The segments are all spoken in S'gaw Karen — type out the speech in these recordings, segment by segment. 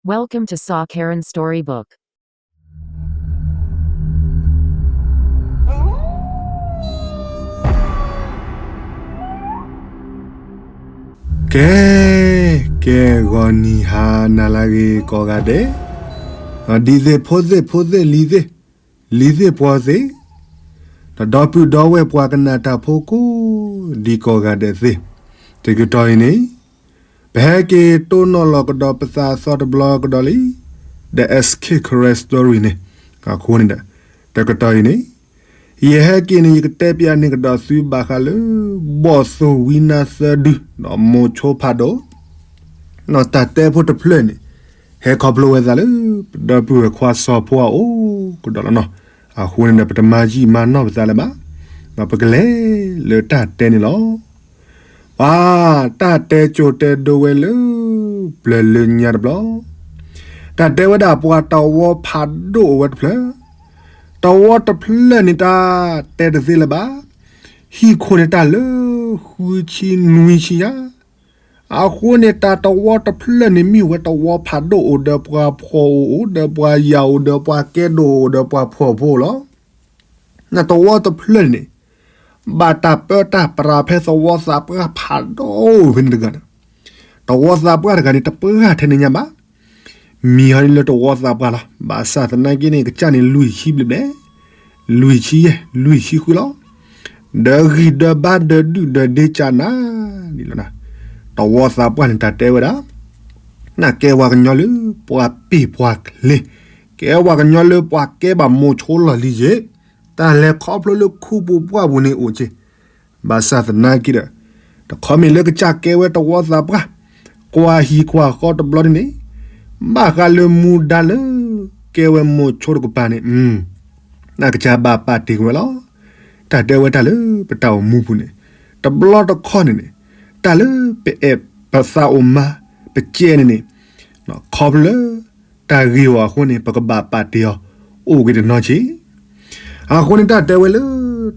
Welcome to Saw Karen Storybook. ကဲ, ကဲဂီၤနံၤဟါနၤလၢအဂ့ၤကိးဂၤဒဲး, ဒ်သ့ၣ်ဖိသ့ၣ်ဖိသ့ၣ်လံၤသ့ၣ်, လံၤသ့ၣ်ပှီၤသ့ၣ်, ဒီပုၢ်ဒီဝဲၢ်ပှၤကနၣ်တၢ်ဖိကိးဒံကိးဂၤဒဲးသ့ၣ်, တကတီၢ်အံၤန့ၣ် ပဟဲက့ၤတိၢ်နီၣ်လီၤကဒီးပသးအသီတဘျီကဒီးလံ, The S K Karen Story န့ၣ်, အဃိန့ၣ်ဒီး တကတီၢ်အံၤန့ၣ် ယဟဲက့ၤန့ၣ် ယကတဲပျးန့ၢ်ကဒီးသုဘၣ်ဃးလၢ ဘီၣ်သိၣ်ဝံနါသၢဒု ဒီးမိၤဆိဖးဒိၣ် ဒီးတၢ်တဲဖိတဖျၢၣ်န့ၣ် ဟဲခီဖျိဝဲသးလၢ ပဒီပုၢ်ဝဲၢ်ခွါစီၤဖိအအိၣ်ကဒီးလီၤနီၤ. အဃိန့ၣ်ဒီး ပတမၤယံာ်မၤနီၢ်ပသးလၢၤဘၣ်, ဒီးပကလဲၤလၢတၢ်တဲန့ၣ်လီၤ. ပှၤတၢ်တဲကၠိတဲဒိဝဲလၢ ပျၢၤလၢညါတဘျီ, တၢ်တဲဝဲဒၣ်ပှၤတဝီဖးဒိၣ်အိၣ်ဝဲတဖျၢၣ်, တဝီတဖျၢၣ်န့ၣ်တၢ်တဲတသ့လၢၤဘၣ်, ဟံၣ်ခိၣ်န့ၣ်တၢ်လၢဃုဆံနွံဆံညါ အဃိန့ၣ် တၢ်တဝီတဖျၢၣ်န့ၣ် မ့ၢ်ဝဲတဝီဖးဒိၣ်အိၣ်ဒီးပှၤဖှီၣ်အိၣ် အိၣ်ဒီးပှၤယာ်အိၣ်ဒီးပှၤကဲဒိၣ်အိၣ်ဒီးပှၤဖှီၣ်ဖိလီၤ. နတဝီတဖျၢၣ်န့ၣ် ဘၣ်တၢ်ပၢတၢ်ပြးဖဲသဝီသးပှၢ်ဖးဒိၣ်ဖဲန့ၣ်တဂၤန့ၣ်, သဝီသးပှၢ်တဂၤန့ၣ် တပှၢ်ထဲန့ၣ်ညါဘၣ်. မံၤဟီဒ်လၢသဝီသးပှၢ်လီၤ. ဘၣ်ဆၣ်သနာ်က့န့ၣ် ကစၢ်န့ၣ်လွံၢ်ဆံဘျဲၣ်ဘျဲၣ်, လွံၢ်ဆံယဲၢ် လွံၢ်ဆံဃုလီၤ. ဒီးဂံၢ်ဒီးဘါဒီးဒုၣ်ဒီးဒ့ကၢ်နၤန့ၣ်လီၤ. သဝီသးပှၢ်န့ၣ် တၢ်တဲဝဲဒၣ် နကဲဝဲကညီလၢပှၤပ့ၢ်ပှၤချ့, ကဲဝဲကညီလၢပှၤကဲဘၣ်မိၤဆိလီၢ်လံယ့ၣ်, တၢ်လဲၤခီဖျိလၢခူပူၤပှၢ်ပူၤန့ၣ်အိၣ်က့ၤ. ဘၣ်ဆၣ်သနာ်က့ဒီး တခီမ့ၢ်လၢကစၢ်ကဲဝဲသဝီသးပှၢ် ကွၢ်ဟံၣ်ကွၢ်ဃီတဘျီန့ၣ်န့ၣ် ဘၣ်ဃးလၢမူဒါလၢ ကဲဝဲမိၤဆိတကပၤန့ၣ် နကစၢ်ဘၣ်ပာ်တ့ၢ်ကွံာ်ဝဲလီၤ. တၢ်တဲဝဲတၢ်လၢပတၢ်အိၣ်မူပူၤန့ၣ် တဘျီတခီၣ်န့ၣ်န့ၣ် တၢ်လၢပအဲၣ်ပသးအိၣ်မၤ ပကဲန့ၣ်န့ၣ် ခီဖျိလၢ တၢ်ဂ့ၢ်အီၤအဃိန့ၣ် ပကဘၣ်ပာ်တ့ၢ်အီၤ အိၣ်က့ၤတနီၤက့ၤ. အဃိန့ၣ် တၢ်တဲဝဲလၢ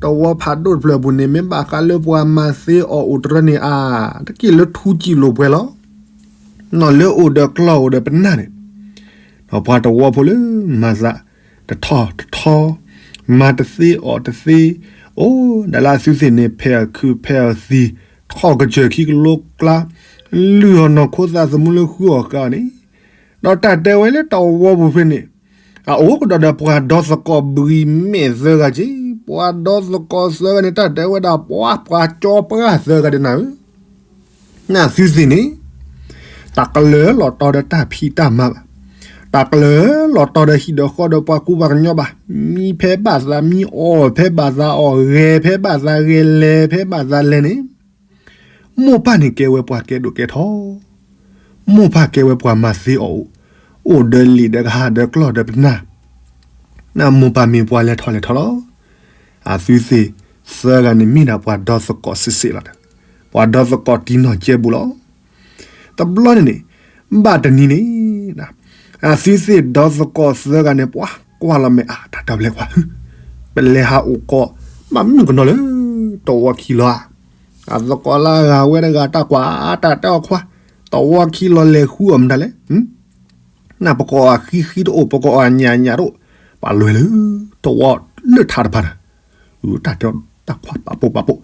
သဝီဖးဒိၣ်တဖျၢၣ်အပူၤန့ၣ် မ့ၢ်ဘၣ်ဃးလၢပှၤမၤသ့အီၣ်အိၣ်တရၢန့ၣ်ဧါ, တက့ၢ်လၢထူစံာ်လိာ်ပှဲၤလီၤ. နီၢ်လၢအိၣ်ဒီးကျီၢ်အိၣ်ဒီးပနၢ်န့ၣ် ဒီးပှၤတဝီဖိလၢမၤသးတထီၣ်တထီ, မၤတသ့အီၣ်တသ့, အိၣ်ဒၣ်လၢအသုသ့ၣ်န့ၣ် ဖဲးအီၣ်ခုးဖဲးအီၣ်သံး, ထီၣ်ကစၢၢ်ခံကလိကျါ, လုၢ်အီၣ်နီၢ်ခိသးသမူလၢဃုအီၣ်ဃာ်အီၤန့ၣ်, ဒီးတၢ်တဲဝဲလၢတဝီပူၤဖဲန့ၣ် အအိၣ်ကဒီးဒီးပှၤဒီသကိးဘှံးမဲာ်သၢဂၤက့ၤ, ပှၤဒီသကိးသၢဂၤန့ၣ် တၢ်တဲဝဲဒၣ်ပှၤ ပှၤကၠီပှၢ်သၢဂၤဒဲးနၤဧၢ နသုသ့ၣ်န့ၣ် တၢ်ကလၢၤလီၤတီဒီးတၢ်ဖံးတၢ်မၤဘၣ်, တၢ်ကလၢၤလီၤတီဒီးဟံၣ်ဒီးဃီဒီးပှၤကူပှၤကညီဘၣ်, မံဖဲဘၣ်သးမံ, အီၣ်ဖဲဘၣ်သးအီၣ်, ဂဲၤဖဲဘၣ်သးဂဲၤ, လဲၤဖဲဘၣ်သးလဲၤန့ၣ်, မိၢ်ပၢ်န့ၣ်ကဲဝဲပှၤကဲဒိၣ်ကဲထီ, မိၢ်ပၢ်ကဲဝဲပှၤမၤသ့အီၣ်အိၣ်, အိၣ်ဒီးလံာ်ဒီးကဟၣ်ဒီးကျီၢ်ဒီးပနၢ် နမိၢ်ပၢ်မ့ၢ်ပှၤလဲၤထီၣ်လဲၤထီလီၤ. အသုသ့ၣ်သၢဂၤန့ၣ်မ့ၢ်ဒၣ်ပှၤဒီသကိးစ့ၢ်စ့ၢ်လီၤ. ပှၤဒီသကိးတံနီၢ်ကဲဘူးလီၤ. တဘျီန့ၣ်န့ၣ် ဘၣ်တနံၤန့ၣ် အသုသ့ၣ်ဒီသကိးသၢဂၤန့ၣ် ပှၤကွၢ်လီၤမဲာ် အါ တၢ်တဘျဲၣ်ကွၢ် ပလဲၤဟးအိၣ်ကိး ဘၣ်မုၣ်ကနီၤလၢ တဝီခံလီၤဧါ. အသကိးလၢအဂၤဝဲတဂၤ တၢ်ကွၢ်အါ တၢ်တဲအီၤခွါ တဝီခံလီၤ လဲၤဃုအီၣ်မတၤလဲၣ် နပကအီၣ်ဃံဃံတအိၣ် ပကအီၣ်ညၣ်ညၣ်တအိၣ် ပှၤလဲၤလၢ တဝီလၢထးတဖၣ်န့ၣ် တၢ်တဲတၢ်ခွါပာ်ပိာ်ပာ်ပိာ်.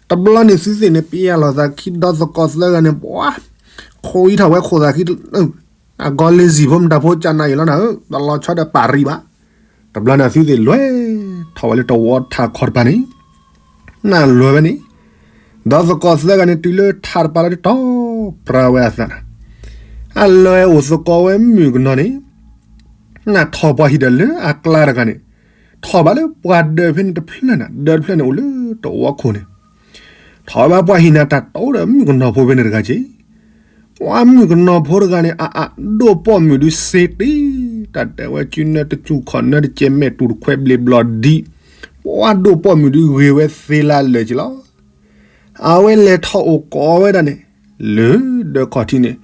တဘျီန့ၣ်သုသ့ၣ်န့ၣ် ပယၢ်လီၤသးခံဒီသကိးသၢဂၤန့ၣ် ပှၤ ခိအံထီၣ်ဝဲခိၣ်သးခံ အဂီၤလ့ၤစံၣ်ဖိမတၤဖိကနၤယံာ်လီၤနၤဧၢ တလီၤဆီဒီးပာ်ရံဘၣ်. တဘျီန့ၣ်သုသ့ၣ်လဲၤထီၣ်ဝဲလၢတဝီထးခီတဖၣ်န့ၣ် နလဲၤဝဲန့ၣ် ဒီသကိးသၢဂၤန့ၣ် တုၤလၢထးတဖၣ်လီၤ တတီၤပြါဝဲအသးနၤ အလဲၤအိၣ်သကိးဝဲမုၣ်ကနီၤန့ၣ် နထီၣ်ပှၤဟံၣ်ဒီးလၢအကျါတဂၤန့ၣ် ထီၣ်ဘၣ်လၢပှၤဒၢးဖဲန့ၣ်တဖျၢၣ်နၤ ဒၢးတဖျၢၣ်န့ၣ်အိၣ်လၢတဝီခိၣ်န့ၣ် ထီၣ်ဘၣ်ပှၤဟံၣ်နၤတၢ်တိဒီးမုၣ်ကနီၤဖိဖဲန့ၣ်တဂၤက့ၤ ပှၤမုၣ်ကနီၤဖိတဂၤန့ၣ် အအဒိၣ်ပိာ်မုၣ်ဒုးစ့တ့ၢ် တၢ်တဲဝဲစုနၢတစူၢ်ခီၣ်နၢတကဲးမဲာ်တူၢ်တခွဲဘျ့ဘျီၣ်ဒံး ပှၤဒိၣ်ပိာ်မုၣ်ဒုးဂ့ၤဝဲသ့လၢလၢာ်က့ၤလီၤ. အဝဲလဲၤထီၣ်အိၣ်ကိးဝဲဒၣ်န့ၣ် လၢဒၢးခီၣ်ထံးန့ၣ်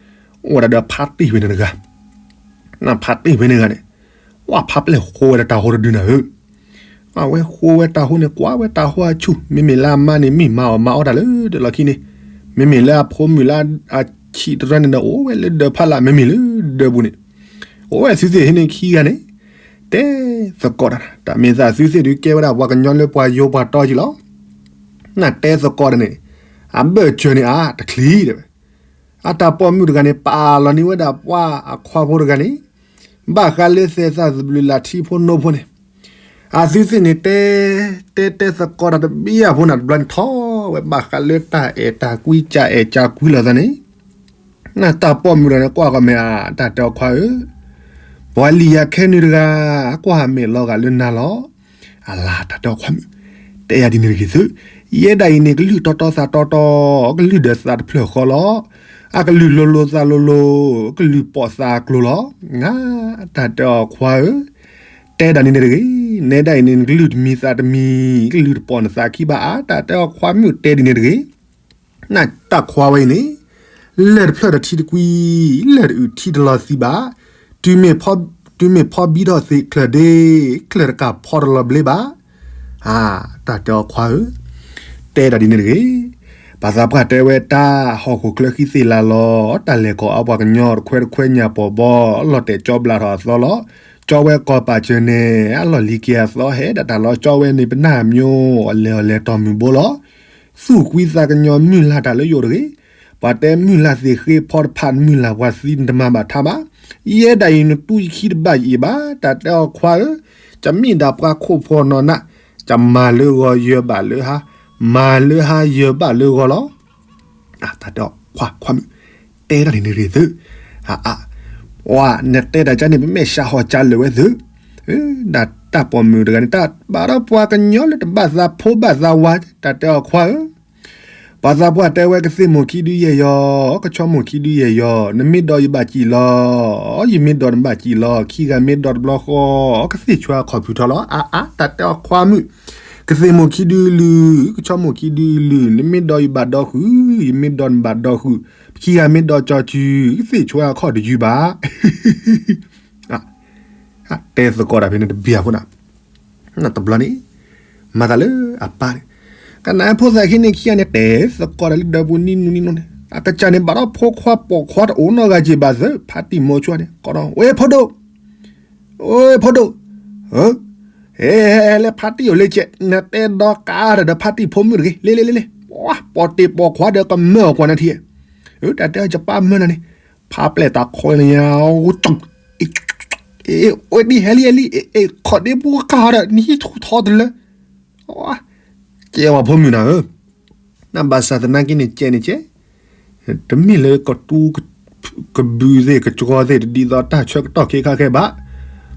အိၣ်ဝဲဒၣ်ဒီးဖါတံၢ်ဖဲန့ၣ်တဂၤ နဖါတံၢ်ဖဲန့ၣ်တဂၤန့ၣ် ဝဲဖါပျဲၢ်ဃိဝဲဒီးတၢ်ဟိတဒုနၤဧၢ အဝဲဃိဝဲတၢ်ဟိန့ၣ် ကွၢ်ဝဲတၢ်ဟိအဆူၣ် မ့မ့ၢ်လၢအမါန့ၣ် မ့ၢ်မၤအီၣ်မၤအီတၢ်လၢဒၢးလီၢ်ခံန့ၣ် မ့မ့ၢ်လၢအဖိမုၣ်လၢအဆံးတရၢန့ၣ်ဒီး အိၣ်ဝဲလၢဒၢးဖးလၢ် မ့မ့ၢ်လၢဒၢးပူၤန့ၣ် အိၣ်ဝဲသုသ့ၣ်ဟံးန့ၢ်ခံဂၤန့ၣ် တဲသကိးတၢ်, တၢ်မ့ၢ်သးသုသ့ၣ်ဒုးကဲဝဲဒၣ်ပှၤကညီလၢပှၤယိၤပှၤတီက့ၤလီၤ. နတဲသကိးတၢ်န့ၣ် အဘၢၣ်စၢၤန့ၣ်အါတချံးတဲဝဲ, အတၢ်ပိာ်မုၣ်တဂၤန့ၣ် ပာ်လီၤန့ၢ်ဝဲဒၣ်ပှၤအခွါဖိတဂၤန့ၣ် ဘၣ်ဃးလၢသဲးသးသဘျုးလၢ်ထံဖိနိဖိန့ၣ် အသုသ့ၣ်န့ၣ်တဲ တဲတဲသကိးတၢ်တဘျီဖိန့ၣ် တဘျီန့ၣ်ထီၣ်ဝဲဘၣ်ဃးလၢတၢ်အဲၣ်တၢ်ကွံ ကၢ်အဲၣ်ကၢ်ကွံလိာ်သးန့ၣ် နတၢ်ပိာ်မုၣ်တဂၤန့ၣ် ကွၢ်ဃီၤမ့ၢ်အတၢ်တဲအီၤခွါဧၢ, ပှၤလံၣ်ယၤခဲနုာ်တဂၤ ကွၢ်မ့ၢ်လီၤဂာ်လၢနၤလီၤ. အလၤတၢ်တဲအီၤခွါမုၣ်, တဲယၤဒ်န့ၣ်တဂ့ၤသု, ယဲဒၣ်အံၤန့ၣ် ကလုၢ်တီတီသးတီတီ, ကလုၢ်ဒီးသးတဖျၢၣ်ဃီလီၤ. အကလုၢ်လိၤလိၤသးလိၤလိၤ, ကလုၢ်ပီာ်သးကျိၤလီၤ. နတၢ်တဲအီၤခွါဧၢ, တဲဒၣ်န့ၣ်န့ၣ်တဂ့ၤ, နဲဒၣ်အံၤန့ၣ် နကလုၢ်တမံၤသးတမံၤ, ကလုၢ်တပီာ်နသးခံဘၣ်ဧါ. တၢ်တဲအီၤခွါမုၣ်တဲဒ်န့ၣ်တဂ့ၤ နတၢ်ခွါဝဲအံၤန့ၣ် လၢၢ်တဖျၢၣ်ဒီးထံတကွံ, လၢၢ်တအုၣ်ထံတလီၤသံဘၣ်. တုၤမ့ၢ်ဖီဘံထီၣ်သ့ၣ်ချၢၣ်ဒ့, ချၢၣ်တကးဖီတလီၤဘျ့ဘၣ်. အါ, တၢ်တဲအီၤခွါဧၢ, တဲဒၣ်ဒ်န့ၣ်တဂ့ၤ. ပှၤသးပှၢ်တဲဝဲတၢ်ဟီၣ်ခိၣ်ချၢဃံသ့ၣ်လၤလီၤ, တၢ်လဲၤကီၢ်အါပှၤကညီတခွဲတခွဲညၣ်ပီၤဘီ, လီၤတဲာ်ကၠီဘျးထီၣ်အသီလီၤ. ကၠီဝဲကီၢ်ပာ်စၢၤန့ၣ် အလီၢ်လံၤက့ၤအသီဟဲဒၣ်တၢ်လီၤ. ကၠီဝဲန့ၣ်ပနၢ်မၠိ အလဲၤအီၤလဲၤတီၢ်မုၢ်ဘိလီၤ. သူၣ်ကွံသးကညီၤမုၢ်လၢ်တၢ်လၢယိာ်တဂ့ၤ. ပှၤတဲမုၢ်လၢ်သ့ၣ်ဃ့ဖီတဖၣ် မုၢ်လၢ်ပှၤသံနတမၤဘၣ်ထါဘၣ်. ယဲဒၣ်အံၤနတူၢ်ယခံတဘၣ်ယအံၤဘၣ်. တၢ်တဲအီၤခွါဧၢ, ကမ့ၢ်ဒၣ်ပှၤခိၣ်ဖှီၣ်နီၢ်နး, ကမၤလၢဂီၤယၢၤဘၣ်လၢဟါ, မၤလၢဟါယၢၤဘၣ်လၢဂီၤလီၤ. တၢ်တဲအီၤခွါခွါမုၣ်, တဲတၢ်န့ၣ်န့ၣ်ဂ့ၤသု, အါ, ပှၤနတဲတၢ်ကါန့ၣ် ပမ့ၢ်စှၤဟီၣ်ကၢလၢာ်ဝဲသု, ဒၣ်တၢ်ပိာ်မုၣ်တဂၤန့ၣ် တၢ်ဘၣ်ဒီးပှၤကညီလၢတဘၣ်သးဖိဘၣ်သးဝါ, တၢ်တဲအီၤခွါဧၢ, ပှၤသးပှၢ်တဲဝဲကသ့ၣ်မိၢ်ခံဒုယဲၢ်ယီၤ, ကဆီမိၢ်ခံဒုယဲၢ်ယီၤ, နမ့ၢ်ဒီးယဘၣ်စံၣ်လီၤ, ယမ့ၢ်ဒီးနဘၣ်စံၣ်လီၤ, ခံဂၤမ့ၢ်ဒီးတဘျီဃီ, ကသ့ၣ်ဆွဲအခီၣ်ဖုးထီၣ်လီၤ. အါအါ, တၢ်တဲအီၤခွါမုၣ်, ကသ့ၣ်မိၢ်ခံဒုလုၢ်, ကဆီမိၢ်ခံဒုလုၢ်, နမ့ၢ်ဒီးယဘၣ်ဒီဃုာ်, ယမ့ၢ်ဒီးနဘၣ်ဒီဃုာ်, ပခံဂၤမ့ၢ်ဒီးကၠီၤစု, ကသ့ၣ်ဆွဲအခီၣ်တယုၢ်ဘၣ်. တဲသကိးတၢ်ဖဲန့ၣ်တဘျီဖိန့ၣ်, တဘျီန့ၣ်, မၤသးလၢအပၢ်န့ၣ်, ကနၣ်ဖိသၣ်ခံန့ၣ်ခံဂၤန့ၣ် တဲသကိးတၢ်လၢဒၢးပူၤနံၣ်နူနံၣ်နူန့ၣ်, အကစၢ်န့ၣ်ဘၣ်ဒီးဖိခွါပိာ်ခွါတအိၣ်နီတဂၤက့ၤဘၣ်သၢ, ဖါတံၢ်မိၤဆိန့ၣ် ကိးဒီးဝဲဖိဒိၣ်, ဝဲဖိဒိၣ်, ဟဲလၢဖါတံၢ်အိၣ်လၢကဲး, နတဲဒီးကးဒီးဖါတံၢ်ဖိမုၣ်တဂ့ၤ, လ့လ့လ့လ့, ပိာ်တ့ၢ်ပိာ်ခွါဒီးကမၢအီၤကွၢ်နၤထံ, တၢ်တဲအီၤယပၢ်မၢနၤန့ၣ်, ဖးပျဲၢ်တၢ်ခီလၢညါ, ဝဲဒ်ဟဲလံဟဲလံ, ခီၣ်ဒ့ပူၤကါဒီး နဟံးထူၣ်ထီတလၢ, ကဲဝဲဖိမုၣ်နၤဧၢ, နဘၣ်ဆၣ်သနာ်က့န့ၣ် ကဲန့ၣ်ကဲ, တမ့ၢ်လၢကတူၢ်ကဘုးသ့ၣ် ကကီသ့ၣ် တဒ်သိးတၢ်ဆၢကတီၢ်ခဲခါခဲဘၣ်.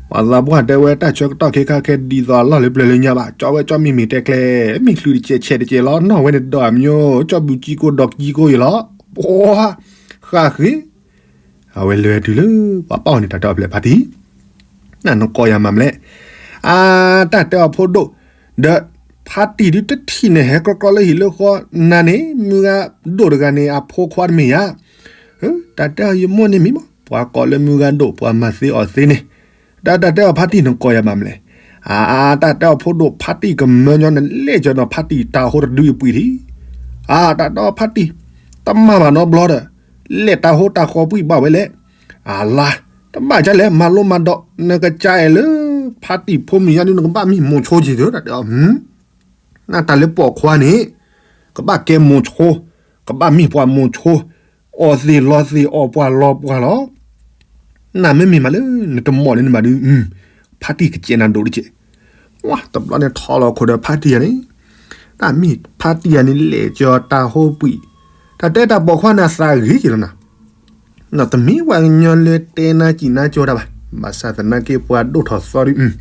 ပှၤသးပှၢ်တဲဝဲတၢ်ဆၢကတီၢ်ခဲခါခဲဒ်သိးအလီၢ်လၢပျၢၤလၢညါဘၣ်. ကၠီဝဲကၠီမ့ၢ်မ့ၢ်တဲကျဲ, မ့ၢ်ချုးတကဲးဆဲးတကဲးလီၤ. နီၢ်ဝဲန့ၣ်ဒီးအမၠိ ကၠီဘုးကၠံကိၢ်ဒီးကၠံကိၢ်အံၤလီၤ. ပှၤဃၣ်ဃ့ အဝဲလဲၤတုၤလၢ ပှၤပာ်အီၤန့ၣ် တၢ်တဲအီၤဖဲလဲၣ် ဖါတံၢ်, နနကီယၤမၤမလဲၣ်. အါ, တၢ်တဲအီၤဖိဒိၣ်, ဒီးဖါတံၢ်ဒုးတထံၣ်န့ၣ် ဟဲကြီကြီလၢဟံၣ်လၢဃီ, နၤန့ၣ် မုၢ်ဂၤဒိၣ်တဂၤန့ၣ် အဖိခွါတမ့ၢ်ဧါ. တၢ်တဲအီၤယမိၢ်န့ၣ်မံၤမး, ပှၤကိးလၢမုၢ်ဂၤဒိၣ် ပှၤမၤသ့အီၣ်သ့န့ၣ်, တၢ်တဲအီၤဖါတံၢ်နကီယၤမၤမလဲၣ်. အါ, တၢ်တဲအီၤဖိဒိၣ် ဖါတံၢ်ကမၢညီနလဲၣ်ကၠီနီၤ ဖါတံၢ်တၢ်ဟိတဒုအပှံာ်ထံး. အါ, တၢ်တဲအီၤဖါတံၢ်, တမၤဘၣ်နီတဘျီဒီး, လဲၤတၢ်ဟိတၢ်ဃီပှံာ်ဘၣ်ဝဲလဲၣ်. အလါ, တဘၣ်ကလဲၣ် မၤလိမၤဒိး, နကစၢ်အဲၣ်လၢ ဖါတံၢ်ဖိမုၣ်ညါဒုး နကဘၣ်မံမိၤဆိက့ၤသၢ တၢ်တဲအီၤ နတၢ်လၢပိာ်ခွါန့ၣ်, ကဘၣ်ကဲမိၤဆိ, ကဘၣ်မံပှၤမိၤဆိ, အီၣ်သ့ၣ်လီၤသ့ၣ်အီၣ်ပှၤလီၤပှၤလီၤ. နမ့မ့ၢ်မးလၢ နတမီၢ်လၢနမၤဒုး, ဖါတံၢ်ကစဲးနၤဒိၣ်တကဲး. ဝါ, တဘျီန့ၣ်ထီၣ်လီၤခိၣ်ဒီးဖါတံၢ်ယၤန့ၣ်, တၢ်မ့ၢ်ဖါတံၢ်ယၤန့ၣ် လဲၤကၠီတၢ်ဟိပှံာ်, တၢ်တဲတၢ်ပိာ်ခွါန့ၣ်သးဂ့ၤက့ၤလီၤနၤ. နတမ့ၢ်ပှၤကညီလၢတဲနါစံၣ်နါကၠီတၢ်ဘၣ်, ဘၣ်ဆၣ်သနာ်က့ပှၤဒိၣ်ထီၣ်သီဒုး,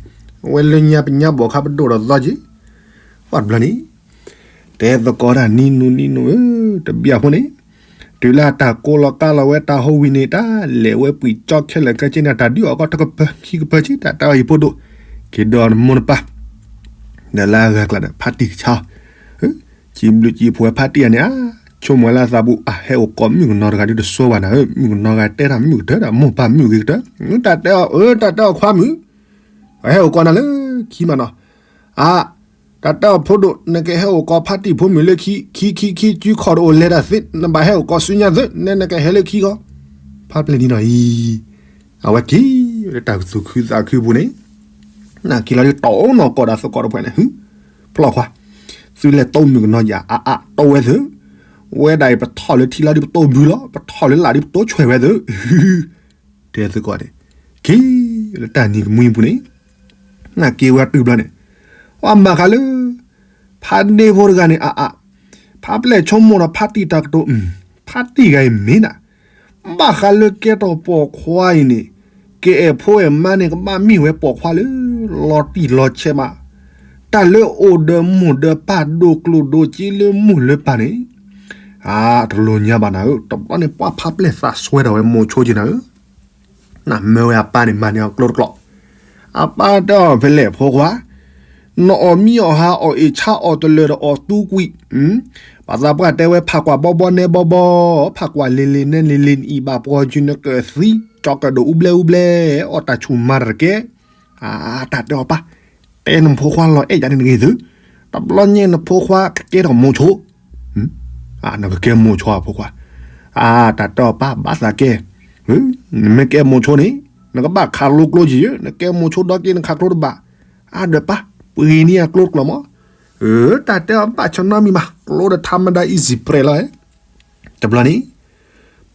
ဝဲလၢညါပညါဘီၣ်ခါပဒိၣ်ထီၣ်သီက့ၤ, ပှၤတဘျီန့ၣ်, တဲသကိးတၢ်နံၤနူနံၤနူဧၢ, တဘျီဖိန့ၣ်, တုၤလၢတၢ်ကိးလီၤကါလီၤဝဲတၢ်ဟိဝံၤန့ၣ် တၢ်လဲၤဝဲပှံာ်ကၠီခဲလၢာ်ခဲဆ့န့ၣ် တၢ်ဒုးအီၣ်ကီၢ်တကပၤခံကပၤက့ၤ တၢ်တဲအီၤဟံၣ်ဖိဒိၣ်, က့ၤဒီးနမိၢ်နပၢ် ဒီးလၢအဂၤကျါဒီး ဖါတံၢ်ကဆါ, စံးဘျုးစံးဖှိၣ်ဝဲဖါတံၢ်ယၤန့ၣ် အါ, ဆိကမိၣ်လၢအသးပူၤ အဟဲအိၣ်ကိးမုၣ်ကနီၤတဂၤဒုးတစိဘၣ်နၤဧၢ, မုၣ်ကနီၤဂၤတဲတၢ်မုၣ်ကတၢၢ်ဒီး မိၢ်ပၢ်မုၣ်ဂ့ၤကတၢၢ်, တၢ်တဲအီၤ, တၢ်တဲအီၤခွါမုၣ်, အဟဲအိၣ်ကိးနၤလၢခံမးနီၤ, အါ, တၢ်တဲအီၤဖိဒိၣ် နကဟဲအိၣ်ကိးဖါတံၢ်ဖိမုၣ်လၢခံ, ခံ, ခံ, ခံ, စုခီၣ်တအိၣ်လဲၤတၢ်သ့, နဘၣ်ဟဲအိၣ်ကိးဆူညါသ့, နဲနကဟဲလၢခံဂီၢ်, ဖါပျဲၢ်ဒ်နီၤအံၤ, အဝဲက့ၤ လၢတၢ်သူၣ်ခုသးခုပူၤန့ၣ်, နာ်က့ၤလီၤဒုး တီၢ်နီၢ်ကီၢ်ဒီးသကိးတဖၣ်န့ၣ်, ဖျီၣ်ခွါ, သုလဲၤတိမုၣ်ကနီၤယၤအါအါ တိဝဲသု, ဝဲဒၣ်အံၤပထီၣ်လၢထံလီၤဒုး ပတိဘုလီၤ, ပထီၣ်လၢလာ်ဒုး ပတိဆွဲးဝဲသု, တဲသကိးန့ၣ်, က့ၤလၢတၢ်နံၤကမှံပူၤန့ၣ်, နာ်က့ၤဝဲတုၤဘျီန့ၣ်, ပှၤမၤဃးလၢ ဖါဒ့ဖိတဂၤန့ၣ်အါအါ, ဖါပျဲၢ်ဆိကမိၣ်ဒီးဖါတံၢ်တၢ်ကတိၤ, ဖါတံၢ်ဂၤအံၤမ့ၢ်နၤ, ဘၣ်ဃးလၢကဲထီၣ်ပိာ်ခွါအံၤန့ၣ်, ကအဲၣ်ဖိအဲၣ်မါန့ၣ် ကဘၣ်မ့ၢ်ဝဲပိာ်ခွါလၢ လီၤတံၢ်လီၤဆဲးမး, တၢ်လၢအိၣ်ဒီးမိၢ်ဒီးပၢ် ဒိၣ်ကျိၣ်ဒိၣ်စ့လၢမိၢ်လၢပၢ်န့ၣ်, အါ တလိၣ်ညါဘၣ်နၤဧၢ, တဘျီန့ၣ်ပှၤဖါပျဲၢ်သးစွဲထီၣ်ဝဲမိၤဆိက့ၤနၤဧၢ နမၢဝဲအပၢ်န့ၣ် မၤန့ၢ်အီၤကျိတကျိာ်, အပၢ်တဲအီၤဖဲလဲၣ်ဖိခွါ, နအီၣ်မံအီၣ်ဟါ အီၣ်အ့ၣ်ဆါအီၣ်တလၢာ်ဒီးအီၣ်သူကွံာ်, ပှၤသးပှၢ်တဲဝဲ ဖးကွၢ်ဘီဘီနဲဘီဘီ, ဖးကွၢ်လ့လ့နဲလ့လ့ နအံၤဘၣ်ပှီၤကၠူနကၢၢ်သံ, ကၠီကၢၣ်ဒိၣ်အူဘျဲအူဘျဲ, အီၣ်တၢ်ဆူၣ်မၤတကဲ, တၢ်တဲအီၤပၢ်, တဲနဖိခွါလီၤအဲၣ်ယၤန့ၣ်တဂ့ၤသု, တဘျီညါနဖိခွါကကဲထီၣ်မိၤဆိ နကကဲမိၤဆိအဖိခွါ, အါ တၢ်တဲအီၤပၢ်ဘၣ်သးကဲ, နမ့ၢ်ကဲမိၤဆိန့ၣ်, နကဘၣ်ခးလိကျိက့ၤယၢ, နကဲမိၤဆိဒီက့ၤနခးကျိတဘၣ်, အါဒၢးပၢ်, ပှ့ၤန့ၢ်အကျိတကျိာ်မး, တၢ်တဲအီၤဘၣ်ဆၢနီတမံၤဘၣ်, ကျိဒီးထါမဒါ easy bread လီၤ, တဘျီန့ၣ်,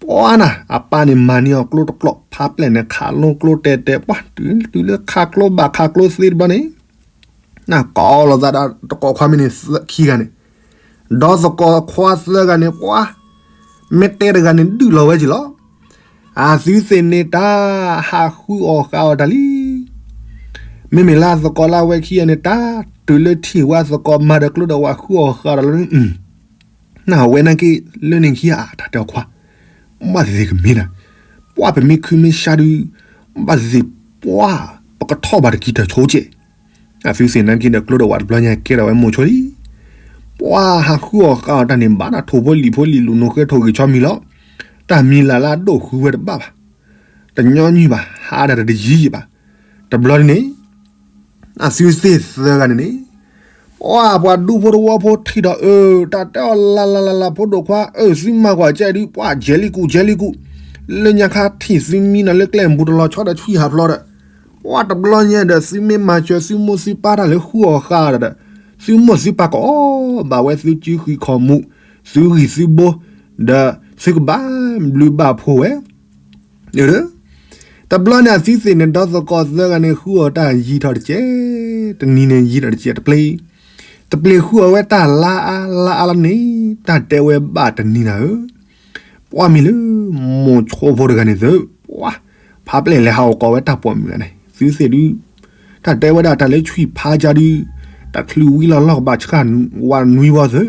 ပှၤနၤ, အပၢ်န့ၣ်မၤန့ၢ်အီၤကျိတကျိာ်, ဖါပျဲၢ်န့ၣ်ခးလိကျိတဲတဲ, ပှၤတုၤလၢခးကျိဘၣ်ခးကျိသ့တဘျီန့ၣ် နကိးလိာ်သးဒီးတကိးခွါမ့ၢ်န့ၣ်ခံဂၤန့ၣ်, ဒီးသကိးခွါသၢဂၤန့ၣ် ပှၤ, မ့ၢ်တဲတဂၤန့ၣ်ဒုးလီၤဝဲက့ၤလီၤ, အသုသ့ၣ်န့ၣ်တၢ်ဟးဃုအီၣ်ဃာ်အီၣ်တၢ်လံ, မ့မ့ၢ်လၢသကိးလၢအဝဲခံဂၤန့ၣ် တၢ်တုၤလၢထံၣ်ဝဲသကိးမၤဒီးကျိဒီးဝဲဃုအီၣ်ဃာ်အီၣ်တၢ်လၢ နဝဲနာ်က့ၤလၢန့ၣ်ခံဂၤအတၢ်တဲအီၤခွါ, ဘၣ်သ့ၣ်သ့ၣ်ကမ့ၢ်နၤ, ပှၤပမ့ၢ်ခုမ့ၢ်ဆါဒုး, ဘၣ်သ့ၣ်သ့ၣ်ပှၤ, ပကထီၣ်ဘၣ်တကံၢ်တၢ်ဆိကဲး, အသုသ့ၣ်နာ်က့ၤဒီးကျိဒီးဝဲတဘျီညါကဲထီၣ်ဝဲမိၤဆိလံ, ပှၤဟးဃုအီၣ်ဃာ်အီၣ်တၢ်န့ၣ် ဘၣ်တၢ်ထိၣ်ဖိလံၣ်ဖိလံၣ်လူၤ နိဃဲထိၣ်ဂံၢ်ဆီမံၤလီၤ, တၢ်မံၤလၢ်လၢအဒိၣ်ဃုဝဲတဘၣ်ဘၣ်, တညီနုၢ်ဘၣ် ဟးဒၣ်တယံၤယံၤဘၣ်, တဘျီန့ၣ် အသုသ့ၣ်သၢဂၤန့ၣ်န့ၣ်, ပှၤပှၤဒူဖိတဝီဖိထံၣ်ဒီးအၢ, တၢ်တဲအီၤလၢ်လၢ်လၢ်လၢ် ဖိဒိၣ်ခွါဧၢ, သုမၤကွၢ်ကဲဒုး ပှၤကဲလံကူၣ်ကဲလံကူၣ်, လၢညါခါထံၣ်သုမံနီၤလၢကျဲမူၤတလီၤဆီ ဒီးဆှံဟးဖျိးဒီး, ပှၤတဘျီညါဒီး သုမ့ၢ်မၤစၢၤသုမိၢ်သုပၢ်တၢ်လၢဃုအီၣ်ဃာ်အီၣ်ဒီး, သုမိၢ်သုပၢ်ကအီၣ်ဘၣ်ဝဲသုစုဃံးခီၣ်မူး, သုဂံၢ်သုဘိ, ဒီးသုကဘၣ်ဘျုးဘၣ်ဖှိၣ်ဝဲ တဘျီန့ၣ်အသုသ့ၣ်န့ၣ် ဒီသကိးသၢဂၤန့ၣ် ဃုအီၣ်တၢ်ယံာ်ထီၣ်တကဲး, တနံၤန့ၣ်ယံာ်ထီၣ်တကဲးတပျ့ၤ, တပျ့ၤဃုအီၣ်ဝဲတၢ်လါအါလါအါလီၤန့ၣ်, တၢ်တဲဝဲဘၣ်တနံၤနၤဧၢ, ပှၤမ့ၢ်လၢ မိၤဆိဖိတဂၤန့ၣ်သု, ပှၤ, ဖးပျဲၢ်လဲၤဟးအိၣ်ကိးဝဲတၢ်ပိာ်မုၣ်ဂၤန့ၣ် သုသ့ၣ်ဒုး, တၢ်တဲဝဲဒၣ်တၢ်လၢဆွံၣ်ဖးကါဒုး, တချုးဝံၤလီၤလီၢ်ကဘၣ်ဆှၣ်ဝးနွံဝီသု,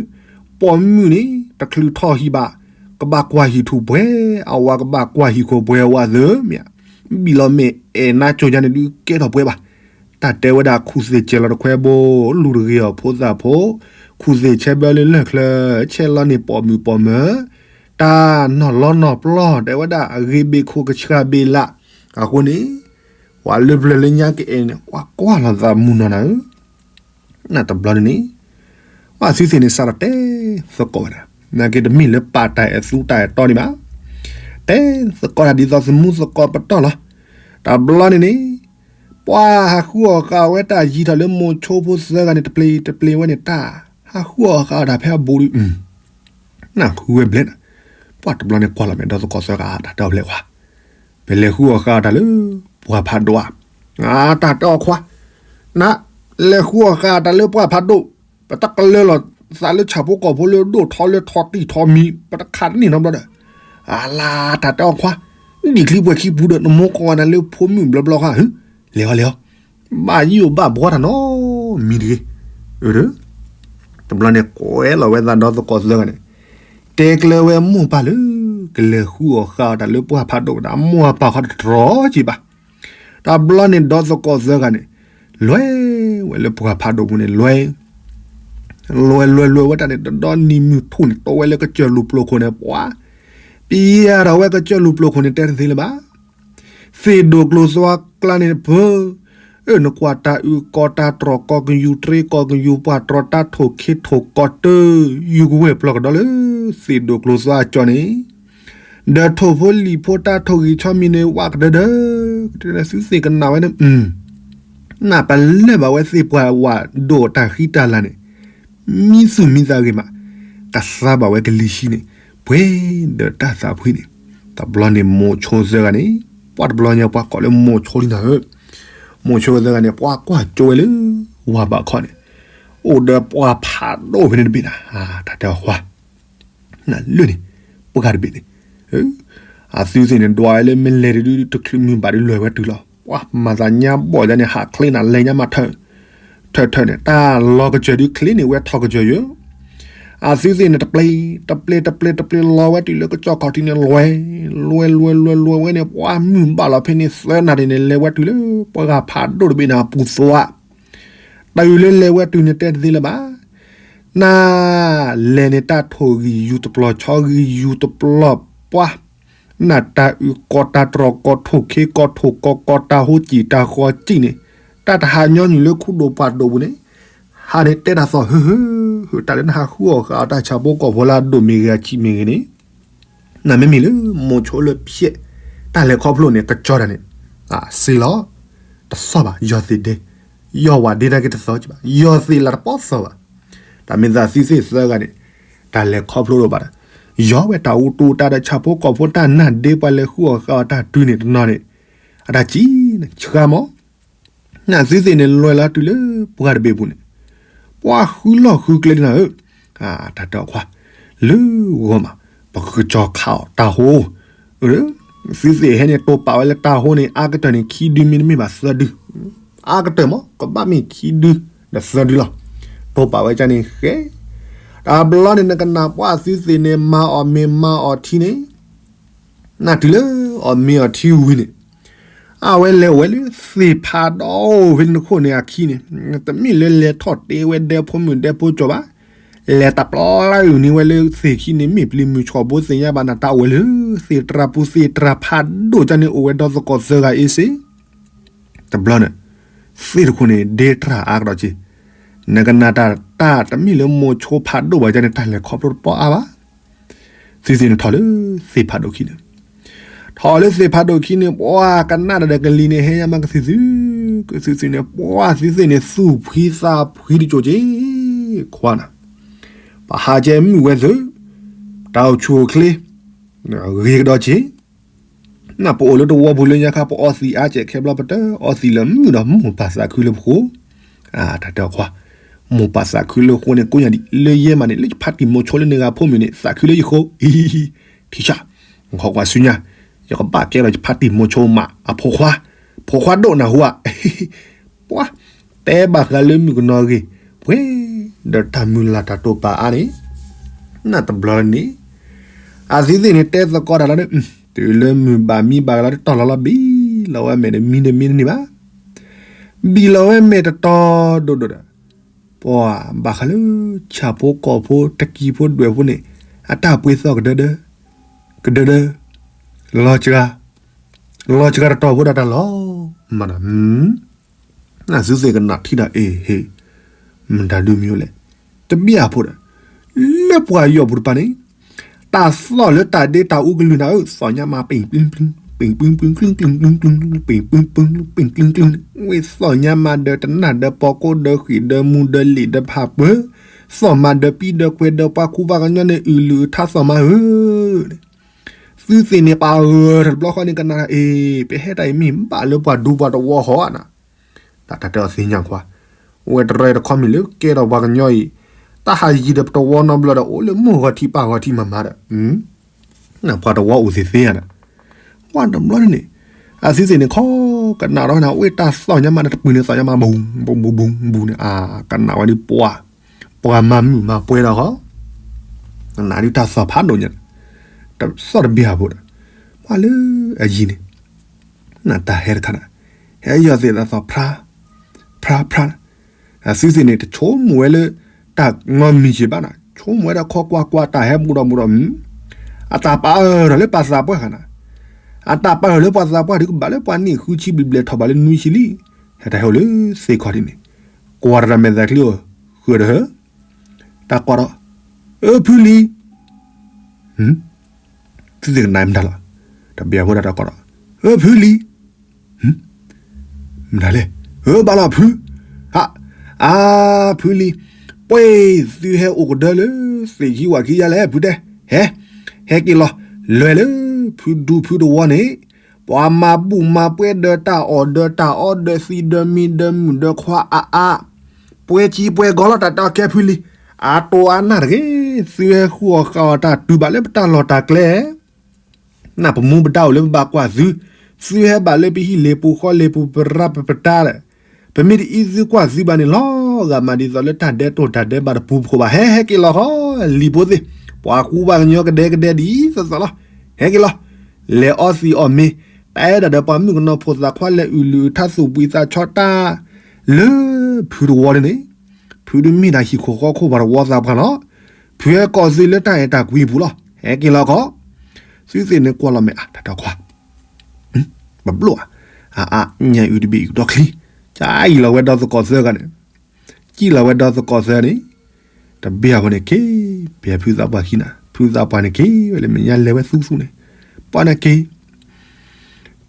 ပိာ်မုၣ်န့ၣ် တချုးထီၣ်ဟံၣ်ဘၣ် ကဘၣ်ကွၢ်ဟံၣ်ထူၣ်ပှဲၤ, အဝၤကဘၣ်ကွၢ်ဟံၣ်ခိၣ်ပှဲၤဝးသု, မ့ၢ်, ဘံၣ်လီၤမ့ၢ်အဲၣ်နါကၠိယါန့ၣ်ဒုးကဲထီၣ်ပှဲၤဘၣ်, တၢ်တဲဝဲဒၣ်ခူၣ်သ့ၣ်ကဲလီၤတခွဲဘိ, လူၤတဂ့ၤအီၤဖိသၣ်ဖိ, ခူၣ်သ့ၣ်ဆဲဘၢလၢလၢၢ်ချၢ, ဆဲလီၤန့ၢ်ပိာ်မုၣ်ပိာ်မၢၤ, တၢ်နီၢ်လီနီၢ်ပျီ, တဲဝဲဒၣ်အဂ့ၤဘ့ၣ်ခိၣ်ကဆှၣ်ဘ့ၣ်လး, အဃိန့ၣ် ပှၤလၢပျၢၤလၢညါကအဲၣ်န့ၣ် ပှၤကွၢ်လီၤသးမုၢ်နီၢ်နၤဧၢ, နတဘျီန့ၣ်န့ၣ်, ပှၤသုသ့ၣ်န့ၣ်စးထီၣ်တဲသကိးဝဲဒၣ်, နာ်က့တမ့ၢ်လၢပာ်တၢ်အဲၣ်သူတၢ်အဲၣ်တီန့ၣ်ဘၣ်, တဲသကိးတၢ်ဒ်သိးသမူသကိးပတီၢ်လီၤ, တဘျီန့ၣ်န့ၣ်, ပှၤဟးဃုအီၣ်ဃာ်ဝဲတၢ်ယံာ်ထီၣ်လၢမိၤဆိဖိသၢဂၤန့ၣ် တပျ့ၤတပျ့ၤဝဲန့ၣ်တၢ်, ဟးဃုအီၣ်ဃာ်တၢ်ဖဲအဘူးဒီး နဃုဝဲဘျဲၣ်နၤ, ပှၤတဘျီန့ၣ်ကွၢ်လီၤမဲာ်ဒီသကိးသၢဂၤ တၢ်တဲအီၤဖဲလဲၣ်ခွါ, ပလဲၤဃုအီၣ်ဃာ်တၢ်လၢ ပှၢ်ဖးဒိၣ်ဧါ, တၢ်တဲအီၤခွါ, န, လဲၤဃုအီၣ်ဃာ်တၢ်လၢပှၢ်ဖးဒိၣ်, ပတကလၢလီၤသးလၢဆၣ်ဖိကီၢ်ဖိလၢဒိၣ်ထီလၢထီတံၢ်ထီမံၤ ပတခးန့ၢ်နီတဘျီဒီး, အလါ တၢ်တဲအီၤခွါ, ဒံၣ်ချံပှဲၤခံပူၤဒီး နမိၢ်ကီၢ်ဝဲနၤလၢဖိမုၣ်ဘျီဘျီဃါ, လဲၤအီၤလဲၤအီၤ ဘၣ်ယိၣ်ဘၣ်ဘှီတၢ်နီတမံၤတဂ့ၤ, တဘျီန့ၣ်ကွဲလီၤဝဲသးဒီသကိးသၢဂၤန့ၣ်, တဲကျၢၤဝဲမိၢ်ပၢ်လၢ ကလဲၤဃုအီၣ်ဃာ်အီၣ်တၢ်လၢပှၢ်ဖးဒိၣ်ဝဲဒၣ် မိၢ်အပၢ်ခီတတြီက့ၤဘၣ်, တဘျီန့ၣ်ဒီသကိးသၢဂၤန့ၣ်, လဲၤဝဲလၢပှၢ်ဖးဒိၣ်ပူၤန့ၣ် လဲၤ လဲၤလဲၤလဲၤဝဲတၢ်န့ၣ် တဒီနံၤမုၢ်ထူၣ်န့ၣ် တိဝဲလၢကစၢၢ်လူၤပျိၤခိၣ်န့ၣ် ပှၤ, ပယဲၢ်ထီၣ်ဝဲကစၢၢ်လူၤပျိၤခိၣ်န့ၣ် တဲတသ့လၢၤဘၣ်, သ့ၣ်ဒိၣ်ကျိၤသွါကျါန့ၣ်တဖၢ, အၢ နကွၢ်တၢ်အုၣ်ကီၤတၢ်တြီၢ် ကီၢ်ကယူၤတြ့ကီၢ်ကယူၤပှၢ်တြီၢ် တၢ်ထိၣ်ခ့ထိၣ်ကီတၢၢ် ယူၤကဝဲၢ်ပျီၢ်ကဒီးလၢ သ့ၣ်ဒိၣ်ကျိၤသွါအကၠီန့ၣ်, ဒီးထိၣ်ဖိလံၣ်ဖိတၢ်ထိၣ်ဂံၢ်ဆီမံၤန့ၣ် ဝးကဒၢဒၢ သုသ့ၣ်ကနၣ်ဝဲန့ၣ်, နၢ်ပလဲၢ်ဘၣ်ဝဲသ့ၣ်ပှၤဝးဒိၣ်တၢ်ဃံတၢ်လၤန့ၣ်, မံသူၣ်မံသးဂ့ၤမး, ကသါဘၣ်ဝဲကလံၤဆှံန့ၣ်, ပှဲၤဒီးတၢ်သးဖှံန့ၣ်, တဘျီန့ၣ်မိၤဆိသၢဂၤန့ၣ်, ပှၤတဘျီညါပှၤကိးလၢမိၤဆိလံနၤဧၢ, မိၤဆိသၢဂၤန့ၣ် ပှၤကွၢ်ကၠိဝဲလၢ ဝၤဘးခီန့ၣ်, အိၣ်ဒီးပှၤဖးဒိၣ်ဖဲန့ၣ်တဘ့ၣ်နၤ, တၢ်တဲအီၤကွၢ် နလၢန့ၣ်, ပှၤတဘ့ၣ်န့ၣ်, အသုသ့ၣ်န့ၣ် ဒွးဝဲလၢမ့ၢ်လဲၤတဒု တချုးမုၢ်ဘၣ်ဒု လဲၤဝဲတုၤလီၤ. ပှၤမၤသးညါဘီၣ်ဒ်န့ၣ် ဟးချ့နၤလဲၤညါမးထၢၣ်, ထၢၣ်ထၢၣ်န့ၣ် တၢ်လီၤကစၢၢ်ဒု ချ့န့ၢ်ဝဲထီၣ်ကစၢၢ်ယၢ, အသုသ့ၣ်န့ၣ် တပျ့ၤ, တပျ့ၤ တပျ့ၤ တပျ့ၤ လီၤဝဲတုၤလၢကစီၣ်ခီၣ်ထံးန့ၣ် လွဲ, လွဲ လွဲ လွဲ လွဲဝဲန့ၣ် ပှၤမုၢ်ဘၣ်လီၤဖဲန့ၣ် သၢနၣ်ရံၣ်န့ၣ် လဲၤဝဲတုၤလၢ ပှၤဂၤဖးဒိၣ်တဘ့ၣ်န့ၣ် အပူၤသွး တုၤလၢလဲၤဝဲတုၤန့ၣ်တဲတသ့လၢၤဘၣ်. နလဲၤန့ၣ် တၢ်ထိၣ်ဂံၢ်ယူၤတပျီၤ ဆီဂံၢ်ယူၤတပျီၤ ပှၤ, နတၢ်အုၣ်ကီတၢ်တြီၢ် ကီထိၣ်ခ့ကီထိၣ်ကီကီ တၢ်ဟိကံၣ်တၢ်ဃီကံၣ်န့ၣ်, တၢ်တဟးညီနုၢ်လၢခူဒိၣ်ပှၢ်ဒိၣ်ပူၤန့ၣ်, ဟးန့ၣ်တဲတၢ်သီၣ် ဟုၣ်ဟုၣ်ဟုၣ် တၢ်လၢနဟးဃုအီၣ်ဃုအီတၢ်ဆၣ်ဖိကီၢ်ဖိလၢအဒိၣ်မ့ၢ်ဂ့ၤ အဆံးမ့ၢ်ဂ့ၤန့ၣ် နမ့မ့ၢ်လၢမိၤဆိလၢဖျဲး တၢ်လဲၤခီဖျိန့ၣ် ကကၠီတၢ်န့ၣ်, စ့လီၤ, တသီၣ်ဘၣ် ယီၢ်သ့ၣ်ဒဲ, ယီၢ်ဝၤဒ့တၢ်က့တသီၣ်ကဘၣ် ယီၢ်သ့ၣ်လၢတပီသီၣ်ဘၣ်. တၢ်မ့ၢ်သးသုသ့ၣ်သၢဂၤန့ၣ်, တၢ်လဲၤခီဖျိတအိၣ်ဘၣ်ဒီး, ယီၢ်ဝဲတၢ်အူတူၢ်တၢ်ဒီးဆၣ်ဖိကီၢ်ဖိတၢ်နၢ်ဒ့ ပှၤလဲၤဃုအီၣ်ဃုအီတၢ်တုၤန့ၣ်တနီၤန့ၣ်, အတၢ်စံၣ်နဆှါမး နသုသ့ၣ်န့ၣ် လဲၤလီၤတုၤလၢပှၤတဘ့ၣ်ပူၤန့ၣ်, ပှၤဃုလီၢ်ဃုကျဲလံနၤဧၢ, တၢ်တဲအီၤခွါ, လၢဂီၢ်မး, ပကကၠီခးအီၣ်တၢ်ဟိ, သုသ့ၣ်ဟဲန့ၣ် တိာ်ပာ်ဝဲလၢတၢ်ဟိန့ၣ် အါကတၢၢ်န့ၣ် ခံဒုမ့တမ့ၢ်ဘၣ်သၢဒု, အါကတၢၢ်မး ကဘၣ်မ့ၢ်ခံဒုဒီးသၢဒုလီၤ. တိာ်ပာ်ဝဲကန့ၣ်ဃဲ, တဘျီန့ၣ် နကနၣ်ပှၤသုသ့ၣ်န့ၣ် မၤအီၣ်မ့ၤမၤအီၣ်ထံန့ၣ် နတုၤလၢအီၣ်မ့ၤအီၣ်ထံဝံၤန့ၣ်, အဝဲလဲၤအိၣ်ဝဲလၢသ့ၣ်ဖးဒိၣ်ဖဲန့ၣ်တခိၣ်န့ၣ်အခံန့ၣ်, တမ့ၢ်လၢလဲၤထီၣ်တ့ဝဲဒဲဖိမုၣ်ဒဲဖိကၠီၤဘၣ်, လဲၤတၢ်ပျီလၢအုၣ်န့ၢ်ဝဲလၢသ့ၣ်ခံန့ၣ် မ့ၢ်ပျံၤမုၢ်ဆှီၣ်ဘိသ့ၣ်ညါဘၣ်နၤ တၢ်အိၣ်ဝဲလၢသ့ၣ်တြၢ်ပူၤ သ့ၣ်တြၢ်ဖးဒိၣ်ကန့ၣ် အိၣ်ဝဲဒီသကိးသၢဂၤအ့စ့ တဘျီန့ၣ်, သ့ၣ်တခိၣ်န့ၣ် ဒ့တြၢ်အါကဒီးက့ၤ, နကနၣ်တၢ်တၢ်တမ့ၢ်လၢမိၤဆိဖးဒိၣ်ဘၣ်ကန့ၣ် တၢ်လဲၤခီဖျိတပီအါဘၣ်. သုသ့ၣ်န့ၣ်ထီၣ်လၢသ့ၣ်ဖးဒိၣ်ခံန့ၣ်, ထီၣ်လၢသ့ၣ်ဖးဒိၣ်ခံန့ၣ် ပှၤကနၣ်တၢ်ဒီးကလံၤန့ၣ် ဟဲညါမးကသုသု, ကသုသုန့ၣ် ပှၤသုသ့ၣ်န့ၣ် သူၣ်ဖှံသးဖှံတကၠိၤက့ၤ, ခွါနၤ, ပဟးကဲမုၢ်ဝဲသု, တၢ်အိၣ်ဆူၣ်အိၣ်ချ့, ဂ့ၤကဒီးက့ၤ နပအိၣ်လၢတဝီပူၤလၢညါခါ ပအီသံးအါကဲးခဲဘျီ ပတအီသံးလၢမုၢ်ဒီး မိၢ်ပၢ်သးခုလၢပဃိ, တၢ်တဲအီၤခွါ, မိၢ်ပၢ်သးခုလၢဃိန့ၣ် ကိးညါဒံး လၢယဲမးန့ၣ် လၢယဖါတံၢ်မိၤဆိလၢန့ၢ်ဂၤဖိမုၣ်န့ၣ် သးခုလၢယဃိ, ထံဆၣ်, ခီကွၢ်ဆူညါ, ယကဘၣ်ကဲလီၤယဖါတံၢ်မိၤဆိမး အဖိခွါ, ဖိခွါဒိၣ်နၢ်ဟူဧါ ပှၤ, တဲဘၣ်ဃးလၢမုၣ်ကနီၤဂ့ၢ်, ပှဲၤ, ဒီးတၢ်မုၢ်လၢ်တၢ်တိာ်ပာ်အါန့ၣ်, နတဘျီန့ၣ်, အသုသ့ၣ်န့ၣ် တဲသကိးတၢ်လီၤန့ၣ်, တုၤလၢမုၢ်ဘၣ်မံဘၣ်လီၤ တတီၢ်လီၤလီၤ ဘံၣ်လီၤဝဲမဲာ်ဒီး မံဒီးမံတန့ၢ်ဘၣ်, ဘံၣ်လီၤဝဲမဲာ်တတီၤဒိၣ်ဒိၣ်ဒီး, ပှၤဘၣ်ဃးလၢ ဆၣ်ဖိကီၢ်ဖိ တကံၤဖိဒွဲၣ်ဖိန့ၣ်, အတၢ်ပှ့ၤသီၣ်ကဒၢဒၢ, ကဒၢဒၢ, လီၤစှၤ, လီၤစှၤတတီၤဖိဒီးတၢ်လီၤ, မၤဒီး အသုသ့ၣ်ကနၣ်ထံၣ်ဒီး အ့ၣ်ဟ့ၣ်, မတၤဒုမံၤအိၣ်လဲၣ်, တဘျီဖိဒီး, လၢပှၤယီၢ်ပူၤတပၤန့ၣ်, တၢ်သီၣ်လၢတၢ်ဒ့တၢ်အူကလုၢ်နၤဧၢ, သီၣ်ညါမး ပ့ၢ်ပူၢ်ပူၢ်, ပ့ၢ်ပူၢ်ပူၢ် ကျူၢ်ကျူၢ်ကျူၢ်ကျူၢ်, ပ့ၢ်ပူၢ်ပူၢ် ပ့ၢ်ကျူၢ်ကျူၢ်, ဝဲသီၣ်ညါမးဒီးတနၢ်ဒီးပီကိၣ်ဒီးဃံၣ် ဒီးမူဒီးလံာ်ဒီးဖးပၢၤ, သီၣ်မးဒီးပံဒီးကွဲၤဒီးပှၤခူပှၤကညီန့ၣ် အုၣ်လုၢ်အုၣ်ထါသီၣ်မးဧၢ သုသ့ၣ်န့ၣ် ပာ်ဂၢၢ်တဘျီဃီန့ၣ် ကနၣ်အ့ၣ် ပဟဲတၢ်အံၤမ့ၢ်ဘၣ်လၢပှၤဒူပှၤတဝီဃီဧါနၤ, တၢ်တဲအီၤသ့ၣ်ညါခွါ, ဝဲတရၢတခီမ့ၢ်လၢကဲထီၣ်ပှၤကညီအံၤ, တၢ်ဟးယံၤဒီးပတဝီနီတဘျီဒီး အိၣ်လၢမိၢ်ဂီၤထံးပၢ်ဂီၤထံးမၤမၤဒီး ပှၤတဝီအိၣ်သ့သ့ဧါနၤ, ဝဲတဘျီန့ၣ်, အသုသ့ၣ်န့ၣ် ခီကနၣ်ထီၣ်နၤ ဝဲတၢ်သီၣ်ညါမးန့ၣ် တပူၤန့ၣ်သီၣ်ညါမး ဘူးဘူးဘူးဘူးန့ၣ် အကနၣ်ဝဲဒ်ပှၤ, ပှၤမၤမုာ်မၤပှဲၤဒီးဃီ, ကနၣ်ဒ်တၢ်သီၣ်ဖးဒိၣ်ညါ, တသီၣ်တဘျီဖိဒီး, ပှၤလၢအယံၤန့ၣ်, နတၢ်ဟဲတခါနၤ, ဟဲယီၤသ့ၣ်တၢ်သီၣ်ဖြါ, ဖြါဖြါ, အသုသ့ၣ်န့ၣ် တဆိကမိၣ်ဝဲလၢ တၢ်နီတမံၤက့ၤဘၣ်နၤ ဆိကမိၣ်ဝဲဒၣ်ခီကွၢ်ကွၢ် တၢ်ဟဲဘူးဒီးဘူးဒီး အတၢ်ပာ်အၢၣ်ထီၣ်လၢပှၤသးပှၢ်ဃာ်နၤ, အတၢ်ပာ်အၢၣ်လၢပှၤသးပှၢ်ဒီးကဘၣ်လၢပှၤနံၣ်ဃုဆံဘျဲၣ်ဘျဲၣ်ထီၣ်ဘးလၢနွံဆံလံ, ဟဲတၢ်ဟဲအိၣ်လၢသ့ၣ်ခီၣ်ထံးန့ၣ်, ကွၢ်တၢ်မဲာ်သးချံအိၣ်, ဃုာ်ဒီးဟၢ, တၢ်ကိးဒီး, အၢဖုလံၤ သုသ့ၣ်ကနၣ်မတၤလီၤ, တဘျီဖိဒၣ်တၢ်ကိးဒီး, အၢဖုလံၤ, မတၤလဲၣ်, အၢ ဘၣ်လီၤဖု, အါ, ဖုလံၤ, ပှဲၤ သုဟဲအိၣ်ကဒၢလၢ သ့ၣ်ခံဝၣ်ခံယါလဲၣ် ဖုတဲ, ဟဲ, ဟဲက့ၤလီၤ, လဲၤလၢ ဖုဒူဖုတဝီန့ၣ်, ပှၤမၤဘူၣ်မၤပှဲၤဒီးတၢ်အီၣ်ဒီးတၢ်အီဒီးသံဒီးမံဒီးမုၣ်ဒီးခွါအါအါ, ပှဲၤကံပှဲၤကီလီၤတၢ်တၢ်ကဲဖုလံၤ, အတိၢ်အါနၢ်တဂ့ၤ, သုဟဲဃုအီၣ်ဃုအီတၢ်တုၤဘၣ်လၢပတၢ်လီၢ်တၢ်ကျဲ နၢ်ပမူပဒါအိၣ်လၢပဘၣ်ကွၢ်သု, သုဟဲဘၣ်လၢပဟံၣ်လ့ၣ်ပူၤဃီလ့ၣ်ပူၤပရၢပပတၢ်, ပမ့ၢ်တအံၤသုကွၢ်သုဘၣ်န့ၣ်လီၤ, ဂၤမးဒ်သိးလၢတၢ်ဒဲးတိၢ်တၢ်ဒဲးဘးတပူၤဖှိၣ်ဘၣ်, ဟဲဟဲက့ၤလီၤဃီ, လံၤဖိသ့ၣ်, ပှၤကူပှၤကညီကဒဲကဒဲဒ်သိးသိးလီၤ, ဟဲက့ၤလီၤ, လဲၤအီသံးအီၣ်မ့ၤ, တၢ်အဲၣ်ဒၣ်ဒီးပှၤမုၣ်ကနီၤဖိသၣ်ခွါလဲၤအုၣ်လုၢ်အုၣ်ထါသူၣ်ဘှံးသးဆီတၢ်, လၢ ဖုတဝီန့ၣ်န့ၣ်, ဖုဒုးမ့ၢ်ဒၣ်ဟံၣ်ခိၣ်ဃီခိၣ်ပှၤတဝီသးပှၢ်လီၤ, ဖုဟဲကိးသုလၢတၢ်အဲၣ်တၢ်ကွံအပူၤလီၤ, ဟဲက့ၤလီၤဃီ, သုသ့ၣ်န့ၣ်ကွၢ်လီၤမဲာ်အါ တၢ်တခွါ ပဘျိၣ်ဧါ, အါအါ ညၣ်အုၣ်တဘ့ၣ်အုၣ်ဒီချံ, ကအံၣ်လီၤဝဲဒီသကိးသၢဂၤန့ၣ်, ကံၣ်လီၤဝဲဒီသကိးသၢန့ၣ်, တဘ့ၣ်အဖိန့ၣ်က့ၤ, ပှဲၤဖုသးပှၢ်ခံနၤ, ဖုသးပှၢ်န့ၣ်က့ၤဝဲလၢမဲာ်ညါလဲၤဝဲသူသူန့ၣ်, ပှၤန့ၣ်က့ၤ, က့ၤက့ၤ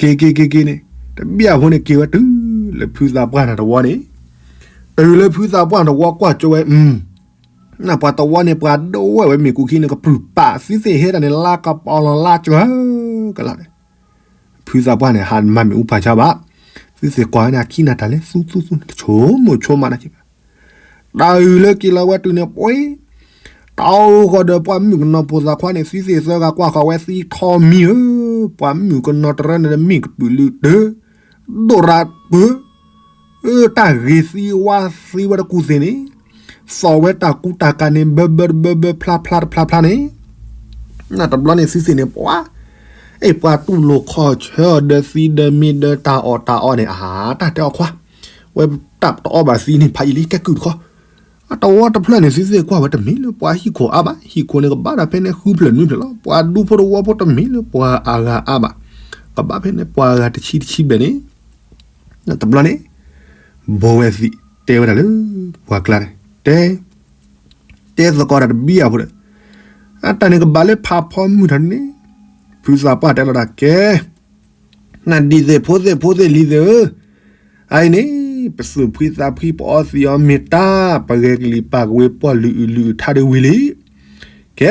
က့ၤက့ၤန့ၣ်, တဘ့ၣ်အဖိန့ၣ်က့ၤဝဲတုၤလၢဖုသးပှၢ်နၤတဝီန့ၣ်, တုၤလၢဖုသးပှၢ်နဝီကွၢ်ကၠိဝဲ, နပှၤတဝီန့ၣ် ပှၤဒိဝဲဝဲမ့ၣ်ကူခံန့ၣ် ကပြုၢ်ပာ်သုသ့ၣ်ဟဲတၢ်န့ၣ် လါကပီၤလီၤလါကၢကလးန့ၣ်, ဖုသးပှၢ်န့ၣ် ဟးမၤမ့ၣ်အူဖးဆါဘၣ်, သုသ့ၣ်ကွၢ်ဝဲန့ၣ် အခံနၤတၢ်လဲၤသူသူသူန့ၣ် တဆိကမိၣ်ဆိကမးနၤက့ၤဘၣ်, တၢ်အုၣ်လၢက့ၤလီၤဝဲတုၤန့ၣ်ပှဲၤ, တၢ်အိၣ်ဃီဒီးပှၤမုၣ်ကနီၤဖိသၣ်ခွါန့ၣ် သုသ့ၣ်သၢဂၤကွၢ်ဃီၤဝဲသံထီမံၤဧၢ, ပှၤမုၣ်ကနီၤတရၢန့ၣ်မ့ၢ်ကပုာ်လုးတၢ်, ဒိၣ်ရၤပၢၤ အၢ တၢ်ဂ့ၤသံဝါသံဝဲတကူၢ်သ့ၣ်န့ၣ်, သီၣ်ဝဲတၢ်ကူတၢ်ကၤန့ၣ် ဘၢဘၢတဘၢဘၢ ဖျါဖျါတဖျါဖျါန့ၣ်, နတဘျီန့ၣ်သုသ့ၣ်န့ၣ် ပှၤ, အဲၣ်ပှၤတူၢ်လိာ်ခီၣ်ဆၢအီၤဒီးသံဒီးမ့ၢ်ဒီးတၢ်အီၣ်တၢ်အီန့ၣ် အဟါ တၢ်တဲအီၤခွါ, ဝဲတၢ်တအီဘၣ်သံန့ၣ် ဖးယံာ်လံ ကဲကုၢ်တခီ, အတဝီတဖျၢၣ်န့ၣ် သုသ့ၣ်ကွၢ်ဝဲတမ့ၢ်လၢပှၤဟံၣ်ခိၣ်အါဘၣ်, ဟံၣ်ခိၣ်န့ၣ်ကဘၣ်တၢ်ဖဲန့ၣ်ဃုဖျၢၣ်နွံဖျၢၣ်လီၤ, ပှၤဒူဖိတဝီဖိတမ့ၢ်လၢပှၤအါဂၤအါဘၣ်, ကဘၣ်ဖဲန့ၣ်ပှၤဂၤတဆံတဆံဘျဲၣ်န့ၣ်, တဘျီန့ၣ်, ဘိဝဲသံးတဲဝဲဒၣ်လၢပှၤကျါန့ၣ်, တဲ, တဲသကိးတၢ်တဘံၣ်အဖိဒီး, အတၢ်န့ၣ်ကဘၣ်လၢဖးဖီမုၢ်ထီၣ်န့ၣ်, ဖုသးပှၢ်တဲလီၤတၢ်ကဲ နဒံၣ်သ့ၣ်ဖိသ့ၣ်ဖိသ့ၣ်လံၤသ့ၣ်ဧၢ, အအံၤန့ၣ်, ပသူၣ်ဖှံသးဖှံ ပအီသံးအီမ့ၤတၢ်, ပဂဲၤကလံၤပာ်ကဝ့ၤ ပှီၢ်လုၢ်အုၣ်လုၢ်အုၣ်ထါဒုးဝံၤလံ, ကဲ,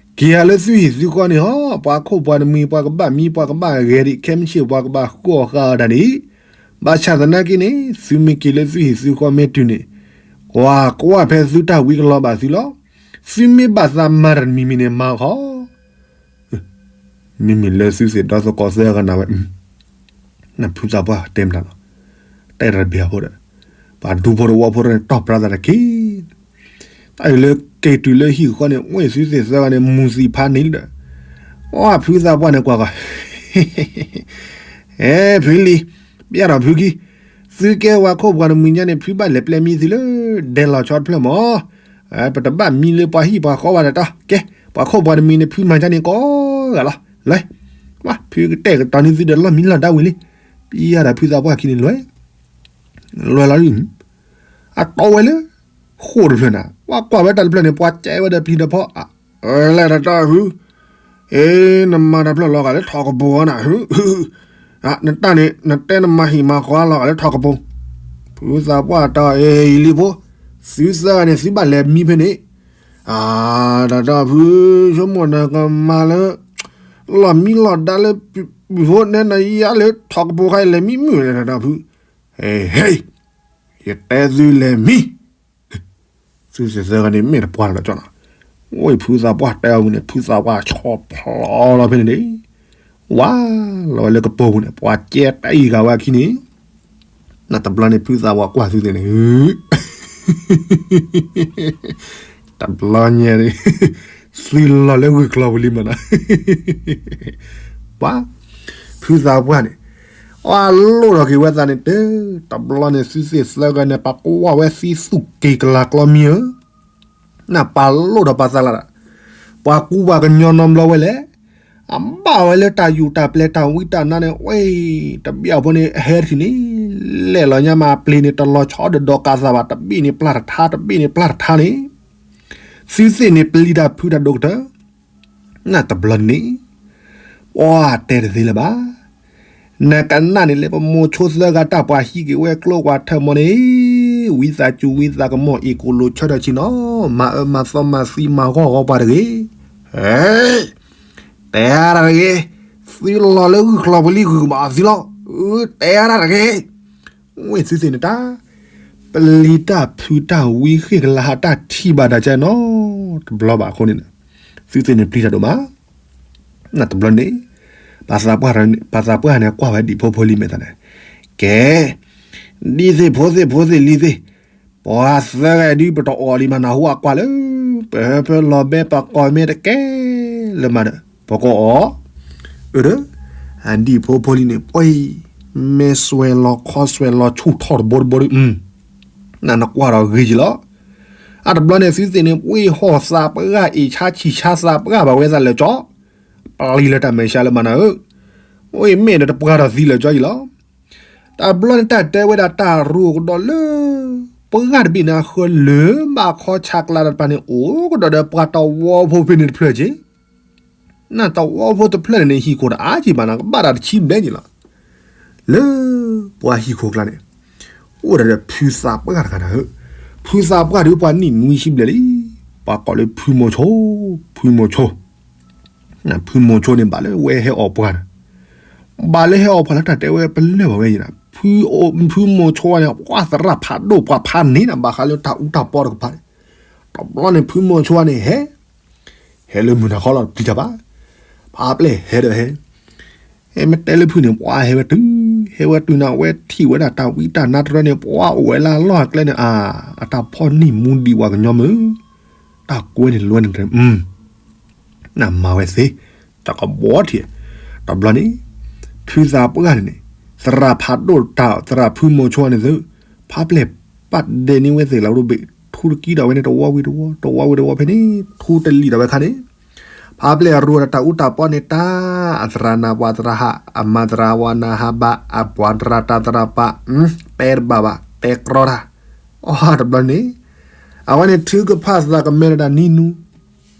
က့ၤယၤလၢသုဟံၣ်သုဃီန့ၣ်ဟီ, ပှၤခိၣ်ပှၤတမှံၤ ပှၤကဘၣ်မံပှၤကဘၣ်ဂဲၤဒံး ခဲမုၢ်ဆ့ၣ်ပှၤကဘၣ်ဃုအီၣ်ဃုအီတၢ်ဒံး, ဘၣ်ဆၣ်သနာ်က့န့ၣ် သုမ့ၢ်က့ၤလၢသုဟံၣ်သုဃီမ့ၢ်တုၤန့ၣ်, ပှၤကွၢ်ဖဲသုတၢ်ဝံကလီၤဘၣ်သုလီၤ, သုမ့ၢ်ဘၣ်သးမၤတၢ်တမံၤမံၤန့ၣ် မၤအီၤခီ မ့မ့ၢ်လၢသုသ့ၣ်ဒီသကိးသၢဂၤနၤဝဲ, နဖုသးပှၢ်တဲမတၤလီၤ, တဲတၢ်တဘၣ်အဖိဒီး, ပှၤဒူဖိတဝီဖိန့ၣ် တီၢ်ပြၢသးတက့ၢ်, တၢ်အံၤလၢက့ၤတုၤလၢဟံၣ်ဃီန့ၣ် ဝဲၢ်သုသ့ၣ်သၢဂၤန့ၣ် မူၤသံးဖးန့ၣ်လံဒီး, အီ ဖုသးပှၢ်န့ၣ်ကွၢ်ကွၢ် အဲ ဖုလံၤ, ပျဲဒီးဖုခံ, သုကဲဝဲခိၣ်ပှၤတမှံၤညါန့ၣ် ဖုဘၣ်လဲၤပျဲမံသုလၢ ဒဲလီၤဆီတဖျၢၣ်မး, ပတဘၣ်မံလၢပှၤဟံၣ်ပှၤဃီဘၣ်ဒီးတီ, ကဲ, ပှၤခိၣ်ပှၤတမှံၤန့ၣ် ဖုမၤကါန့ၣ်ကိးဂၤလီၤ, လဲၤ, ဝါ ဖုကတဲာ်ကတီၤန့ၢ်သုဒီးလီၢ်မံလီၢ်ဒါဝံၤလံ, ပျဲဒီးဖုသးပှၢ်ခံန့ၣ်လွဲ, လွဲလီၤ, အတီဝဲလၢ ဃိာ်တဖျၢၣ်နၤ, ပှၤကွၢ်ဝဲတၢ်တဖျၢၣ်န့ၣ် ပှၤကဲဝဲဒီးပျံၤဒီးဖီ, လဲၤတတီဖု အ့နမၤတၢ်ဖျၢၣ်လီၤဂာ်လၢထီၣ်ကပိၤအီၤနၤ, နတၢ်န့ၣ် နတဲနမၤဟံၣ်မၤဃီလီၤဂာ်လၢထီၣ်ကပိၤ, ဖုသးပှၢ်တီအံၤလံဖိ, သုသၢဂၤန့ၣ် သုဘၣ်လဲၤမံဖဲန့ၣ်, အတတီဖု ဆိကမိၣ်နကမၤလၢ လီၢ်မံလီၢ်ဒါလၢ ပှၤဖိနဲနယါလၢထီၣ်ကပိၤခါအံၤ လဲၤမံမုာ်လဲၣ်တတီဖု, ဟ့ ယတဲသုလဲၤမံ သုသ့ၣ်သၢဂၤန့ၣ် မ့ၢ်တပှၢ်တၢၢ်လီၤကၠီလီၤ, ဝဲဖုသးပှၢ်တဲအီၤဝံၤန့ၣ် ဖုသးပှၢ်ဆီဖျီလီၤဖဲန့ၣ်န့ၣ်, ဝါလီၤဝဲလၢကပိၤပူၤန့ၣ် ပှၤကဲတၢ်အံၤဂၤဝဲအခံန့ၣ်, နတဘျီန့ၣ် ဖုသးပှၢ်ကွၢ်သုသ့ၣ်န့ၣ် တဘျီညါန့ၣ် သုလီၤလၢဂုၢ်ကျီၤပူၤလံမးနီၤ, ပှၤ ဖုသးပှၢ်န့ၣ် အလိၣ်ထီၣ်က့ၤဝဲသးန့ၣ် တ, တဘျီန့ၣ် သုသ့ၣ်သၢဂၤန့ၣ် ပှၤကွၢ်ဝဲသံသူၣ်က့ၤကလၤကျီမံဧၢ, နပာ်လိၣ်ဒီးပှၤသးလၢ်ဒၣ်, ပှၤကူပှၤကညီနီတဘျီဝဲလဲၣ်, အဘၣ်ဝဲလၢတၢ်ယူၢ်တၢ်ပျဲတၢ်ဝံတၢ်နါန့ၣ် ဝဲ, တဘ့ၣ်အဖိန့ၣ် ဟဲတထံၣ်န့ၣ်, လဲၣ်လီၤညါမး အပျ့ၤန့ၣ် တလီၤဆီဒီးဒီးကးသးဘၣ် တဘ့ၣ်န့ၣ်ပျၢ်တထါ တဘ့ၣ်န့ၣ်ပျၢ်တထါန့ၣ် သုသ့ၣ်န့ၣ်ပျံၤတၢ်ဖုးတၢ်ဒိၣ်ကတၢၢ်, နတဘျီန့ၣ်, ပှၤတဲတသ့လၢၤဘၣ်, နကနၣ်န့ၣ်လၢပမိၢ်ဆိသၢဂၤတၢ်ပှၤဟံးက့ၤဝဲကျိပှၤထၢၣ်မီန့ၣ်, ဝံသးစူၤဝံသးကမီၤအ့ၣ်ကိၣ်လိာ်ဆၢထၢၣ်ဆ့ၣ်နီၤ, မၤအၢမၤသီမၤသံမၤဂီၢ်ဂီၢ်ပှၤတဂ့ၤ. တဲတၢ်တဂ့ၤ, သုလီၤလၢဂုၢ်ကျီၤပလံၤဂုၢ်ကဘၣ်အီၤသုလီၤ, တဲတၢ်တဂ့ၤ. ဝဲသုသ့ၣ်န့ၣ်တၢ် ပလံၤတၢ်ဖုတၢ်ဝံဃ့ၢ်ကလါဟးတၢ်ထံၣ်ဘၣ်တၢ်ကဲနီတဘျီဘၣ်အဃိန့ၣ်, သုသ့ၣ်န့ၣ်ပျံၤတၢ်ဒိၣ်မး. နတဘျီန့ၣ် ပှၤသးပှၢ်န့ၣ်ကွၢ်ဝဲဒံၣ်ဖိဖိလံၤမဲာ်သးန့ၣ်, ကဲ, ဒ်သ့ၣ်ဖိသ့ၣ်ဖိသ့ၣ်လံၤသ့ၣ်, ပှၤသၢဂၤဒုးပတအီၣ်လံမးနၢ်ဟူအကွၢ်လၢ ပဟၢဖၢလီၤဘဲပကိးမ့ၢ်တကဲလၢမးဒီး ပကအီၣ် အၢ ဒီး အဒံၣ်ဖိဖိလံၤန့ၣ် ပှဲၤ မ့ၢ်စွဲးလီၤခီစွဲးလီၤဆူၣ်ထီၣ်တဘိတဘိဒီး နနကွၢ်ဒီးဂ့ၤက့ၤလီၤ. အတဘျီန့ၣ် သုသ့ၣ်န့ၣ် ပှ့ၤဟီၣ်သးပှၢ်အ့ၣ်ဆါဆံၣ်ဆါသးပှၢ်ဘၣ်ဝဲသးလၢကၠီ, ပျံၤလၢတၢ်မဲာ်ဆှးလၢမးနၢ်ဧၢ, အမ့ၢ်ဒီးတပှၢ်ဒီးသံလၢကၠီက့ၤလီၤ. တဘျီန့ၣ်တၢ်တဲဝဲဒၣ်တၢ်ရူးကဒီးလၢ ပှၢ်တဘ့ၣ်န့ၣ်အဃၢၤလၢဘၣ်ခီဆးကျးဒီးတပၤန့ၣ် အိၣ်ကဒီးဒီးပှၤတဝီဖိဖဲန့ၣ်တဖျၢၣ်က့ၤ နတဝီဖိတဖျၢၣ်န့ၣ်န့ၣ် ဟံၣ်ခိၣ်တအါက့ၤဘၣ်နၤ ကဘၣ်တၢ်တဆံဘျဲၣ်န့ၣ်လီၤ. လၢပှၤဟံၣ်ခိၣ်ကျါန့ၣ် အိၣ်ဒီးဖုသးပှၢ်တဂၤတဂၤဧၢ, ဖုသးပှၢ်ဒုးပှၤနံၣ်နွံဆံဘျဲၣ်လံ, ပှၤကိးလၢဖုမိၤဆိ, ဖုမိၤဆိ, ဖုမိၤဆိန့ၣ်ဘၣ်လၢဝဲဟဲအီၣ်ပှၤန့ၣ်, ဘၣ်လၢဟဲအီၣ်ပှၤလၢတၢ်တဲဝဲပလၢၢ်ဘၣ်ဝဲန့ၣ်, ဖုမိၤဆိန့ၣ် ပှၤသရၣ်ဖးဒိၣ်ပှၤဖးန့ၢ်နၤ ဘၣ်ဃးလၢတၢ်အူတၢ်ပီတကပၤန့ၣ်, တဘျီန့ၣ် ဖုမိၤဆိန့ၣ်ဟဲ ဟဲလၢမုၢ်နၤခီလီၤတပျံၤတၢ်ဘၣ်, ဖးပျဲၢ်ဟဲဒီးဟဲ, ဟဲမ့ၢ်တဲလၢဖုန့ၣ် ပှၤဟဲဝဲတုၤ, ဟဲဝဲတုၤန့ၣ် အဝဲထံၣ်ဝဲဒၣ်တၢ်ဝံတၢ်နါတရၢန့ၣ် ပှၤအိၣ်ဝဲလၢအလီၢ်အကျဲန့ၣ် အါ, အတၢ်ဖီၣ်နံၣ်မူဒံးဝဲကညီမုၢ်, တၢ်ကွဲန့ၣ်လွဲန့ၣ် နမၤဝဲသ့, တၢ်ကဘီထံး, တဘျီန့ၣ် ဖုသးပှၢ်န့ၣ်န့ၣ် သရၣ်ဖးဒိၣ်တၢ် သရၣ်ဖုမိၤဆိန့ၣ်သု, ဖးပျဲၢ်ပာ်ဒဲးန့ၢ်ဝဲသ့ၣ်လီၤဒိဘ့ၣ်, ထူတကံဒီးဝဲန့ၣ် တဝီဝံၤတဝီ တဝီဝံၤတဝီဖဲန့ၣ် ထူတလံာ်ဒီးဝဲခါန့ၣ်, ဖးပျဲၢ်အရူဒီးတၢ်အူတၢ်ပီန့ၣ်တၢ်, အသရၣ်နၤပှၤသရၣ်ဟး, အမၤသရၣ်ဝၤနၤဟးဘၣ်, အပှၤတရၣ်တၢ်သရၣ်ပာ်, တဲတဘၣ်ဘၣ် တဲကြီတၢ်, အတဘျီန့ၣ် အဝဲန့ၣ်ထုကဖၣ်သးကမဲဒီးတၢ်နံၤနူၤ,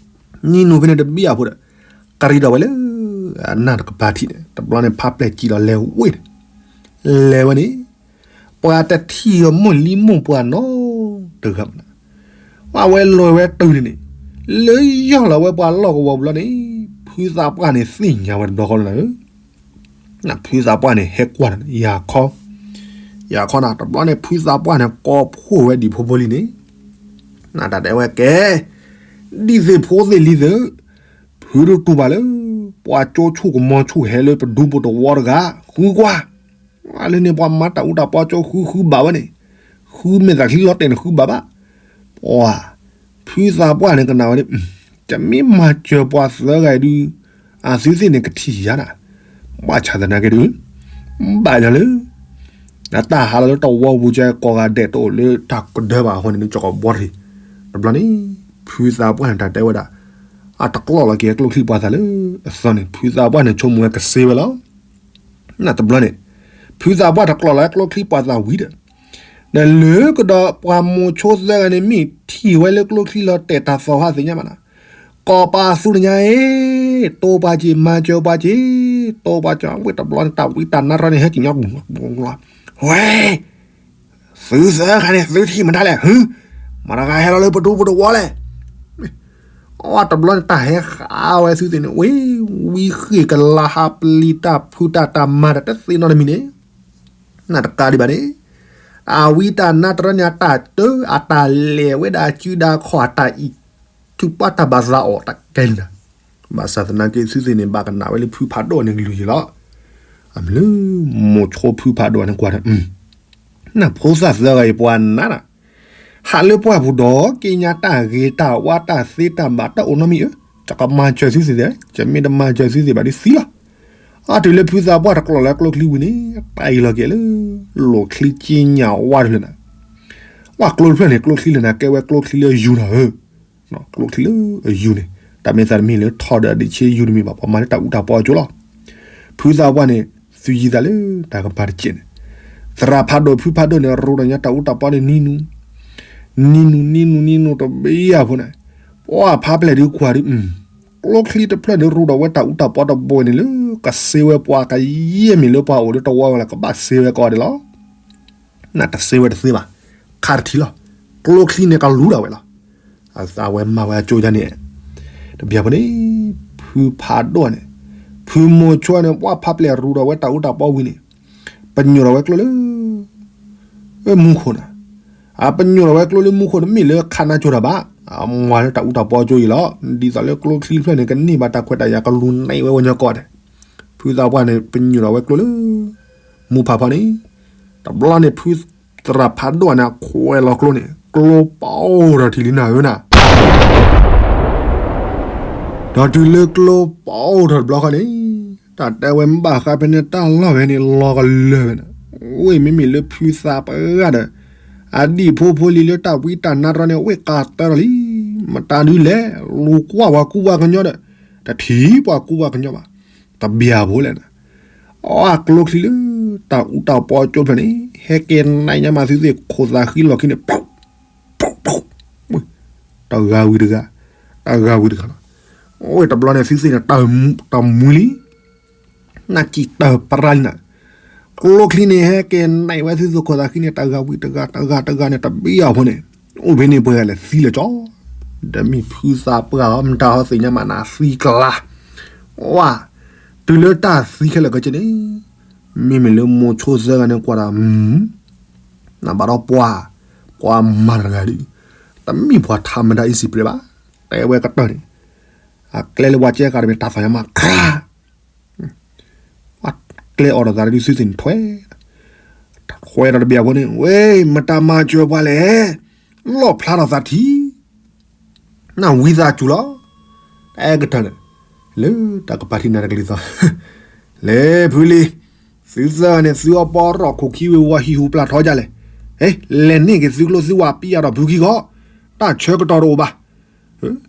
နံၤနူၤဖဲန့ၣ်တဘံၣ်အဖိဒီး ကရံဒီးဝဲလၢ အနၢ်တကပၤထံးန့ၣ် တဘျီန့ၣ် ဖးပျဲၢ်စံၣ်လီၤလဲၤဝဲန့ၣ်, လဲၤဝဲန့ၣ် ပှၤတထံၣ်အမိၢ်လံမိၢ်ပှၢ်နီတဂၤဘၣ်နၤ, အဝဲလဲၤဝဲတုၤန့ၣ်န့ၣ် လၢယီၢ်လီၤဝဲပှၤလီၢ်ကဝီၤပူၤလီၤန့ၣ် ဖုသးပှၢ်န့ၣ်သ့ၣ်ညါဝဲတဘျီဃီလီၤနၤဧၢ, ဖုသးပှၢ်န့ၣ်ဟဲကွၢ်နၤ ယၤခီ, ယၤခီနၤ တဘျီန့ၣ် ဖုသးပှၢ်န့ၣ် ကိးဖှိၣ်ဝဲဒံးဖိဖိလံၤန့ၣ် နတၢ်တဲဝဲကဲ, ဒ်သ့ၣ်ဖိသ့ၣ်လံၤသ့ၣ်, ဖုတတူၢ်ဘၣ်လၢ ပှၤကၠိဆူၣ်ကမီၤဆူၣ်ဟဲလၢပဒူပတဝီတဂၤ, ဃုကွၢ်, လၢန့ၣ်ပှၤမၤတၢ်အူတၢ်ပီကၠိဃုဃုဘၣ်ဝဲန့ၣ်, ဃုမဲာ်သၣ်ချံလီၤတဲာ်န့ၣ်ဃုဘၣ်ဘၣ်, ပှၤ, ဖုသးပှၢ်န့ၣ်ကနၣ်ဝဲန့ၣ်, တမ့ၢ်မၤစၢၤပှၤသၢဂၤဒုး, အသုသ့ၣ်န့ၣ်ကထံၣ်ယၤနၤ, ဘၣ်ဆၣ်သနာ်က့ဒုး, ဘၣ်ယၤလၢ နတၢ်ဟးလီၤလၢတဝီပူၤကဲ ကိးဂၤဒဲးတအိၣ်လၢတၢ်ကဒၢဘၣ်အဃိန့ၣ် နကီၢ်ကဘီထံး, တဘျီန့ၣ် ဖုသးပှၢ်န့ၣ်တၢ်တဲဝဲဒၣ်, အတကျီၢ်လီၤက့ၤကျိချံပှၤသးလၢအသီန့ၣ် ဖုသးပှၢ်န့ၣ်ဆိကမိၣ်ဝဲကစ့ဝဲလီၤ. နတဘျီန့ၣ် ဖုသးပှၢ်တကျီၢ်လီၤကျိချံပှၤသးဝံၤဒီး နလၢကဒီးပှၤမိၤဆိသၢဂၤန့ၣ် မ့ၢ်ထံၣ်ဝဲလၢကျိချံလီၤတဲာ်တၢ်သီၣ်ဟးသ့ၣ်ညါမးနၤ, ကိးပာ်သူတညါအံၤ, တိပှၤက့ၤ မၤစၢၤပှၤက့ၤ, တိပှၤက့ၤ ဝဲတဘျီန့ၣ် တၢ်ဝံတၢ်နါတရၢန့ၣ် ဟဲက့ၤညီ, ဝဲ သုသၢခါန့ၣ် သုထံၣ်မတၤလဲၣ်, မတၤဂၤဟဲလီၤလၢပဒူပတဝီလဲၣ်. အတဘျီန့ၣ် တၢ်ဟဲဃာ်ဝဲသုသ့ၣ်န့ၣ် ဝံ, ဝံဃ့ၢ်ကလါဟး ပျံၤတၢ်ဖုးတၢ်တၢ်မၤတၢ်တသ့နီတမံၤန့ၣ်, နတကးဒံးဘၣ်န့ၣ်, အဝံတၢ်နါတရၢန့ၣ် အတၢ်တၢ အတၢ်လဲၤဝဲဒၣ်စုဒၣ်ခီၣ် အတၢ်အံး ထုးပှၢ်တၢ်ဘၣ်သးအီၤတကဲလံနၤ. ဘၣ်ဆၣ်သနာ်က့ သုသ့ၣ်န့ၣ် ဘၣ်ကနၣ်ဝဲလၢဖုဖးဒိၣ်န့ၣ်ကလုၢ်ယံၤလီၤ. အမ့ၢ်လၢ မိၤဆိဖုဖးဒိၣ်န့ၣ်ကွၢ်ဒီး နဖိသၣ်သၢဂၤအံၤပှၤနါနၤ, ဟးလၢပှၢ်ပူၤဒီး က့ညါတၢ်ဂ့ၤတၢ်ဝါတၢ်သ့တၢ်ဘၣ်တအိၣ်နီတမံၤဧၢ, ယကမၤစၢၤသုသ့ၣ်သ့ၣ်, ယမ့ၢ်တမၤစၢၤသုသ့ၣ်ဘၣ်ဒုးသံလီၤ. အတုၤလၢဖုသးပှၢ်တကျီၢ်လၢကျိချံဝံၤန့ၣ် ပာ်အံၤလီၤက့ၤလၢ လိာ်ချံက့ညါဝါတဖျၢၣ်နၤ, ဝဲကျိတဖျၢၣ်န့ၣ် ကျိချံလၢနၤကဲဝဲကျိချံလၢယူၤနၤဧၢ ကျိချံလၢအယူၤန့ၣ် တၢ်မ့ၢ်သးတမံၤလၢထီၣ်ဒီးအဒံးဆ့ယူၤတမံၤဘၣ် ပှၤမၤလၢတၢ်အူတၢ်ပီအကျိၤလီၤ. ဖုသးပှၢ်န့ၣ် သုယံၤသးလၢတၢ်ကပၤတကဲးန့ၣ်, သရၣ်ဖးဒိၣ်ဖုဖးဒိၣ်န့ၣ် ရိဒီးညါတၢ်အူတၢ်ပီန့ၣ်နံၤနူၤ, နံၤနူၤ နံၤနူၤ နံၤနူၤတဘျီအဖိန့ၣ်, ပှၤဖးပျဲၢ်ဒုးကွၢ်ဒုး ကျိချံတဖျၢၣ်န့ၣ် ရိဒီးဝဲတၢ်အူတၢ်ပီတဘိန့ၣ်လၢ ကစ့ဝဲပှၤကယဲၢ်မံၤလၢပှၤအိၣ်လၢတဝီဝဲလၢကဘၣ်စ့ဝဲကိးဂၤဒဲးလီၤ. နတစ့ဝဲတသ့ဘၣ်, ခးတထံၣ်လီၤ. ကျိချံန့ၣ်ကလူၤဒၣ်ဝဲလီၤ. အသးဝဲမၤဝဲအကၠိယါန့ၣ်, တဘျီဖိန့ၣ် ဖုဖးဒိၣ်န့ၣ်, ဖုမိၤဆိန့ၣ် ပှၢ်ဖးပျဲၢ်ရူးဒီးဝဲတၢ်အူတၢ်ပီဝံၤန့ၣ်, ပညိၣ်ဒီးဝဲကျိလၢ မူခိၣ်န့ၣ်, အပညိၣ်ဒီးဝဲကျိလၢမူခိၣ်န့ၣ် မ့ၢ်လၢခးနါကၠိတၢ်ဘၣ်, အမၤလၢတၢ်အူတၢ်ပီကၠိအံၤလီၤ. ဒ်သိးလၢကျိချံတဖျၢၣ်န့ၣ် ကန့ၢ်ဘၣ်တၢ်ခွဲးတၢ်ယာ် ကလူၤနံၤဝဲဝဲညီကိးဂၤဒဲး, ဖုသးပှၢ်န့ၣ် ပညိၣ်ဒီးဝဲကျိလၢ မူဖးဖီန့ၣ်, တဘျီန့ၣ် ဖုသရၣ်ဖးဒိၣ်န့ၣ် အခွဲးလီၤကျိန့ၣ် ကျိပီထီၣ်ထံလံနၤဧၢနၤ ဒီးတုၤလၢကျိပီထီၣ်တဘျီဃီန့ၣ်, တၢ်တဲဝဲမ့ၢ်ဘၣ်ဃးဖဲန့ၣ် တၢ်လီၢ်ဖဲန့ၣ် လီၤကလၢာ်ဝဲန့ၣ်, ဝ့ၢ်မ့မ့ၢ်လၢဖုသးပှၢ်ဒီး အဒံၣ်ဖိဖိလံၤလၢတၢ်ဝံတၢ်နါတရီန့ၣ် ဝ့ၢ်ကးတၢထီၣ်လံ, မတၤဒုလဲၣ်, လူၤကွၢ်ပှၤကူပှၤကညီဒီး တထံၣ်ပှၤကူပှၤကညီဘၣ်, တဘၣ်ဖိလဲၣ်နၤ, အကျိချံလၢ တၢ်အူတၢ်ပီကၠိဖျၢၣ်န့ၣ် ဟဲက့ၤနံၤညါမးသုသ့ၣ်ခိၣ်သးဃံလီၢ်ခံန့ၣ် တဂၤဝံၤတဂၤ, တဂၤဝံၤတဂၤလီၤ. အဝဲတဘျီန့ၣ် သုသ့ၣ်န့ၣ် တၢ်မူလံ, နၢ်ကံၣ်တၢ်ပြၢလံနၤ, ကျိချံန့ၣ် ဟဲက့ၤနံၤဝဲသုသ့ၣ်ခိၣ်သးဃံန့ၣ် တဂၤဝံၤတဂၤ, တဂၤတဂၤန့ၣ် တဘၣ်အဖီန့ၣ်, အိၣ်ဖဲန့ၣ်ပှဲၤဂၤလဲၣ်သံလၢာ်ကၠီ, ဒီးမ့ၢ်ဖုသးပှၢ်အီၤ မတၤဟီသ့ၣ်ညါမးနၤသံကျါ, ဝါ, တုၤလၢတၢ်သံခဲလၢာ်ခဲဆ့န့ၣ်, မ့မ့ၢ်လၢမိၤဆိသၢဂၤန့ၣ်ကွၢ်ဒီး နဘၣ်ဒီးပှၤ, ပှၤမၤတဂၤဒုး, တမ့ၢ်ပှၤထးမတၤအံၤစံးပျဲဘၣ်, တဲဝဲကတၢၢ်န့ၣ်, အကျဲလၢပှၤကဲဃာ်တမ့ၢ်တၢ်သးညါမး, ကျဲအီၤဒီးသးဒုးသုသ့ၣ်န့ၣ်ထွဲ, ထွဲဒီးတဘျီဖိန့ၣ် ဝဲ, မတၤမၤစၢၤပှၤလဲၣ်, လီၣ်ဖျါထီၣ်သးထံ နဝံသးစူၤလီၤ, အဲကတၢၢ်န့ၣ်, လၢတၢ်ကပၤထံနၤတကလံၤသီ, လဲၤဖုလံၤ, သုသၢဂၤန့ၣ် သုအီပီရီၣ်ခိၣ်ခံဝ့ၤဝီၤဟံၣ်ဟူးပျၢ်ထီဒ်လဲၣ်, လဲၤန့ၢ်က့ၤသုကျိသုဝၤပံယၤဒီးဖုခံဂီၢ်, တၢ်ဆၢကတီၢ်တအိၣ်ဘၣ်.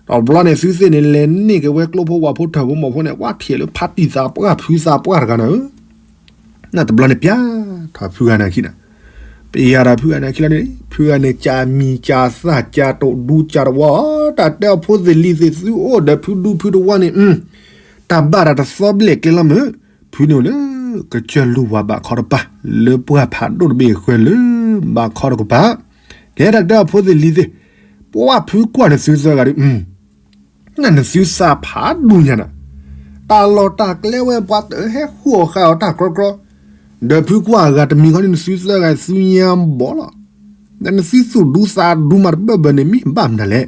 တဘျီန့ၣ် သုသ့ၣ်န့ၣ် လဲၤန့ၢ်က့ၤဝဲကျိဖိဝၤဖိထၢၣ်ဖိမီၢ်ဖိန့ၣ် ဝဲထံၣ်လၢဖါတံၢ်သးပှၢ်ဖုသးပှၢ်တဂၤနၤဧၢ နတဘျီန့ၣ် ပျၢ်ထီၣ်ဖုဂၤန့ၣ်အခံနၤ, ပျၢ်ဒီးဖုဂၤန့ၣ်အခံလီၤန့ၣ် ဖုဂၤန့ၣ် ကၢ်မံၤကၢ်သၣ်ကၢ်တိာ်ဒူကၢ်တဝီ, တၢ်တဲအီၤဖိသ့ၣ်လံၤသ့ၣ်သုအိၣ်ဒီးဖုဒူဖုတဝီန့ၣ်, တၢ်ဘၣ်တၢ်တသီဘျဲၣ်ကျဲလီၤမုၢ်, ဖုန့ၣ်အိၣ်လၢ ကစၢၢ်လူၢ်ဝၤဘးခီတပၤ, လၢပှၢ်ဖးဒိၣ်တဘ့ၣ်ဃၢၤလၢ ဘးခီတကပၤ, ကဲတၢ်တဲအီၤဖိသ့ၣ်လံၤသ့ၣ်, ပှၢ်ဖုကွၢ်န့ၣ်သုသၢဂၤဒီး နနသုသးဖးဒိၣ်ညါနၤ, တၢ်လီၢ်တၢ်ကျဲဝဲပှၤတဟဲဃုအီၣ်ဃာ်အီၤတၢ်ကြီကြီ, ဒီးဖုကွၢ်အဂၤတမံၤဃီန့ၣ် နသုသၢဂၤသုညါဘီလီၤ, ဒီးနသုသူၣ်ဒူသးဒူမးတဘၢဘၢန့ၣ် မ့ၢ်ဘၣ်မနုၤလဲၣ်,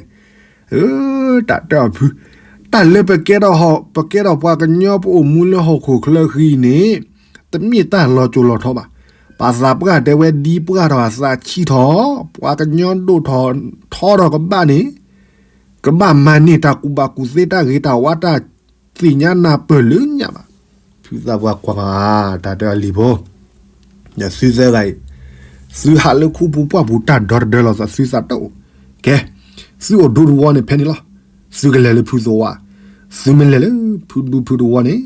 တၢ်တဲအီၤဖု, တၢ်လၢပကဲထီၣ်ဟီၣ် ပကဲထီၣ်ပှၤကညီပအိၣ်မူလၢဟီၣ်ခိၣ်ချၢဃံန့ၣ်, တမ့ၢ်တၢ်လီၤစိၤလီၤထီဘၣ်, ပှၤသးပှၢ်တဲဝဲဒ်ပှၢ်ထီၣ်အသးဆံးထီၣ်, ပှၤကညီဒိၣ်ထီၣ်ထီထီၣ်ကဘၣ်န့ၣ် ကဘၣ်မၤန့ၢ်တၢ်ကူၣ်ဘၣ်ကူၣ်သ့တၢ်ဂ့ၤတၢ်ဝါတၢ်သ့ၣ်ညါနၢ်ပၢၢ်လၢညါဘၣ်, ဖုသးပှၢ်ကွၢ်ဂၤ, တၢ်တဲအီၤလံၤဖိ, သုသၢဂၤအံၤ, သုဟးလၢခူပူၤပှၢ်ပူၤတၢ်ဒီတဒၢလီၤသးသုသးတအိၣ်, ကဲ, သုအိၣ်ဒူတဝီန့ၣ်ဖဲန့ၣ်လီၤ, သုကလဲၤလၢဖုသဝီ, သုမ့ၢ်လဲၤလၢဖုဒူဖုတဝီန့ၣ်,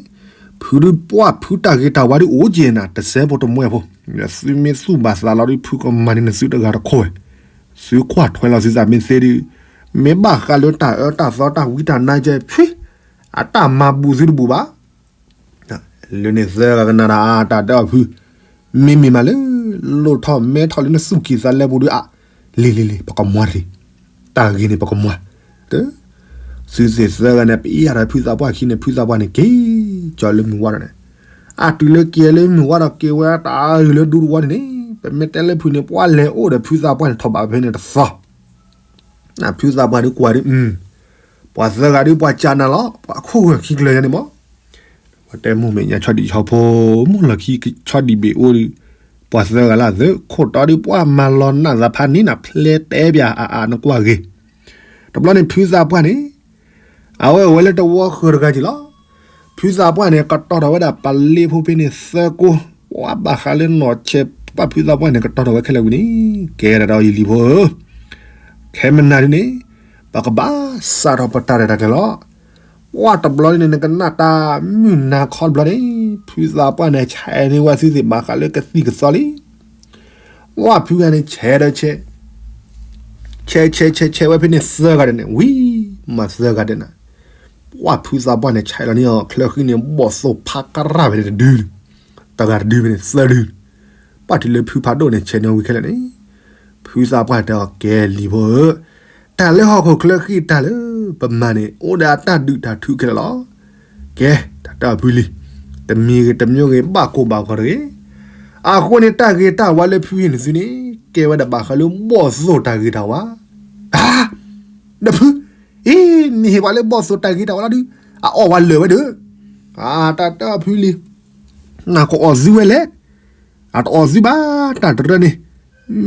ဖုဒုးပှၢ်ဖုတၢ်ဂ့ၤတၢ်ဝါဒုးအိၣ်က့ၤနၤ တစဲးဖိတမှဲဖိ, သုမ့ၢ်သူၣ်ဘၣ်သးလီၤဒုးဖုကမၤန့ၢ်နသုတဂၤတခိၣ်ဝဲ, သုကွၢ်ထွဲလီၤသုသးမ့ၢ်သ့ဒုး, မ့ၢ်ဘၣ်ဃးလၢတၢ်အၢတၢ်သီတၢ်ဝံတၢ်နါကဲဖု, အတၢ်မၤဘူးသုတဘူးဘၣ် လၢန့ၣ်သၢဂၤကနၣ်ဒၣ်အတၢ်တဲအီၤဖု, မ့မ့ၢ်မးလၢ လိၣ်ထီၣ်မဲထီၣ်လၢနသူၣ်ကံၢ်သးလဲပူၤဒုးအါ, လံၤလံၤလံၤ ပကမၤတဂ့ၤ, တၢ်ဂ့ၤန့ၣ်ပကမၤ, သုသ့ၣ်သၢဂၤန့ၣ် ပအံၤယၤဒီးဖုသးပှၢ်ခံန့ၣ် ဖုသးပှၢ်န့ၣ်က့ၤ, ကၠီလၢမုၢ်ဝါဒီးန့ၣ်, အတုၤလၢက့ၤလၢမုၢ်ဝါဒီးက့ၤဝဲတၢ်အဂ့ၤလၢဒူတဝီန့ၣ်န့ၣ်, ပမ့ၢ်တဲလၢဖုန့ၣ် ပှၤလဲၤအိၣ်ဒီးဖုသးပှၢ်န့ၣ်ထီၣ်ဘးဖဲန့ၣ်တသီ ဖုသးပှၢ်ဒုးကွၢ်ဒုး, ပှၤသၢဂၤဒုးပှၤကၢ်နၤလီၤ, ပှၤခိၣ်ဂၢၢ်ခံကျၢၤယါန့ၣ်မး, ပှၤတဲမိၢ်မဲာ်ညါဆီဒံၣ်ဆီဖိ, မိၢ်လီၢ်ခံဆီဒံၣ်ဘ့ၣ်အိၣ်ဒုး, ပှၤသၢဂၤလၢသၢခိၣ်တီဒုး ပှၤမၤလီၤနးသးဖးန့ၢ်နၤဖျဲတဲပၠးအါအါနကွၢ်ဂ့ၤ, တဘျီန့ၣ်ဖုသးပှၢ်န့ၣ် အဝဲအိၣ်ဝဲလၢတဝီဃၢၤတဂၤက့ၤလီၤ. ဖုသးပှၢ်န့ၣ် ကတီၤထီၣ်ဝဲဒၣ်ပလ့ဖိဖဲန့ၣ်သၢကိ, ပှၤဘၣ်ဃးလၢနီၢ်ဆဲးပှၢ်ဖုသးပှၢ်န့ၣ် ကတီၤထီၣ်ဝဲခဲလၢာ်ဝံၤန့ၣ်, ကဲဒၣ်ဒီးယလံၤဖိဧၢ, ခဲမနၤဒ်န့ၣ်, ပကဘၣ်စးထီၣ်ပတၢ်ရဲၣ်တၢ်ကျဲၤလီၤ. ပှၤတဘျီန့ၣ် နကနၣ်တၢ်မုၢ်နၤခီတဘျီန့ၣ်, ဖုသးပှၢ်န့ၣ် ဆဲးန့ၢ်ဝဲသုသ့ၣ်ဘၣ်ဃးလၢကသံၣ်ကသီလံ ဝဲဖုဂၤန့ၣ် ဆဲးဒီးဆဲး, ဆဲးဆဲးဆဲးဆဲးဝဲဖဲန့ၣ်သၢဂၤဒဲးန့ၣ် ဝံၤမးသၢဂၤဒဲးနၤ, ပှၢ်ဖုသးပှၢ်န့ၣ် ဆဲးလီၤန့ၢ်အီၤ ချၢဃံန့ၣ် ဘီၣ်သိၣ်ဖးကရၢ်ဖဲန့ၣ်တဒု, တဂၤတဒုဖဲန့ၣ်သၢဒု, ပှၢ်တုၤလၢဖုဖးဒိၣ်န့ၣ် ဆဲးန့ၢ်အီၤဝံၤခဲလၢာ်န့ၣ်, ဖုသးပှၢ်တဲအီၤ ကဲလံၤဖိဧၢ, တၢ်လၢဟီၣ်ခိၣ်ချၢဃံတၢ်လၢပမၤန့ၣ် အိၣ်ဒီးအတၢ်ဒုးတၢ်ထုခဲလၢာ်လီၤ. ကဲ, တၢ်တဲအီၤဖုလံၤ, တမံၤဂ့ၤတမံၤဂ့ၤ ဘၣ်ကိၢ်ဘၣ်ဂီၤတဂ့ၤ. အဃိန့ၣ် တၢ်ဂ့ၤတၢ်ဝါလၢဖုဟ့ၣ်နသုန့ၣ် ကဲဝဲဒၣ်ဘၣ်ဃးလၢဘီၣ်သိၣ်တၢ်ဂ့ၤတၢ်ဝါ, ဒီးဖု အ့, နဟ့ၣ်ပှၤလၢဘီၣ်သိၣ်တၢ်ဂ့ၤတၢ်ဝါလီၤဒုး, အအီၣ်ဝဲလၢာ်ဝဲဒီး, အတၢ်တဲအီၤဖုလံၤ, နကအီၣ်သုဝဲလဲၣ်, အတအီၣ်သုဘၣ်, တၢ်တရၢန့ၣ်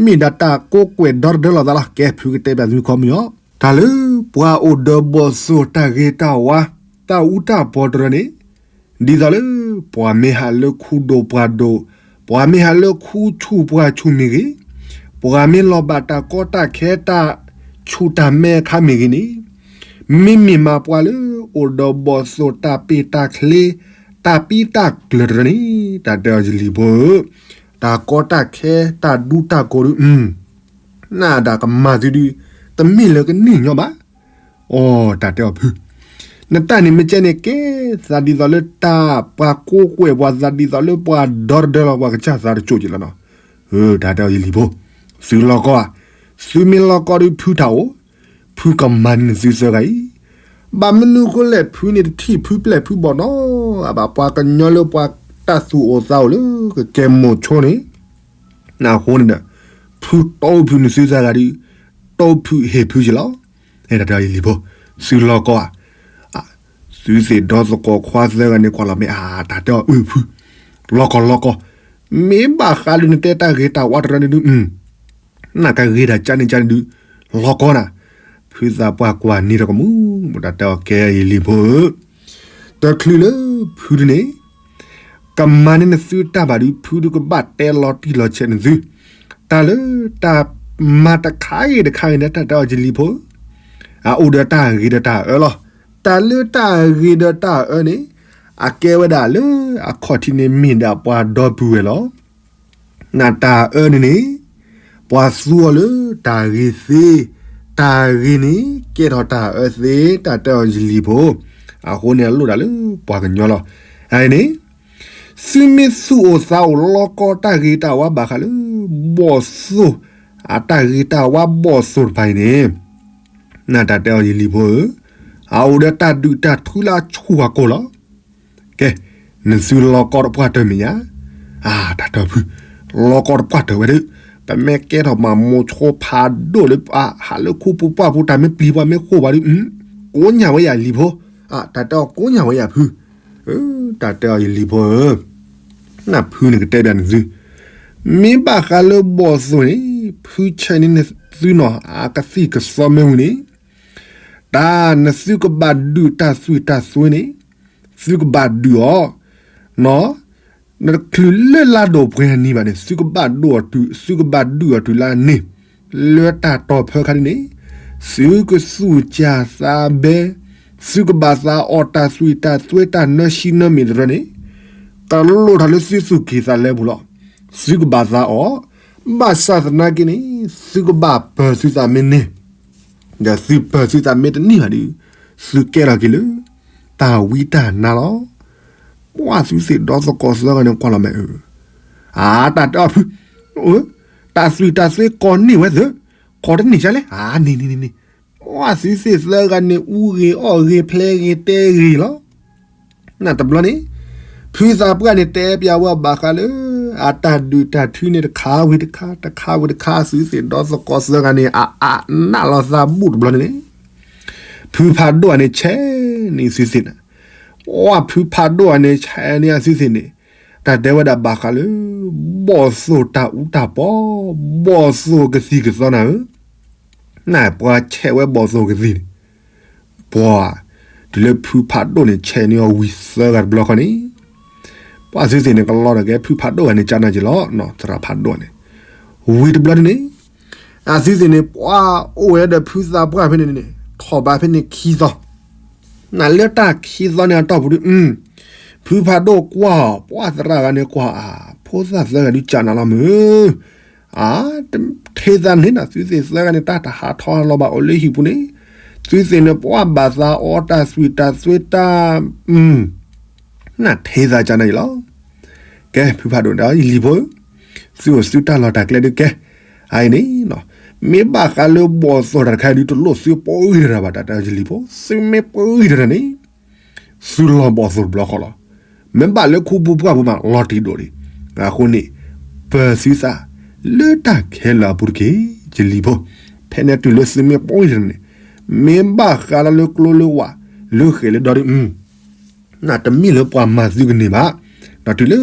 မ့ၢ်ဒၣ်တၢ်ကိးကွဲးဒီတဒၢလီၤသးလီၤ. ကဲ ဖုကတဲပၠးသုခီပညီ, တၢ်လၢပှၤအိၣ်ဒီးဘီၣ်သိၣ်တၢ်ဂ့ၤတၢ်ဝါ တၢ်အူတၢ်ပီတရၢန့ၣ်, ဒ်သိးလၢပှၤမ့ၢ်ဟးလၢခူဒိၣ်ပှၢ်ဒိၣ်, ပှၤမ့ၢ်ဟးလၢခူဆူၣ်ပှၢ်ဆူၣ်မ့ၢ်ဂ့ၤ, ပှၤမ့ၢ်လီၤဘၣ်တၢ်ကီတၢ်ခဲတၢ်ဆူၣ်တၢ်မဲအခါမ့ၢ်ဂ့ၤန့ၣ်, မ့မ့ၢ်မးပှၤလၢအိၣ်ဒီးဘီၣ်သိၣ်တၢ်ပ့ၢ်တၢ်ချ့ တၢ်ပံတၢ်ကျၢၤတရၢန့ၣ်, တၢ်တဲအီၤယလံၤဖိဧၢ, တၢ်ကီတၢ်ခဲတၢ်ဒူတၢ်ကိးဒုး, နဒၣ်ကမၤသုဒုး, တမ့ၢ်လၢကန့ၢ်ညီဘၣ်. အိ, တၢ်တဲအီၤဖု, နတၢ်န့ၣ်မ့ၢ်ကဲန့ၣ်ကဲ, သးဒ်သိးလၢတၢ်ပှၤကိးကွဲးပှၤသးဒ်သိးလၢပှၤဒီတဒၢလီၤ ပှၤကစၢ်သးတစိၢ်က့ၤလီၤနီၤ. တၢ်တဲအီၤယလံၤဖိ, သုလီၤကီဧါ, သုမ့ၢ်လီၤကီဒုးဖုတၢ်အိၣ်, ဖုကမၤန့ၢ်သုသၢဂၤအံၤ, ဘၣ်မနုၤဃိလဲၣ် ဖုန့ၣ်တထံၣ်ဖုပျဲၢ်ဖုဘီၣ်နီၤ, အဘၣ်ပှၤကညီလၢပှၤတၢ်သူၣ်အိၣ်သးအိၣ်လၢကကဲမိာ်ဆိန့ၣ် အဃိန့ၣ်ဒီး, ဖုတီဖုနသုသၢဂၤဒီး, တီဖုဟ့ၣ်ဖုက့ၤလီၤ. တၢ်တဲအီၤယလံၤဖိ, သုလီၤကီဧါ, သုသ့ၣ်ဒီသကိးခွါသၢဂၤန့ၣ်ကွၢ်လီၤမ့ၢ်အါ, တၢ်တဲအီၤအုၣ်ဖု, လီၤကီလီၤကီ, မ့ၢ်ဘၣ်ဃးလၢနတဲတၢ်ဂ့ၤတၢ်ဝါတရၢန့ၣ်ဒုး, နကဂ့ၤတၢ်ကန့ၣ်ကန့ၣ်ဒုး, လီၤကီနၤ, ဖုသးပှၢ်ကွၢ်န့ၢ်တကမူ, တၢ်တဲအီၤကဲယလံၤဖိဧၢ တချုးလၢဖုဒုန့ၣ်, ကမၤန့ၢ်နသုတၢ်ဘၣ်ဒုး ဖုဒုကဘၣ်တဲလီၤတံၢ်လီၤဆဲးနသု, တၢ်လၢတၢ်မၤတခါဂ့ၤတခါဂ့ၤန့ၣ် တၢ်တဲအီၤယလံၤဖိဧၢ, အအိၣ်ဒီးတၢ်ဂ့ၤဒီးတၢ်အၢလီၤ. တၢ်လၢတၢ်ဂ့ၤဒီးတၢ်အၢန့ၣ်, အကဲဝဲဒၣ်လၢအခီၣ်ထံးန့ၣ်မ့ၢ်ဒၣ်ပှၤဒီပုၢ်ဝဲၢ်လီၤ. နတၢ်အၢန့ၣ်န့ၣ်, ပှၤသူအီၤလၢတၢ်ဂ့ၤသ့, တၢ်ဂ့ၤန့ၣ် ကဲထီၣ်တၢ်အၢသ့, တၢ်တဲအီၤယလံၤဖိ, အဃိန့ၣ်အလိၣ်ဒၣ်လၢပှၤကညီလီၤ. အန့ၣ်, သုမ့ၢ်သူၣ်အိၣ်သးအိၣ်လီၤကီတၢ်ဂ့ၤတၢ်ဝါဘၣ်ဃးလၢ, ဘီၣ်သိၣ်, အတၢ်ဂ့ၤတၢ်ဝါဘီၣ်သိၣ်တဖၣ်အံၤန့ၣ်, နတၢ်တဲအီၤယလံၤဖိဧၢ, အအိၣ်ဒီးတၢ်ဒုးတၢ်ထုလၢအဆူၣ်အကိာ်လီၤ. ကဲ, နသုလီၤကီတပှၢ်တၢၢ်မဲာ်ညါ, အတၢ်တဲအီၤဖု, လီၤကီတပှၢ်တၢၢ်ဝဲဒီး, ပမ့ၢ်ကဲထီၣ်မၤမိၤဆိဖးဒိၣ်လၢအဟးလၢခူပူၤပှၢ်ပူၤ တၢ်မ့ၢ်ပျံၤပှၤမ့ၢ်ဃိၣ်ပှၤဒီး, ကိးညၣ်ဝဲယလံၤဖိ, တၢ်တဲအီၤကိးညၣ်ဝဲယဖု, တၢ်တဲအီၤယလံၤဖိဧၢ, နဖုန့ၣ်ကတဲဘၣ်နသု, မ့ၢ်ဘၣ်ဃးလၢဘီၣ်သိၣ်န့ၣ်, ဖုဆဲးန့ၢ်နသုနီၤ အကသံၣ်ကသီမ့ၢ်ဝံၤန့ၣ်, တၢ်နသုကဘၣ်ဒုးတၢ်သွံၣ်တၢ်သွဲန့ၣ်, သုကဘၣ်ဒုးအီၤ, နီၤ, နတချုးလၢလါဒိၣ်ပှဲၤနံၤဘၣ်န့ၣ် သုကဘၣ်ဒုးအီၤတုၤ, သုကဘၣ်ဒုးအီၤတုၤလၢန့ၣ်, လၢတၢ်တီၢ်ဖၢခါဒ်န့ၣ်, သုကသူၣ်ကၢ်သးဘဲ, သုကဘၣ်သးအီၣ်တၢ်သွံၣ်တၢ်သွဲတၢ်နၢဆံနၢမ့ၢ်တရၢန့ၣ်, ကလိၣ်ထီၣ်လၢသုသူၣ်ကံၢ်သးလဲပူၤလီၤ. သုကဘၣ်သးအီၣ်, ဘၣ်ဆၣ်သနာ်က့န့ၣ်, သုကဘၣ်ပၢၤသုသးမ့ၢ်န့ၢ်, ဒီးသုပၢၤသုသးမ့ၢ်တန့ၢ်ဘၣ်ဒီး, သုကဲထီၣ်က့ၤလၢ တၢ်ဝံတၢ်နါလီၤ. ပှၤသုသ့ၣ်ဒီသကိးသၢဂၤန့ၣ်ကွၢ်လီၤမ့ၢ်အၢ, အတၢ်တဲအီၤဖု, တၢ်သွံၣ်တၢ်သွဲကိးန့ၢ်ဝဲသၢ, ကိးတန့ၢ်ကလဲၣ်, အန့ၣ်န့ၣ်န့ၣ်န့ၣ်, ပှၤသုသ့ၣ်သၢဂၤန့ၣ် အူဂ့ၤအီၣ်ဂ့ၤဖျဲးဂ့ၤတဲဂ့ၤလီၤ. နတဘျီန့ၣ်, ဖုသးပှၢ်န့ၣ်တဲပၠးဝဲဘၣ်ဃးလၢ, အတၢ်ဒုးတၢ်ထုန့ၣ်တခါဝံၤတခါ တခါဝံၤတခါ သုသ့ၣ်ဒီသကိးသၢဂၤန့ၣ် အအးနးလီၤသးဘူၣ်တဘျီန့ၣ်, ဖုဖးဒိၣ်အန့ၣ်ဆဲးန့ၢ်သုသ့ၣ်န့ၣ်, ပှၤဖုဖးဒိၣ်အန့ၣ်ဆဲးန့ၢ်အသုသ့ၣ်န့ၣ်, တၢ်တဲဝဲဒၣ်ဘၣ်ဃးလၢ, ဘီၣ်သိၣ်တၢ်အူတၢ်ပီ, ဘီၣ်သိၣ်ကသံၣ်ကသီနၤဧၢ နပှၤဆဲးဝဲဘီၣ်သိၣ်ကသံၣ်န့ၣ်, ပှၤ, တုၤလၢဖုဖးဒိၣ်န့ၣ် ဆဲးန့ၢ်အီၤဝံၤသၢဂၤတဘျီဃီန့ၣ်, ပှၤသုသ့ၣ်န့ၣ်ကလီဒီးကဲ ဖုဖးဒိၣ်ဂၤန့ၣ်ကနၣ်က့ၤလီၤ သရၣ်ဖးဒိၣ်န့ၣ်, ဝံၤတဘျီန့ၣ်, အသုသ့ၣ်န့ၣ် ပှၤအိၣ်ဝဲဒီးဖုသးပှၢ်ဖဲန့ၣ်န့ၣ် ထီၣ်ဘးဖဲန့ၣ်ခံသီ နလၢတၢ်ခံသီန့ၣ်အတီၢ်ပူၤဒီး, ဖုဖးဒိၣ်ကွၢ်အီၤ ပှၤသရၣ်ဂၤန့ၣ်ကွၢ်အါ, ဖိသၣ်သၢဂၤဒုးကနၣ်လီၤမုၢ်, အါ, ထဲသးန့ၣ်နသုသ့ၣ်သၢဂၤန့ၣ် တၢ်တဟးထီၣ်လီၤဘၣ်အိၣ်လၢဟံၣ်ပူၤန့ၣ်, သုသ့ၣ်န့ၣ်ပှၤဘၣ်သးအီၣ်တၢ်သွံၣ်တၢ်သွဲတၢ် နၢ်ထဲသးကနၤအံၤလီၤ. ကဲ ဖုဖးဒိၣ်ဒီးယလံၤဖိ, သုအိၣ်သုတၢ်လီၢ်တၢ်ကျဲဒုးကဲ, အအံၤန့ၣ် မ့ၢ်ဘၣ်ဃးလၢဘီၣ်သိၣ်တၢ်တခါဒုး တလိၣ်သုပှံၢ်တရၣ်ဘၣ် တၢ်တဲယလံၤဖိ, သုမ့ၢ်ပှံၢ်တရၣ်န့ၣ် သုလီၤဘီၣ်သိၣ်တဘျီဃီလီၤ. မ့ၢ်ဘၣ်လၢခူပူၤပှၢ်ပူၤမး လီၤတံၢ်ဒိၣ်လံ. အဃိန့ၣ် ပၢၤသုသးလၢတၢ်ခဲလၢာ်အပူၤတက့ၢ် ယလံၤဖိ, ဖဲန့ၣ်တုၤလၢသုမ့ၢ်ပှံၢ်တရၣ်န့ၣ်, မ့ၢ်ဘၣ်ဃးလၢကျိလၢဝး လၢဃဲၤလၢဒီဒုး နတမ့ၢ်လၢပှၤမၤသုကန့ၢ်ဘၣ်, ဒီးတုၤလၢ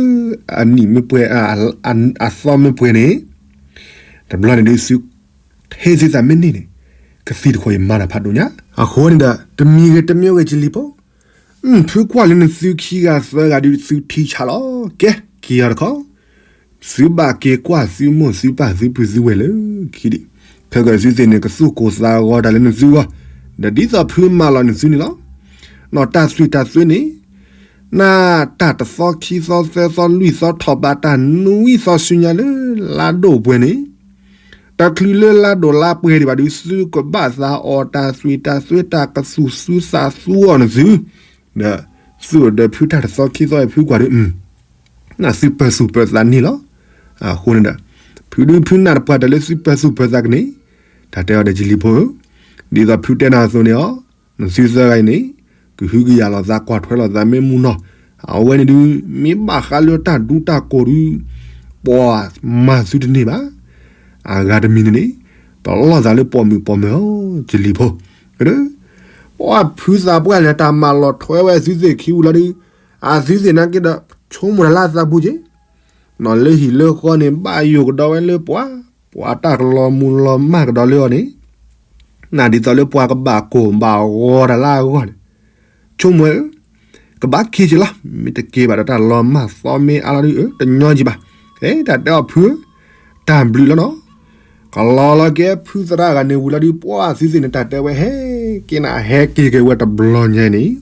အနံၣ်မ့ၢ်ပှဲၤ အသီမ့ၢ်ပှဲၤန့ၣ်, တဘျီန့ၣ်ဒုးသု ထဲသုသးမ့ၢ်န့ၢ်န့ၣ်, ကသံၣ်တခီအံၤမၤတၢ်ဖးဒိၣ်ညါ. အဃိန့ၣ်ဒီး တမံၤဂ့ၤတမံၤဂ့ၤ ယလံၤဖိ, ဖုကွၢ်လၢနသုခံဂၤသၢဂၤဒုးသုထံဆးလီၤ. ကဲ က့ၤအီၤတခီ သုဘၣ်က့ၤကွၢ်သုမိၢ်သုပၢ်သုပုၢ်သုဝဲၢ်လၢခံဒံး, ခဲကနံၣ်သုသ့ၣ်န့ၣ် ကသူၣ်ကိၢ်သးဂီၤတၢ်လၢနသုဂီၢ်, ဒီးဒ်သိးဖုမၤလီၤနသုန့ၣ်လီၤ. နီၢ်တၢ်သွံၣ်တၢ်သွဲန့ၣ်, နတၢ်တသီခံသီသၢသီလွံၢ်သီထီၣ်ဘးတၢ်နွံသီဆူညါလၢ လါဒိၣ်ပှဲၤန့ၣ်, တချုးလၢလါဒိၣ်လါပှဲၤဒံးဘၣ်ဒုး သုကဘၣ်သးအီၣ်တၢ်သွံၣ်တၢ်သွဲတၢ်ကသူၣ်သူသးသူအီၤနသု, ဒီးသုအိၣ်ဒီးဖုတၢ်တသီခံသီအံၤဖုကွၢ်ဒုး နသုပၢၤသူၣ်ပၢၤသးန့ၣ်လီၤ. အဃိန့ၣ်ဒီး ဖုဒုးဖုနၢ်တပှၢ်တၢ်လၢသုပၢၤသူၣ်ပၢၤသးကန့ၣ်, တၢ်တဲအီၤဒီးယလံၤဖိဧၢ, ဒ်သိးဖုတဲနၤအသိးန့ၣ်အီၤ, နသုသၢဂၤအံၤန့ၣ် ကဟုကယာ်လိာ်သးကွၢ်ထွဲလိာ်သးမ့ၢ်မူနီၢ်, အဝဲန့ၣ်ဒုး မ့ၢ်ဘၣ်ဃးလၢတၢ်ဒူတၢ်ကိၢ်ဒုး ပှၤမၤသုတန့ၢ်ဘၣ်. အဂၤတမံၤန့ၣ်န့ၣ် ပလီၢ်သးလၢပိာ်မုၣ်ပိာ်မၢၤအီၤ ယလံၤဖိ, ပှၤဖုသးပှၢ်လဲၤတၢ်မၤလီၤထွဲဝဲအသုသ့ၣ်ခံဝံၤလီၤဒုး, အသုသ့ၣ်နာ်က့ဒီး ဆိကမိၣ်တၢ်လၢအသးပူၤက့ၤ, နီၢ်လၢဟံၣ်လၢဃီန့ၣ် ဘၣ်ယိၣ်ကဒီးဝဲလၢပှၤ, ပှၤတၢ်ကလီၤမုၢ်လီၤမၢ်ကဒီးလၢအီၤန့ၣ်, နဒ်သိးလၢပှၤကဘၣ်ကိၢ်ဘၣ်ဂီၤတၢ်လၢအဂီၢ်န့ၣ်, ဆိကမိၣ်ဝဲဧၢ, ကဘၣ်ခံက့ၤလီၤ, မ့ၢ်တက့ၤဘၣ်ဒီးတၢ်လီၤမၢ်သီမ့ၢ်အါလီၤဒုးဧၢ တညီက့ၤဘၣ်. အဲ တၢ်တဲအီၤဖုဧၢ, တၢ်ဘျုးလီၤနီၤ. ကလီၤလီၤက့ၤဖုသရၣ်ဂၤန့ၣ်ဝံၤလီၤဒုး ပှၤသုသ့ၣ်န့ၣ် တၢ်တဲဝဲဟဲက့ၤနၤ ဟဲက့ၤက့ၤဝဲတဘျီညါန့ၣ်,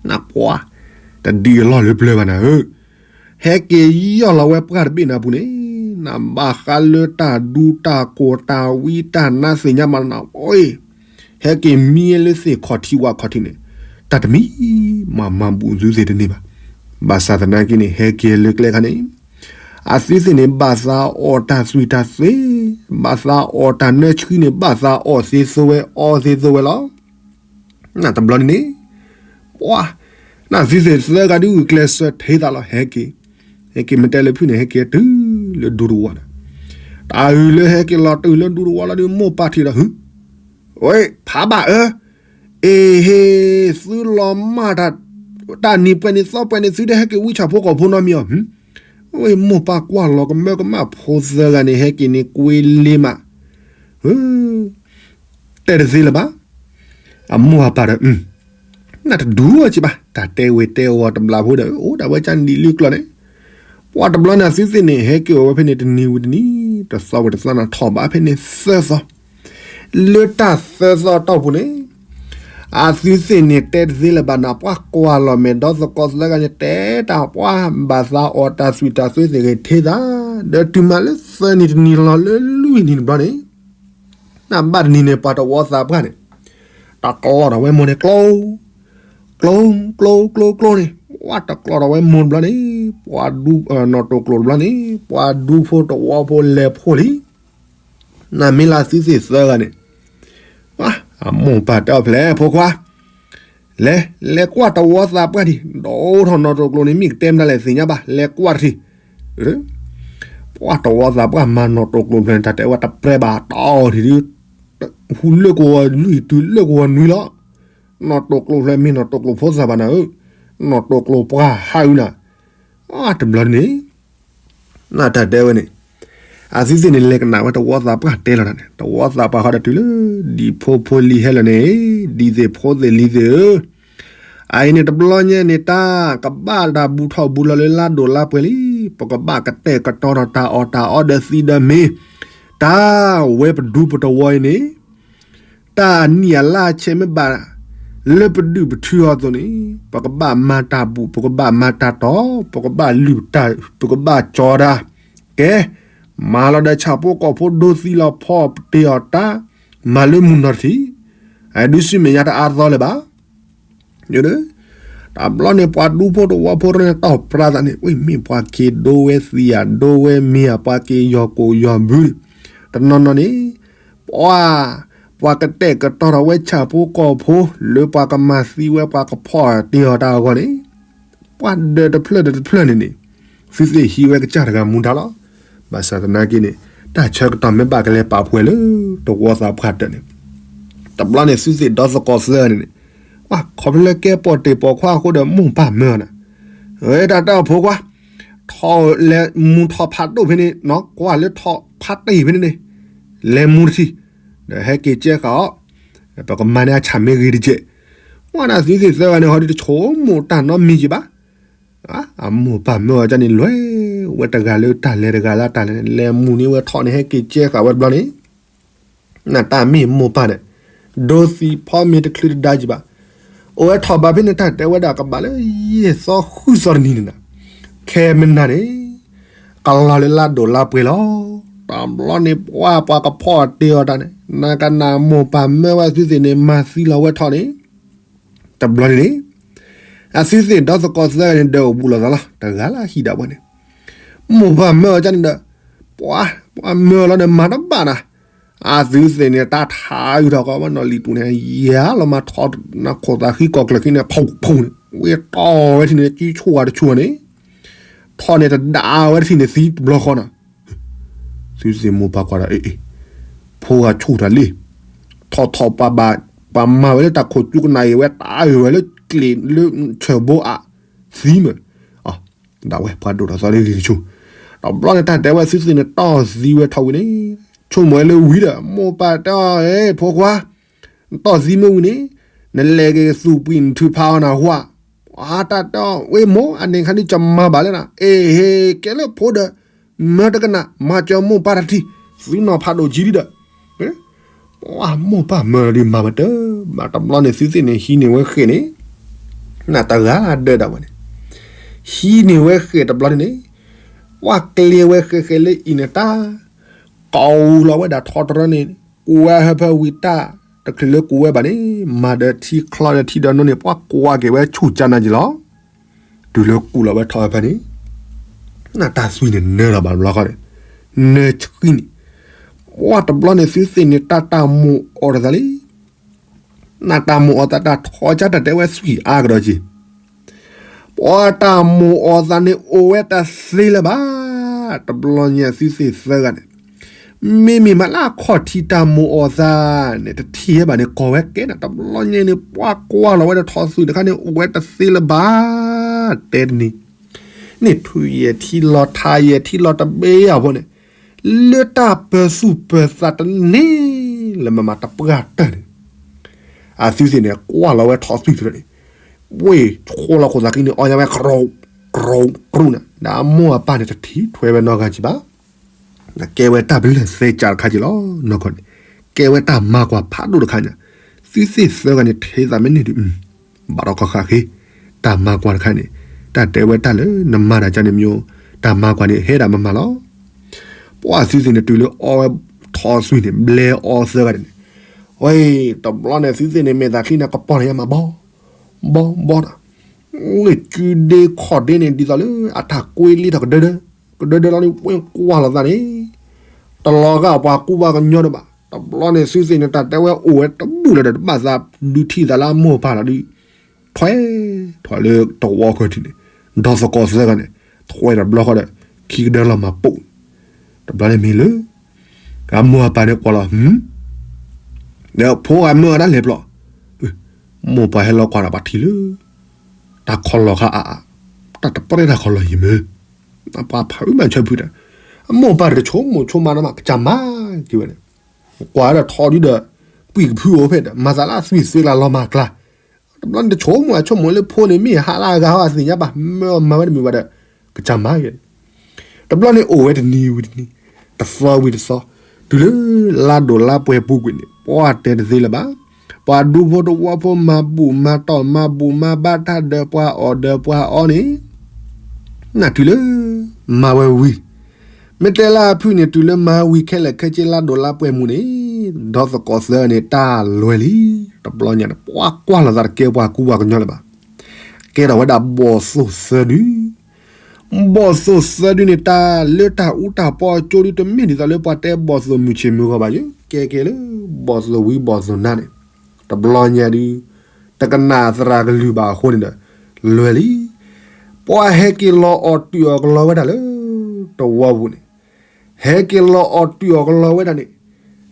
နပှၤ, တဒံးအလီၢ်လၢပျၢၤဘၣ်နၤဧၢ ဟဲက့ၤယီၢ်လီၤဝဲပှၢ်တဘ့ၣ်နၤပူၤန့ၣ်, နဘၣ်ဃးလၢတၢ်ဒူတၢ်ကိၢ်တၢ်ဝံတၢ်နါသ့ၣ်ညါမးနၤ, ဟဲက့ၤမံလၢသ့ၣ်ခီၣ်ထံးဝၣ်ခီၣ်ထံးန့ၣ်, တၢ်တမံၤမၤမၤဘူးသုသ့ၣ်တန့ၢ်ဘၣ်. ဘၣ်ဆၣ်သနာ်က့န့ၣ် ဟဲက့ၤလၢကျဲခါန့ၣ်, အသုသ့ၣ်န့ၣ် ဘၣ်သးအီၣ်တၢ်သွံၣ်တၢ်သွဲ, ဘၣ်သးအီၣ်တၢ်နၢဆှံန့ၣ် ဘၣ်သးအီၣ်သ့သိဝဲ အီသ့သိဝဲလီၤ. နတဘျီန့ၣ်န့ၣ်, ပှၤ, နသုသ့ၣ်သၢဂၤဒုးဂုာ်ကျဲးစၢးထဲသးလီၤ ဟဲက့ၤ, ဟဲက့ၤမ့ၢ်တဲလၢဖုန့ၣ် ဟဲက့ၤတုၤလၢဒူတဝီဒီး, တၢ်အုၣ်လၢဟဲက့ၤလီၤတုၤလၢဒူတဝီလီၤဒုး မိၢ်ပၢ်ထံၣ်ဒီး ဟု, ဝဲ ဖးဘၣ်အၢ, အ့ဟ့, သုလီၤမၢ်တၢ်, တၢ်နံၤပှဲၤန့ၣ်သီပှဲၤန့ၣ် သုတဟဲက့ၤဝံဆၣ်ဖိကီၢ်ဖိနီတမံၤအီၤ, ဝဲ မိၢ်ပၢ်ကွၢ်လီၤကမၢကမၣ်ဖိသၢဂၤန့ၣ် ဟဲက့ၤန့ၣ်ကွ့လ့မး, တဲတသ့လၢၤဘၣ်. အမိၢ်အပၢ်ဒီး, နတဒူအီၤက့ၤဘၣ်, တၢ်တဲဝဲတဲအီၤတဘျီဖိဒီး အိၣ်ဒၣ်ဝဲကနံၣ်လံကျီၢ်န့ၣ်, ပှၤတဘျီန့ၣ် အသုသ့ၣ်န့ၣ် ဟဲက့ၤအိၣ်ဝဲဖဲန့ၣ် တနံၤဝံၤတနံၤ, တသီဝံၤတသီန့ၣ် ထီၣ်ဘးဖဲန့ၣ်သၢသီ, လၢတၢ်သၢသီအတီၢ်ပူၤန့ၣ်, အသုသ့ၣ်န့ၣ် တဲတသ့လၢၤဘၣ်နၤ ပှၤကွၢ်လီၤမဲာ်ဒီသကိးသၢဂၤန့ၣ် တဲတၢ်ပှၤဘၣ်သးအီၣ်တၢ်သွံၣ်တၢ်သွဲသ့ၣ်ဂ့ၤထဲသး, ဒီးတုၤမးလၢသၢနံၤတနံၤလီၤလၢလွံၢ်နံၤတဘျီန့ၣ် နဘၣ်တနံၤန့ၣ် ပှၤတဝီသးပှၢ်န့ၣ် တကျီထီၣ်ဝဲမိၢ်န့ၣ် ကျိ, ကျိ, ကျိ, ကျိ, ကျိန့ၣ်, ပှၤတကျီထီၣ်ဝဲမိၢ်တဘျီန့ၣ်, ပှၤဒူ, နီၢ်တိၢ်ကျိၤတဘျီန့ၣ်, ပှၤဒူဖိတဝီဖိလဲၤဖိလံ. နမ့ၢ်လၢသုသ့ၣ်သၢဂၤန့ၣ်, အမိၢ်ပၢ်တဲအီၤဖဲလဲၣ် ဖိခွါ, လဲၤ, လဲၤကွၢ်တဝီသးပှၢ်ဒံး, ဒီးအိၣ်ထီၣ်နီၢ်တိၢ်ကျိၤန့ၣ် မ့ၢ်ကတဲမတၤလဲၣ်သ့ၣ်ညါဘၣ်, လဲၤကွၢ်တထံၣ် ပှၤတဝီသးပှၢ်မၤနီၢ်တိၢ်ကျိၤဖျၢၣ်န့ၣ် တၢ်တဲဝဲတပြဲဘၣ်တီထံၣ်ဒုး, ဟူးလၢကဝီၤလွံၢ်တုၤလၢကဝီၤနွံလီၤ. နီၢ်တိၢ်ကျိၤဖျၢၣ်မ့ၢ်နီၢ်တိၢ်ကျိၤဖိသၣ်ဘၣ်နၤဧၢ, နီၢ်တိၢ်ကျိၤပှၢ်ဟးအုးနၤ, တဘျီန့ၣ် နတၢ်တဲဝဲန့ၣ်, အသုသ့ၣ်န့ၣ် လဲၤကနၣ်ဝဲတဝီသးပှၢ်တဲလီၤတၢ်န့ၣ် တဝီသးပှၢ်ဃီဒီးတုၤလၢ ဒံၣ်ဖိဖိလံၤဟဲလီၤန့ၣ်, ဒံၣ်သ့ၣ်ဖိသ့ၣ်လံၤသ့ၣ်ဧၢ, အအံၤန့ၣ်တဘျီညါန့ၣ် တၢ်ကဘၣ်တၢ်ဘူးထီၣ်ဘူးလီၤလၢလါဒိၣ်လါပှဲၤလံ, ပကဘၣ်ကတဲာ်ကတီၤထီၣ်တၢ်အီၣ်တၢ်အီဒီးသံဒီးမ့ၤ, တၢ်ဝဲပဒူပတဝီအံၤန့ၣ် တၢ်အနံၣ်အလါအဆဲမ့ၢ်ဘၣ် လၢပဒုၣ်ပထုးအီၤအသိးန့ၣ်, ပကဘၣ်မၤတၢ်ဘူး ပကဘၣ်မၤတၢ်တီၤ ပကဘၣ်လုၢ်တၢ် ပကဘၣ်ကၠီတၢ်, ကဲ, မၤလီၤဒီးဆၣ်ဖိကီၢ်ဖိဒိသံလီၤဖီပတ့ၢ်အီၤတၢ်, မၤလၢမုၢ်နီၢ်တထံၣ်, အဒုးဆူမဲာ်ညါတအါသီလၢၤဘၣ်. တဘျီန့ၣ် ပှၤဒူဖိတဝီဖိတနီၤန့ၣ် တီၢ်ပြၢသးန့ၣ် ဝဲမ့ၢ်ပှၤက့ၤဒိဝဲသံဧါ ဒိဝဲမ့ၢ်ဧါ ပှၤက့ၤယီၤကိာ်ယီၤဘုန့ၣ် တနီၤနီၤန့ၣ် ပှၤ ပှၤကတဲာ်ကတီၤထီၣ်ဝဲဆၣ်ဖိကီၢ်ဖိ လၢပှၤကမၤသံဝဲ ပှၤကဖီၣ်တ့ၢ်အီၤတၢ်အဂီၢ်န့ၣ် ပှၤဒၢးတဖျၢၣ်ဒီးတဖျၢၣ်န့ၣ်န့ၣ် သုသ့ၣ်ဟံးဝဲကစၢ်တဂၤမူဒါလီၤ. ဘၣ်ဆၣ်သနာ်က့န့ၣ် တၢ်ဆၢကတီၢ်မ့ၢ်ဘၣ်ကလဲၤပာ်ဖှဲးလၢ တဝီသးပှၢ်တၢၢ်န့ၣ် တဘျီန့ၣ် သုသ့ၣ်ဒီသကိးသၢဂၤန့ၣ်န့ၣ် ပှၤခီဖျိလၢကဲပိာ်တ့ၢ်ပိာ်ခွါအဃိဒီး မိၢ်ပၢ်မၢအီၤန့ၣ် တၢ်တၢ်ဖိခွါ ထီၣ်လဲၤမူထီၣ်ဖးဒိၣ်ဖဲန့ၣ် ကွၢ်လၢထီၣ်ဖးတ့ၢ်ဖဲန့ၣ်န့ၣ် လဲၤမူတထံၣ် ဒီးဟဲက့ၤကဲဃာ်အီၤ ပကမၤန့ၢ်အဆၣ်မ့ၢ်ဂ့ၤတကဲး. ပှၤန့ၣ်သုသ့ၣ်သၢဂၤန့ၣ် ဟီဒုးတဆိကမိၣ်တၢ်နီတမံၤက့ၤဘၣ်. အမိၢ်ပၢ်မၢအီၤန့ၣ် လဲၤဝဲတဂၤလၢတၢ်လဲၤ တဂၤလၢတၢ်လဲၤန့ၣ် လဲၤမူန့ၢ်ဝဲထီၣ်န့ၣ် ဟဲက့ၤကဲဃာ်ဝဲတဘျီန့ၣ် နတၢ်မ့ၢ်မိၢ်ပၢ်န့ၣ် ဒိသံဖီမ့ၤတချုးတဒါက့ၤဘၣ်. အိၣ်ဝဲထီၣ်ဘၣ်ဖဲန့ၣ် တၢ်တဲဝဲဒၣ်ကဘၣ်လၢ ယဲၢ်သီဃုသီတနံၤန့ၣ် ခဲမနၤန့ၣ် ကလီၤလၢလါဒိၣ်လါပှဲၤလီၤ. တဘျီန့ၣ် ပှၤ ပှၤကဖီၣ်တ့ၢ်အီၤတၢ်န့ၣ် နကနၣ်မိၢ်ပၢ်မၢဝဲသုသ့ၣ်န့ၣ် မၤသံလီၤဝဲထီၣ်န့ၣ် တဘျီန့ၣ်န့ၣ် အသုသ့ၣ်ဒီသကိးသၢဂၤန့ၣ် ဒၢးအိၣ်ဘူးလိာ်သးလီၤ. တဂၤလၢဟံၣ်ဒၣ်ဝဲန့ၣ် မိၢ်ပၢ်မၢအီၤန့ၣ်ဒီး ပှၤ ပှၤမၢအီၤလီၤဒီး မၤတဘၣ်နၤ. အသုသ့ၣ်န့ၣ် တၢ်ထါအုးထီၣ်ကီးဝဲနီၣ်လံာ်ပူၤန့ၣ် ယၤလီၤမၤထီၣ် နခိၣ်သးဃံကီၢ်ကျၢၢ်ခံန့ၣ် ဖီၣ်ဖီၣ်န့ၣ် ဝဲတီၢ်ဝဲထံၣ်န့ၣ် ကံဆိၣ်ဂၤတဆိၣ်ဂၤန့ၣ် ထီၣ်န့ၣ်တဒါဝဲတထံၣ်န့ၣ် သံတဘျီဃီနၤ သုသ့ၣ်မိၢ်ပၢ်ကွၢ်ဒီး အ့ အ့ ဖိဂၤဆိၣ်တၢ်လံ ထီၣ်ထီၣ်ပှၤဘၣ် ပှၤမၤဝဲလၢတၢ်ခိၣ်ကၠူကနၣ်အံၤဝဲ တၢ်အုးဝဲလၢကျ့ၣ်လၢဆၢၣ်ဘိအါ သံမၢ် ဒၣ်ဝဲပှၤဒိၣ်ထီၣ်သီလၢဂ့ၤကဆိ တဘျီန့ၣ် တၢ်တဲဝဲသုသ့ၣ်န့ၣ် တီၢ်သံဝဲထီၣ်ဝံၤန့ၣ် ဆိကမိၣ်ဝဲလၢဝံၤဒီး မိၢ်ပၢ်တဲအီၤ ဖိခွါ နတီၢ်သံမ့ၢ်ဝံၤန့ၣ် နလဲၤက့ၤသူၣ်ပှံၢ်နထုးဖးအီၤနၢ်ဟူဧါ. အတၢ်တဲအီၤ ဝဲမိၢ် အန့ၣ်ခါန့ၣ် ကမၤဘၣ်လၢနၤ အ့ဟ့ ကဲလၢဖိဒီး မၢတကနၣ် မၤစၢၤမိၢ်ပၢ်တထံၣ် သုနီၢ်ဖးဒိၣ်ကံဒံဒီး ပှၤမိၢ်ပၢ်မၢလီၤဒုးမၤဝဲတၢ်ဘၣ် တဘျီန့ၣ် သုသ့ၣ်န့ၣ် ဟံးန့ၢ်ဝဲဃဲၣ်န့ၣ် နတဂၤလၢဒၢးဒၣ်ဝဲန့ၣ် ဟံးန့ၢ်ဝဲဃဲၣ်တဘျီန့ၣ်န့ၣ် ပှၤကျဲဝဲဃဲးဃဲးလၢအံၤန့ၣ်တၢ် ကိးလီၤဝဲဒၣ်ထီတရၢန့ၣ် ကူးဝဲဟၢဖၢဝံၤတၢ် တချုးလၢကူးဝဲဘၣ်န့ၣ် မၤဒီးထံချီဒီးထံဒီးနိန့ၣ် ပှၤကွၢ်က့ၤဝဲဆူၣ်ကၢနၤက့ၤလီၤ. တုၤလၢကူးလီၤဝဲထီဟၢဖၢန့ၣ် နတၢ်သွံၣ်န့ၣ်နၢလီၤဘၣ်တဘျီဃီန့ၣ် နၢဆှံန့ၣ် ပှၤတဘျီန့ၣ်သုသ့ၣ်န့ၣ် တၢ်တၢ်မိၣ်အီၤတသးလံ နတၢ်မိၣ်အီၤသးတၢ်ထီကၢ်တၢ်တဲဝဲသွံၣ်အါကဒီးက့ၤ ပှၤတၢ်မိၣ်အီၤသးန့ၣ်အိၣ်ဝဲတသ့လၢၤဘၣ်. တဘျီညါသုသ့ၣ်သၢဂၤန့ၣ် မ့မ့ၢ်မးလၢအခီၣ်ထံးတၢ်မိၣ်အီၤသးန့ၣ် တထံၣ်ဝဲဘၣ်န့ၣ် ကိးဝဲကဲနၤ တဘျီညါန့ၣ် ပှၤကွၢ်လီၤဝဲဒီးထီသွံၣ်တခါန့ၣ် အိၣ်ဝဲတသ့လၢၤဘၣ် တဲတနံၤ န့ၣ်ထူယဲၢ်ထံလီၤထါယဲၢ်ထံလီၤတဘ့ၣ်အဖိန့ၣ် လၢတၢ်ပၢၤသူၣ်ပၢၤသးတန့ၢ်လၢၤမးမးတပှၢ်တၢၢ်န့ၣ် အသုသ့ၣ်န့ၣ် ကွၢ်လီၤဝဲထီသွံၣ်တဖျၢၣ်န့ၣ် ဝ့ၢ်ဆိလီၤခိၣ်သးကံန့ၣ် အီၣ်ညါဝဲ ကြူး ကြူး ကြူးန့ၣ် ဒီးအမိၢ်အပၢ်န့ၣ် တထံၣ်ထွဲဝဲနီတဂၤက့ၤဘၣ် ကဲဝဲတၢ်ပလၢၢ်သဲကၢ်တခါက့ၤလီၤ နီၢ်ကီၢ်န့ၣ် ကဲဝဲတၢ်မၤကွၢ်ဖးဒိၣ်တခါန့ၣ် သုသ့ၣ်သၢဂၤန့ၣ် ထဲသးမ့ၢ်န့ၢ်ဒုး ဘၣ်ဒီးကီၢ်ဃာ်ဃ့ တၢ်မၤကွၢ်တခါန့ၣ် တၢ်တဲဝဲတၢ်လၢနမၤတၢ်ကန့ၣ်မ့ၢ် တၢ်မၤကွၢ်န့ၣ် ဟဲဒၣ်မမၤလီၤ ပှၤသုသ့ၣ်န့ၣ် တုၤလၢအီဝဲထီသွံၣ်န့ၣ် ဘျဲအီသၢဂၤန့ၣ် ဝဲ တဘျီန့ၣ် သုသ့ၣ်န့ၣ် မဲာ်သးချံန့ၣ် ကပီၤန့ၣ်ယါမး ဘီ ဘီ ဘီဒီး ဝ့ၢ်ကုဒ့ခီၣ်ဒ့န့ၣ် ဒ်သိးလၢအတၢ်ကွ့လံထီၣ်ကဒၢဒၢ ကဒၢဒၢလီၤန့ၣ် ဝ့ၢ်ကွၢ်လီၤသးန့ၣ် တလီၤဂာ်ပှၤကူပှၤကညီဒံးဘၣ် တဘျီန့ၣ် သုသ့ၣ်န့ၣ် တၢ်တဲဝဲအိၣ်ဝဲတဘူၣ်လၢၤဒီး တဘၣ်သးဒုးထံၣ်သးလၢအမိၢ်အပၢ်လီၤဒုး ထွဲ ထွဲလၢတဝီခၢၣ်ထံးန့ၣ် ဒီသကိးသၢဂၤန့ၣ် ထွဲတဘျီဃီဒီး ခံကဒၢလီၤမၤပိာ် တဘျီန့ၣ်မ့ၢ်လၢ အမိၢ်အပၢ်န့ၣ်ကွၢ်လီၤ ဒီးဖိဂၤမၢအီၤဒၣ်လဲာ်ပျီ မိၢ်ပၢ်ဟဲလီၤကွၢ်ဒီးပှၤထံၣ်လၢ တၢ်ခီလီၤခါအါအါ တၢ်တပျဲၢ်တၢ်ခီလီၤယံၤမ့ၢ် ပှၤဖးအုၣ်မၤဆၢဖုတၢ် အမိၢ်ပၢ်တဆိကမိၣ်ဆိကမးနီၤမး ကစၢ်မၤက့ၤဝဲန့ၣ် ကွၢ်ဒီးထီဒုဒီး ကွံာ်ကဖုအိၣ်ဖဲဒီး မၤသးလၢအသွံၣ်သွံၣ်ကျါလီၤမၢ်ကျါ တဘျီန့ၣ်တဆိကမိၣ်အဆိကမိၣ်လၢဖိန့ၣ် မ့ၢ်ဟးလၢအဂၤဟီအသ့ၣ်ညါဘၣ် မၢအီၤမၤဝဲတမုာ်ဘၣ်ဒီး ကစၢ်မၤက့ၤ တဘျီန့ၣ်အိၣ်ဝဲတနံၤဝံၤတနံၤ တသီဝံၤတသီ တုၤလၢလါဒိၣ်လါပှဲၤပူၤကွံာ်န့ၣ် ပှၤတဲတသ့လၢၤဘၣ် ပှၤဒူဖိတဝီဖိမၤဘူၣ်မၤတီၢ်မၤဘူၣ်မၤဘၣ်တၢ်ဒီးပှၤအီၣ်ဒီးပှၤအီန့ၣ် နတုၤလၢ မၤဝဲဝံၤ မ့ၢ်တဲလၢအဖုၣ်န့ၣ် တုၤလၢမၤဝံၤခဲလၢာ်ခဲဆ့လါဒိၣ်လါပှဲၤမူန့ၣ် ဒီးသကိးသၢဂၤန့ၣ် တၢ်လွဲၢ်လံ. တဘျီညါန့ၣ် ပှၤကွၢ်လိာ်သးတကဲပှၤကူပှၤကညီလၢၤဘၣ်. ကဲထီၣ်ဝဲဒၣ်ဘီၣ်သိၣ်သၢဒု. ဘီၣ်သိၣ်သၢဒုန့ၣ် တၢ်လၢတၢ်အူတၢ်ပီအကၠိဒု တမ့ၢ်ဒ်သိးလၢပှၤတဲဘီၣ်သိၣ်မုၢ်ဆ့ၣ်မုၢ်ဂီၤဘၣ်ယဲ, ကဲကဲလၢ ဘီၣ်သိၣ်ဝံဘီၣ်သိၣ်နါန့ၣ်, တဘျီညါဒု တကနၣ်သရၣ်ကလုၢ်ဘၣ်အဃိန့ၣ်ဒီး လွဲၢ်လံ. ပှၤဟဲက့ၤလီၤအီၣ်တုာ်အီၣ်ကလီဝဲဒၣ်လၢ တဝီပူၤန့ၣ်, ဟဲက့ၤလီၤအီၣ်တုာ်အီၣ်ကလီဝဲဒၣ်န့ၣ်,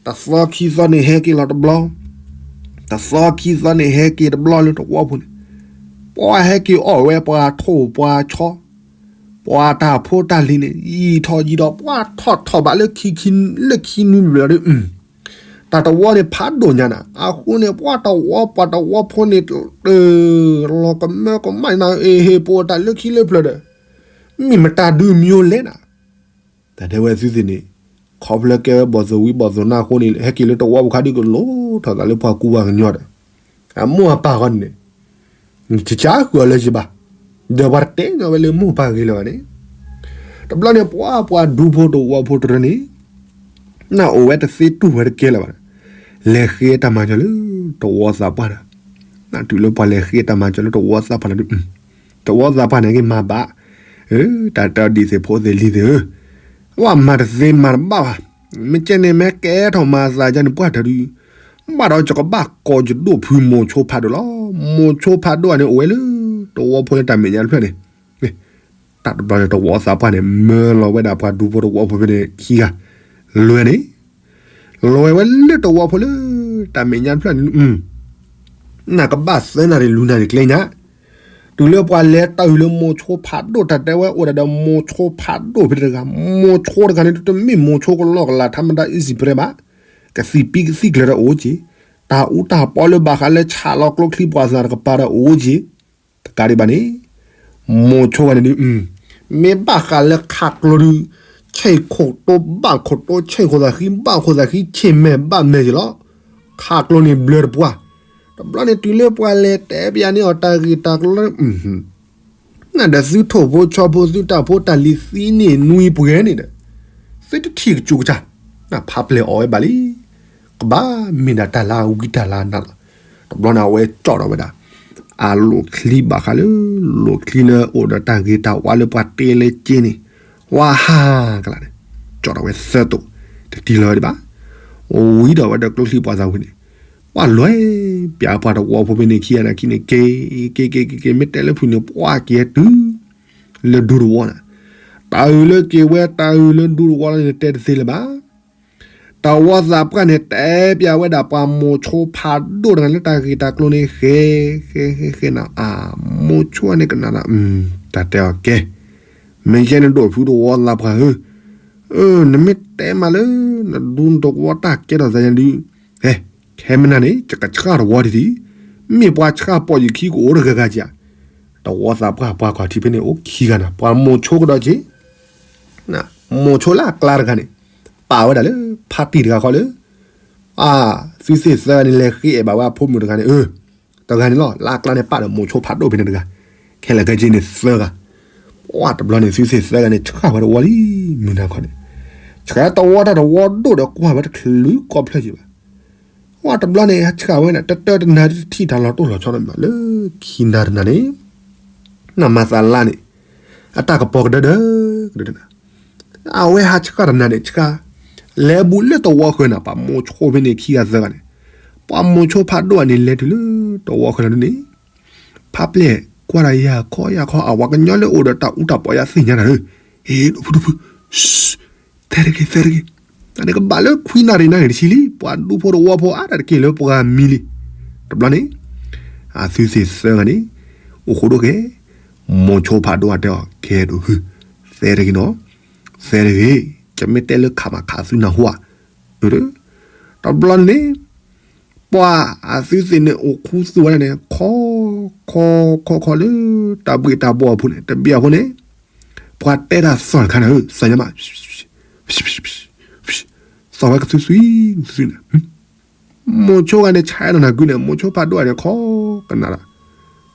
တသီခံသီန့ၣ်ဟဲက့ၤလီၤတဘျီ, တသီခံသီန့ၣ်ဟဲက့ၤတဘျီလၢတဝီပူၤန့ၣ်, ပှၤဟဲက့ၤအီၣ်ဝဲပှၤထိၣ်ပှၤဆီ, ပှၤတၢ်ဖိတၢ်လံၤန့ၣ် ယံာ်ထီၣ်ယံာ်ဒီး ပှၤထီၣ်ထီၣ်ဘၣ်လၢခံခံ လၢခံနွံဘျီဒီး တၢ်တဝီန့ၣ်ဖးဒိၣ်ညါနၤ, အဃိန့ၣ် ပှၤတဝီပှၤတဝီဖိန့ၣ် လီၤကမၢကမၣ်နၤ အ့ဟ့ၣ်ပှၤတၢ်လၢခံလၢဖျၢၣ်ဒီး မ့ၢ်မတၤဒုးမံၤလဲၣ်နၤ. တၢ်တဲဝဲသုသ့ၣ်န့ၣ် ခီဖျိကဲဝဲဘီၣ်သိၣ်ဝံဘီၣ်သိၣ်နါအဃိန့ၣ် ဟဲက့ၤလၢတဝီပူၤခါဒုးကလိၣ်ထီၣ်သးလၢပှၤကူပှၤကညီဒီး အမိၢ်အပၢ်ဃီန့ၣ် တဆါဃုာ်အီၤလၢၤဘၣ်, ဒီးပှၤတတဲညီဝဲလၢမိၢ်ပၢ်ဂ့ၤလၢၤဘၣ်န့ၣ်, တဘျီန့ၣ် ပှၤပှၤဒူဖိတဝီဖိတရၢန့ၣ် နအိၣ်ဝဲတသ့တူၢ်ဝဲတကဲလၢၤဘၣ်, လဲၤဃ့တၢ်မၤစၢၤလၢတဝီသးပှၢ်ဒီး, နတုၤလၢပှၤလဲၤဃ့တၢ်မၤစၢၤလၢတဝီသးပှၢ်န့ၣ်ဒုး, တဝီသးပှၢ်န့ၣ်က့ၤမၤဘၣ်, တၢ်တဲဒ်သိးဖိသ့ၣ်လံၤသ့ၣ်ဧၢ, ဝဲမၤတသ့မၤတဘၣ်ဘၣ်, မ့ၢ်ကဲန့ၣ် မ့ၢ်ကဲထီၣ်မၤသးယါန့ၣ်ပှၢ်တၢ်ဒုး, ဘၣ်ဒီးယကဘၣ်ကိးယဒိၣ်ဖုမိၤဆိဖးဒိၣ်လီၤ. မိၤဆိဖးဒိၣ်န့ၣ်အိၣ်ဝဲလၢ တဝီဖိလၢတၢ်မဲာ်ညါတဖျၢၣ်န့ၣ်, တၢ်တဘျီန့ၣ် တဝီသးပှၢ်န့ၣ် မၢလီၤဝဲဒၣ်ပှၤဒူဖိတဝီဖိဖဲန့ၣ်ခံဂၤ, လွဲၢ်န့ၣ်, လွဲၢ်ဝဲလၢတဝီဖိလၢ တၢ်မဲာ်ညါတဖျၢၣ်န့ၣ်, နကဘၣ်သၢနၣ်ရံၣ်လွံၢ်နၣ်ရံၣ်ကျဲညါ, တုၤလၢပှၤလဲၤတၢ်အုၣ်လၢမိၤဆိဖးဒိၣ် တၢ်တဲဝဲအိၣ်ဒၣ်ဒီးမိၤဆိဖးဒိၣ်ဖဲတဂၤ, မိၤဆိတဂၤန့ၣ် တမ့ၢ်မိၤဆိကလီကလးထါမတၤအံၣ်စံးပရဲဘၣ်, ကသံၣ်ပံကသံၣ်ကျၢၤဒီးအိၣ်က့ၤ, တၢ်အူတၢ်ပီလၢဘၣ်ဃးလၢဆးလီၤကျိချံပှၤသးတကပၤဒီးအိၣ်က့ၤ, တကးဒံးဘၣ်န့ၣ်, မိၤဆိဂၤန့ၣ်ဒုး, မ့ၢ်ဘၣ်ဃးလၢခးကျိဒုး, ဆ့ၣ်ခိၣ်တိဘၣ်ခိၣ်တိ ဆ့ၣ်ခိၣ်သးဃံဘၣ်ခိၣ်သးဃံ ဆ့ၣ်မဲာ်ဘၣ်မဲာ်က့ၤလီၤ. ခးကျိန့ၣ်ဘျၢတပှၢ်, တဘျီန့ၣ် တုၤလၢပှၤလဲၤတဲပယၤန့ၣ်အီၤတၢ်ဂ့ၢ်တၢ်ကျိၤလၢ နဒီးသုထိၣ်ဖိဆီဖိ သုတၢ်ဖိတၢ်လံၤသံန့ၢ်နွံပှဲၤန့ၣ်ဒီး, သုတထံၣ်ကစူၤကစၢ်, နဖးပျဲၢ်အီၣ်ဝဲဘၣ်လံ. ကဘၣ်မ့ၢ်ဒၣ်တၢ်လၢအဝံတၢ်လၢအနါလီၤ. တဘျီန့ၣ် အဝဲကၠီၣ်ထီၣ်ဝဲဒၣ် အလိၣ်ချံဘၣ်ဃးလၢ လိၣ်ချံလၢအိၣ်ဒီးတၢ်ဂ့ၤတၢ်ဝါလၢပှၤတဲလၢက့န့ၣ်, ဝါဟးကလးန့ၣ်, ကၠီၣ်ထီၣ်ဝဲသၢတိာ်, တတံၢ်လီၤဝဲဒံးဘၣ်. ဝံဒီးဝဲဒီးကျိချံပှၤသးဝံၤန့ၣ်, ပှၤလွဲၢ် ပျးပှၤတဝီဖိဖဲန့ၣ်ခံဂၤန့ၣ်ခံန့ၣ် က့ၤ က့ၤ က့ၤ က့ၤ က့ၤ မ့ၢ်တဲလၢဖုၣ်န့ၣ် ပှၤက့ၤတုၤ လၢဒူတဝီန့ၣ်, တၢ်အုၣ်လၢက့ၤဝဲ တၢ်အုၣ်လၢဒူတဝီလီၤန့ၣ် တဲတသ့လၢၤဘၣ်. တဝီသးပှၢ်န့ၣ် တဲပျးဝဲဒၣ်ပှၤမိၤဆိဖးဒိၣ်တဂၤလၢတၢ်ဂ့ၢ်တၢ်ကျိၤန့ၣ် ဃဲ ဃဲ ဃဲ ဃဲနၤ, အမိၤဆိန့ၣ်ကနၣ်ဒီး တၢ်တဲအီၤကဲ, မ့ၢ်ယဲန့ၣ်ဒိၣ်ဖုတဝီသးပှၢ်ဧၢ, နမ့ၢ်တဲမးလၢ နဒူတဝီတၢ်ကဲထီၣ်သးညါဒုး, ဟဲ ခဲမနၤန့ၣ် ယကဆှၣ်တဝီဒံးဒံး, မ့ၢ်ပှၤဆှၣ်ပိာ်ယခံကအိၣ်တဂၤဂၤက့ၤဧါ. တဝီသးပှၢ်ပှၤကွၢ်ထံဖဲန့ၣ် အိၣ်ခံဂၤနၤ, ပှၤမိၤဆိကဒီးက့ၤ မိၤဆိလၢအကျါတဂၤန့ၣ်, ပာ်ဝဲဒၣ်လၢ ဖါတံၢ်တဂၤဃီလၢ အသုသ့ၣ်သၢဂၤန့ၣ် လဲၤဃ့အဲၣ်ဘၣ်ဝဲအဖိမုၣ်တဂၤန့ၣ်, တဂၤန့ၣ်လီၤ. လၢအကျါန့ၣ် ပာ်ဒီးမိၤဆိဖးဒိၣ်ဖဲန့ၣ်တဂၤ, ခဲလၢာ်ခဲဆ့န့ၣ်သၢဂၤ. ပှၤတဘျီန့ၣ် သုသ့ၣ်သၢဂၤန့ၣ် ဆှၣ်ဝဲတဝီလံ, မုၢ်နၤခီန့ၣ်, ဆှၣ်တဝီတၢ်တဝီဒိၣ်ဒီးကွၢ်ဝဲတချုးကီၢ်ဖျၢၣ်က့ၤဘၣ်. ပှၤတဘျီန့ၣ် ဆှၣ်ဝဲန့ၣ် တတၢတနၤတထံၣ်တၢ်လီၤတိၢ်လီၤဆီန့ၣ်မး လၢခံနၤတနၤန့ၣ် နမၤသးလါန့ၣ် အတၢ်ကပီၤကဒၢဒၢ ကဒၢဒၢ, အဝဲဟးဆှၣ်တနၤန့ၣ် ဆှၣ် လဲၤဘူးလၢတဝီဃၢၤနၤ ပှၤမိၤဆိဖဲန့ၣ်ခံဂၤသၢဂၤန့ၣ်, ပှၤမိၤဆိဖးဒိၣ်န့ၣ် လဲၤတုၤလၢတဝီဃၢၤနၤဒ်န့ၣ်, ဖါပျဲၢ်ကွၢ်တၢ်ယၤခီယၤခီ အဝၤကညီလၢအိၣ်ဒီးတၢ်အူတၢ်ပီယၤသ့ၣ်ညါတၢ်ဧၢ, ဟ့ၣ်ဒိၣ်ဖုဒိၣ်ဖု သဲတဂ့ၤ သဲတဂ့ၤ, တၢ်န့ၣ်ကဘၣ်လၢခွံနၣ်ရံၣ်နၣ်ရံၣ်တဆံလံ, ပှၤဒူဖိတဝီဖိအါတက့ၢ်လၢပှၤမံလံ. တဘျီန့ၣ် အသုသ့ၣ်သၢဂၤန့ၣ် အိၣ်ဃိဒိၣ်က့ၤ, မိၤဆိဖးဒိၣ်အတဲအီၤ ကဲဒိၣ်ဖု, သဲတဂ့ၤနီၤ, သဲတဂ့ၤ, ကမ့ၢ်တဲလၢခးမးခးသုနၢ်ဟူဧါ. တဘျီန့ၣ် ပှၤအသုသ့ၣ်န့ၣ် အိၣ်ခူသူၣ်ဝဲဒၣ်န့ၣ် ခီ ခီ ခီ ခီလၢ တၢ်ဘှ့ၣ်တၢ်ဘှီၣ်အပူၤန့ၣ် တဘျီအဃိန့ၣ် ပှၤတဲတၢ်သီၣ်တခါန့ၣ် သးညါမး သီၣ်ဝဲကသွံသွံ ကသွံသွံန့ၣ် မိၤဆိဂၤန့ၣ် ဆဲးလီၤနၤကုန့ၣ် မိၤဆိဖးဒိၣ်ဂၤန့ၣ် ခီကနၣ်ဒီး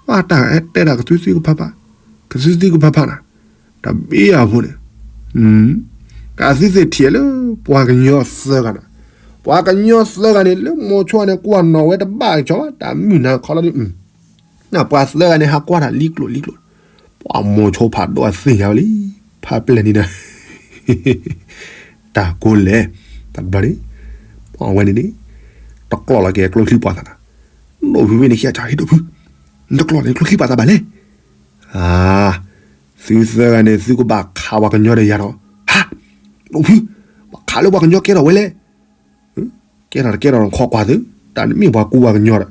ပှၤတၢ်အဲၣ်တဲတၢ်ကသွံသွံကဖးဖး ကသွံသွံကဖးဖးနၤ တဘျီအဃိန့ၣ် ကသုသ့ၣ်ထံၣ်လၢ ပှၤကညီသၢဂၤန့ၣ် ပှၤကညီသၢဂၤန့ၣ် လၢမိၤဆိန့ၣ် ကွၢ်နီၣ်ဝဲတဘၣ်က့ၤဘၣ် တၢ်မုၢ်နၤခီလီၤဒုး, ပှၤသၢဂၤန့ၣ် ဟးကွၢ်တၢ်လံကျိၣ်လံကျိၣ်, ပှၤမိၤဆိဖးဒိၣ်အသ့ၣ်ညါဝဲလံ, ဖးပျဲၢ်န့ၣ်ဒီး တၢ်ကိးလဲၣ်, တဘျီန့ၣ် ပှၤဝဲန့ၣ်န့ၣ် တကျီၣ်လီၤက့ၤကျိချံပှၤသးနၤ, ဒိၣ်ဖုဝဲန့ၣ် ဟံၣ်အီၤဒိၣ်ဖု, နတကျီၣ်လီၤက့ၤကျိချံပှၤသးဘၣ်လဲၣ်, အ သုသၢဂၤန့ၣ် သုကဘၣ်ခးပှၤကညီဒီးယၤဒီး, ဟါ, ဒိၣ်ဖု, ဘၣ်ခးလၢပှၤကညီကဲထီၣ်ဝဲလဲၣ်, ကဲထီၣ်တကဲထီၣ်ခီကွၢ်သု, တၢ်နမ့ၢ်ပှၤကူပှၤကညီဒီး,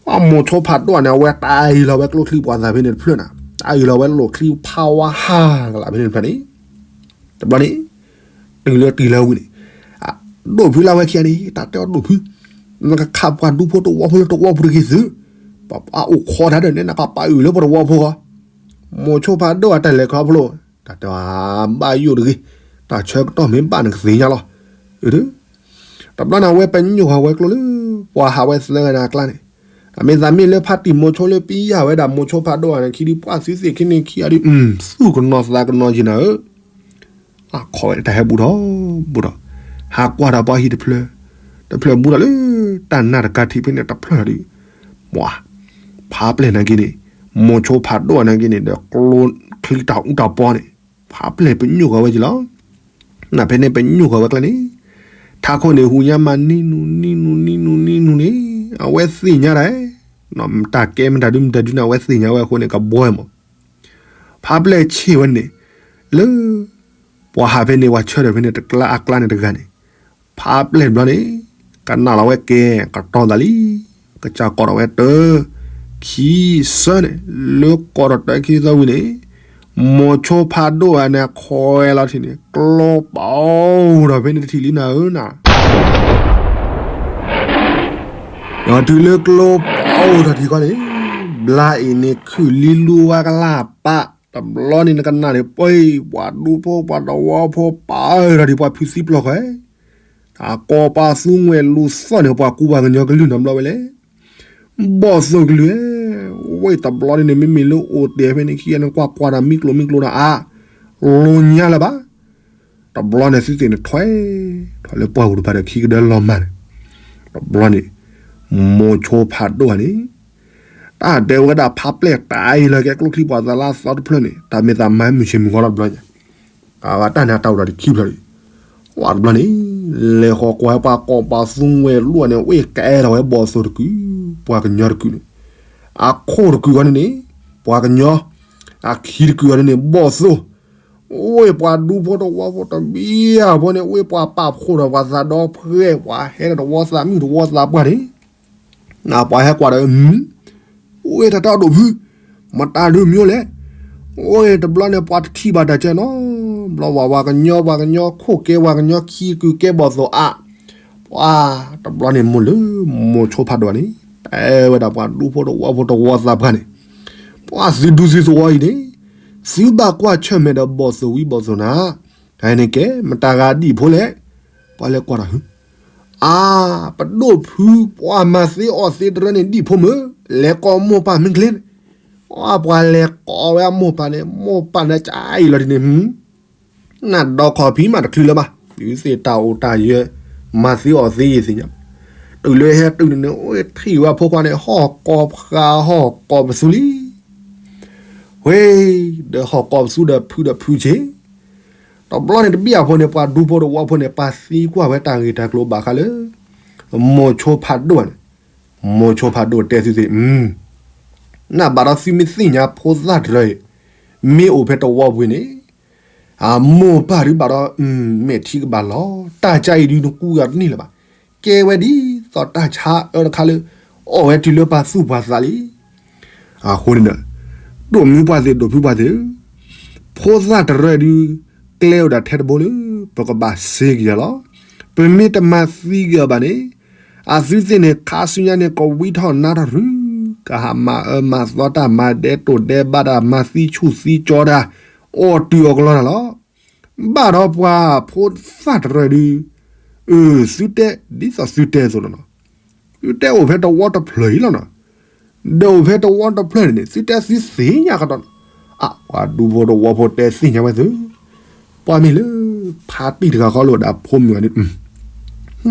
ပှၤမိၤဆိဖးဒိၣ်န့ၣ် အဝဲတၢ်အံၤလီၤဝဲကျိချံပှၤသးဖဲန့ၣ်တဖျၢၣ်နၤ, တၢ်အံၤလီၤဝဲလီၢ်ချံဖးဝါဟးကလးဖဲန့ၣ်တဖျၢၣ်န့ၣ်, တဘျီန့ၣ် တုၤလၢတုၤလၢဝံၤန့ၣ်, ဒိၣ်ဖုလၢဝဲခံဂၤန့ၣ် တၢ်တဲအီၤဒိၣ်ဖု, နကခးပှၤဒူဖိတဝီဖိလၢတဝီဖိတဂ့ၤသု, ပှၤအိၣ်ခိးတၢ်ဒီးနဲနကပာ်အုၣ်လၢပှၤတဝီဖိဃီ, မိၤဆိဖးဒိၣ်အတၢ်လဲၤခီဖျိ, တၢ်တဲအဘၣ်ယိၣ်တဂ့ၤ, တၢ်ဆၢကတီၢ်မ့ၢ်ဘၣ်နကသ့ၣ်ညါလီၤ, တဘျီန့ၣ် အဝဲပညိၣ်ဃီၤဝဲကျိလၢ ပှၤဟးဝဲသၢဂၤန့ၣ်အကျါန့ၣ်, အမ့ၢ်သးမ့ၢ်လၢဖါတံၢ်မိၤဆိလၢပံယၢ်ဝဲဒၣ်မိၤဆိဖးဒိၣ်အန့ၣ် ခံဒုပှၢ်သုသ့ၣ်ခံန့ၣ်ခံဂၤဒုး, သူၣ်ကနီၤသးကနီၤယံၤနၤဧၢ, အခီဝဲတၢ်ဟဲဘူးထီၣ်ဘူးထီၣ်, ဟးကွၢ်ဒီးပှၤဟံၣ်တဖျၢၣ်, တဖျၢၣ်ဘူးထီၣ်လၢ တၢ်နၢ်တကါထံးဖဲန့ၣ်တဖျၢၣ်ဒီး, ပှၤ ဖးပျဲၢ်နာ်က့န့ၣ်, မိၤဆိဖးဒိၣ်နာ်က့န့ၣ် ဒီးကျိချံတၢ်အူတၢ်ပီန့ၣ်, ဖးပျဲၢ်ပညိၣ်ဃီၤဝဲက့ၤလီၤ, နဖဲန့ၣ်ပညိၣ်ဃီၤဝဲကျါန့ၣ်, ထးခိၣ်န့ၣ် ဟူညါမၤနံနူနံနူနံနူနံနူန့ၣ်, အဝဲသ့ၣ်ညါတၢ်, တၢ်ကဲမတၤဒုမတၤဒုန့ၣ် အဝဲသ့ၣ်ညါဝဲအဃိန့ၣ် ကဘှီမး ဖးပျဲၢ်ဆ့ၣ်ဝဲန့ၣ်, လၢ ပှၤဟးဖဲန့ၣ် ပှၤဆၢထၢၣ်ဖဲန့ၣ် တကျါအကျါန့ၣ်တဂၤန့ၣ်, ဖးပျဲၢ်ဘျီန့ၣ်, ကနၣ်လီၤဝဲကဲ ကတီၤသးလံ, ကစၢ်ကိးထီၣ်ဝဲတၢ, ခံ သၢန့ၣ်, လၢကိးထီၣ်တၢခံသၢဝံၤန့ၣ်, မိၤဆိဖးဒိၣ်အန့ၣ် ခွဲလီၤထံၣ်န့ၣ် ကျိပအိၣ်ထီၣ်ဖဲန့ၣ်တထံၣ်လံနၤဧၢနၤ ဒီးတုၤလၢကျိပအိၣ်ထီၣ်ထံၣ်ခီန့ၣ်, ဘျါအံၤန့ၣ်ခုၣ်လံလူဝါကလၢ်ပာ်, တဘျီန့ၣ်နကနၣ်န့ၣ် ပှၤဒူဖိပှၤတဝီဖိပာ်ထီၣ်ဒံးပှၤဖုသံပျီၢ်ဃီ, အကိးပှၤသူငွဲၣ်လူၤသီၣ်န့ၣ် ပှၤကူပှၤကညီကလုၢ်နီတဘျီဝဲလဲၣ်, ဘီၣ်သိၣ်ကလုၢ်ဧၢ, ဝဲတဘျီန့ၣ်န့ၣ် မ့မ့ၢ်လၢအိၣ်တဲာ်ဖဲန့ၣ်ခံဂၤန့ၣ် ကွၢ်ကွၢ်ဒီးမံကျိၤမံကျိၤဒီးအါ, လိၤညါလၢၤဘၣ် တဘျီန့ၣ်သုသ့ၣ်န့ၣ်ထွဲ, ထီၣ်လၢပှၢ်ပူၤတဖၣ်ဒီးခံကဒၢလီၤမၢ်န့ၣ်, တဘျီန့ၣ်, မိၤဆိဖးဒိၣ်ဧါန့ၣ်, တၢ်တဲဝဲဒၣ်ဖးပျဲၢ်တၢ်အံၤလီၤကဲကျိချံပှၤသးလၢအသီတဖျၢၣ်န့ၣ် တၢ်မ့ၢ်သးမၤမုၢ်ဆ့ၣ်မုၢ်ဂီၤလီၤတဘျီညါ, အဝဲတၢ်န့ၣ်အတၢ်အိၣ်ဒီးတခံဖျၢၣ်လံ, ဝဲတဘျီန့ၣ်, လဲၤဃီၤကွၢ်ပှၤကိးပှၤသူငွဲၣ်လူၤန့ၣ် ဝဲကဲထီၣ်ဝဲဘီၣ်သိၣ်တကုာ်, ပှၤကညီတကုာ်န့ၣ်, အခိၣ်တကုာ်အီၤန့ၣ်န့ၣ်, ပှၤကညီ, အခံတကုာ်အီၤန့ၣ်န့ၣ် ဘီၣ်သိၣ် အိၣ်ပှၤဒူဖိတဝီဖိတဘံၣ်အဖိန့ၣ် အိၣ်ပှၤပာ်ဖှိၣ်ဒီးပှၤသးဒီဖှဲၣ် ပှၤဟဲဒီးတဝီသးမုၣ်တဝီသးပှၢ်န့ၣ်, ပှၤဟဲကွၢ်ဒီး, အိၣ်တၢ်တၢ်ဒိၣ်ဖု, မတၤဒုးမံၤလဲၣ်, အိၣ်တဘျီန့ၣ် ပှၤတထံၣ်ဘၣ်တၢ်ကဲနီၤ, ဘျီဝဲပှၤကညီ ပှၤကညီခိၣ်ကဲ ပှၤကညီခံကုာ်ကဲဘီၣ်သိၣ်အါ, ပှၤတဘျီန့ၣ်မိၢ်လၢမိၤဆိဖးဒိၣ်န့ၣ်, တဲဝဲဒၣ်ပှၤဒူဖိတဝီဖိတဝီသးပှၢ်န့ၣ် ပှၤသုဒူသုသဝီအံၤန့ၣ်, သုဘၣ်ကွၢ်ဆၢၣ်မဲာ်ဒီးဘီၣ်သိၣ်ဝံဘီၣ်သိၣ်နၤ, ဟဲန့ၣ်ကဲ မတၤဂၤဒံၣ်ဖိလဲၣ်, ပှၤလဲၤကွၢ်တၢ်ဟု, အါ, ပဒိၣ်ဖုပှၤမၤသ့အီၣ်သ့တရၢန့ၣ်ဒံၣ်ဖိမုၢ်, လဲၤကိးမိၢ်ပၢ်မ့ၢ်ကျ့န့ၣ်, အါ ပှၤလဲၤကိးဝဲအမိၢ်ပၢ်န့ၣ် မိၢ်ပၢ်န့ၣ်ကအံၤလီၤဒ်န့ၣ် နဒီးခီၣ်ဖံးမးတချုးလၢၤဘၣ်, သုသ့ၣ်တၢ်အိၣ်တၢ်ယၢၤ, မၤသ့အီၣ်သ့ယသ့ၣ်ညါ, တုၤလၢဟဲတုၤန့ၣ်န့ၣ် အိၣ်ထံၣ်ဝဲအဖိခွါန့ၣ် ဟီၣ်ကိးဖး ဟီၣ်ကိးပသူလံ, ဝဲ, ဒီးဟီၣ်ကိးပသူဒီးဖုဒီးဖုဆ့, တဘျီန့ၣ်တဘံၣ်အဖိန့ၣ် ပှၤဒူဖိတဝီဖိန့ၣ် ပှၤသံကွၢ်ဝဲတၢ်ဂ့ၢ်တၢ်ကျိၤဘၣ်ဃးလၢ မိၤဆိဖးဒိၣ်န့ၣ်, မိၤဆိဖးဒိၣ်တဲသုသ့ၣ်, နဘၣ်ဒီးသုမ့ၢ်သ့ၣ်ညါဖိသၣ်တရၢအံၤ မ့ၢ်အိၣ်ဖဲတဝီပူၤန့ၣ် အမိၢ်ပၢ်ဒုးဘၣ်ဒီး မဲာ်ထံကဘၣ်လီၤ, တၢ်ကါအံၤဒုးနကူဂၤတန့ၢ်လၢၤဘၣ်, ကဲဝဲဒ်သိးတၢ်ဆါအၢတခါလၢ အီၣ်ဝဲတုၤလၢပှၤသူၣ်ပှၤသးလံ. အဃိန့ၣ်ဒီး ဒိၣ်မုၢ်ပှၢ်သ့ၣ် ဒိၣ်ဖုပှၢ်သ့ၣ်ဧၢ, ဖိသၣ်တရၢဒုး ကျဲအိၣ်ဒၣ်ထဲတဘိလၢ ပကဘၣ်စ့က့ၤယၤလီၤ. ပမ့ၢ်တမၤသံက့ၤအီၤဘၣ်န့ၣ် အသုသ့ၣ်န့ၣ် ခါဆူညါန့ၣ် ကဝံထီၣ်နါထီၣ်ရု, ကဟးမၤအၢမၤသီတၢ် မၤဒဲတိၢ်ဒဲဘးတၢ် မၤသံဆူၣ်သံကၠီတၢ်, အီၣ်တုၤအီၣ်ကလီတၢ်လီၤ. ဘၣ်ဒီးပှၤဖိသၣ်တရၢဒုး, အၢ သုတဲဒ်သိးသုတဲအသိးလီၤနီၤ, သုတဲအိၣ်ဖဲတဝီတဖျၢၣ်အံၤလီၤနီၤ, ဒီးအိၣ်ဖဲတဝီတဖျၢၣ်န့ၣ်န့ၣ် သုတဲသုသ့ၣ်ညါကဒီးနီၤ, အါ ပှၤဒူဖိတဝီဖိတဲသ့ၣ်ညါဝဲသု, ပှၤမ့ၢ်လၢ ဖါတံၢ်တဂၤဃီလၢအိၣ်ဒီးဖိမုၣ်ဂၤန့ၣ်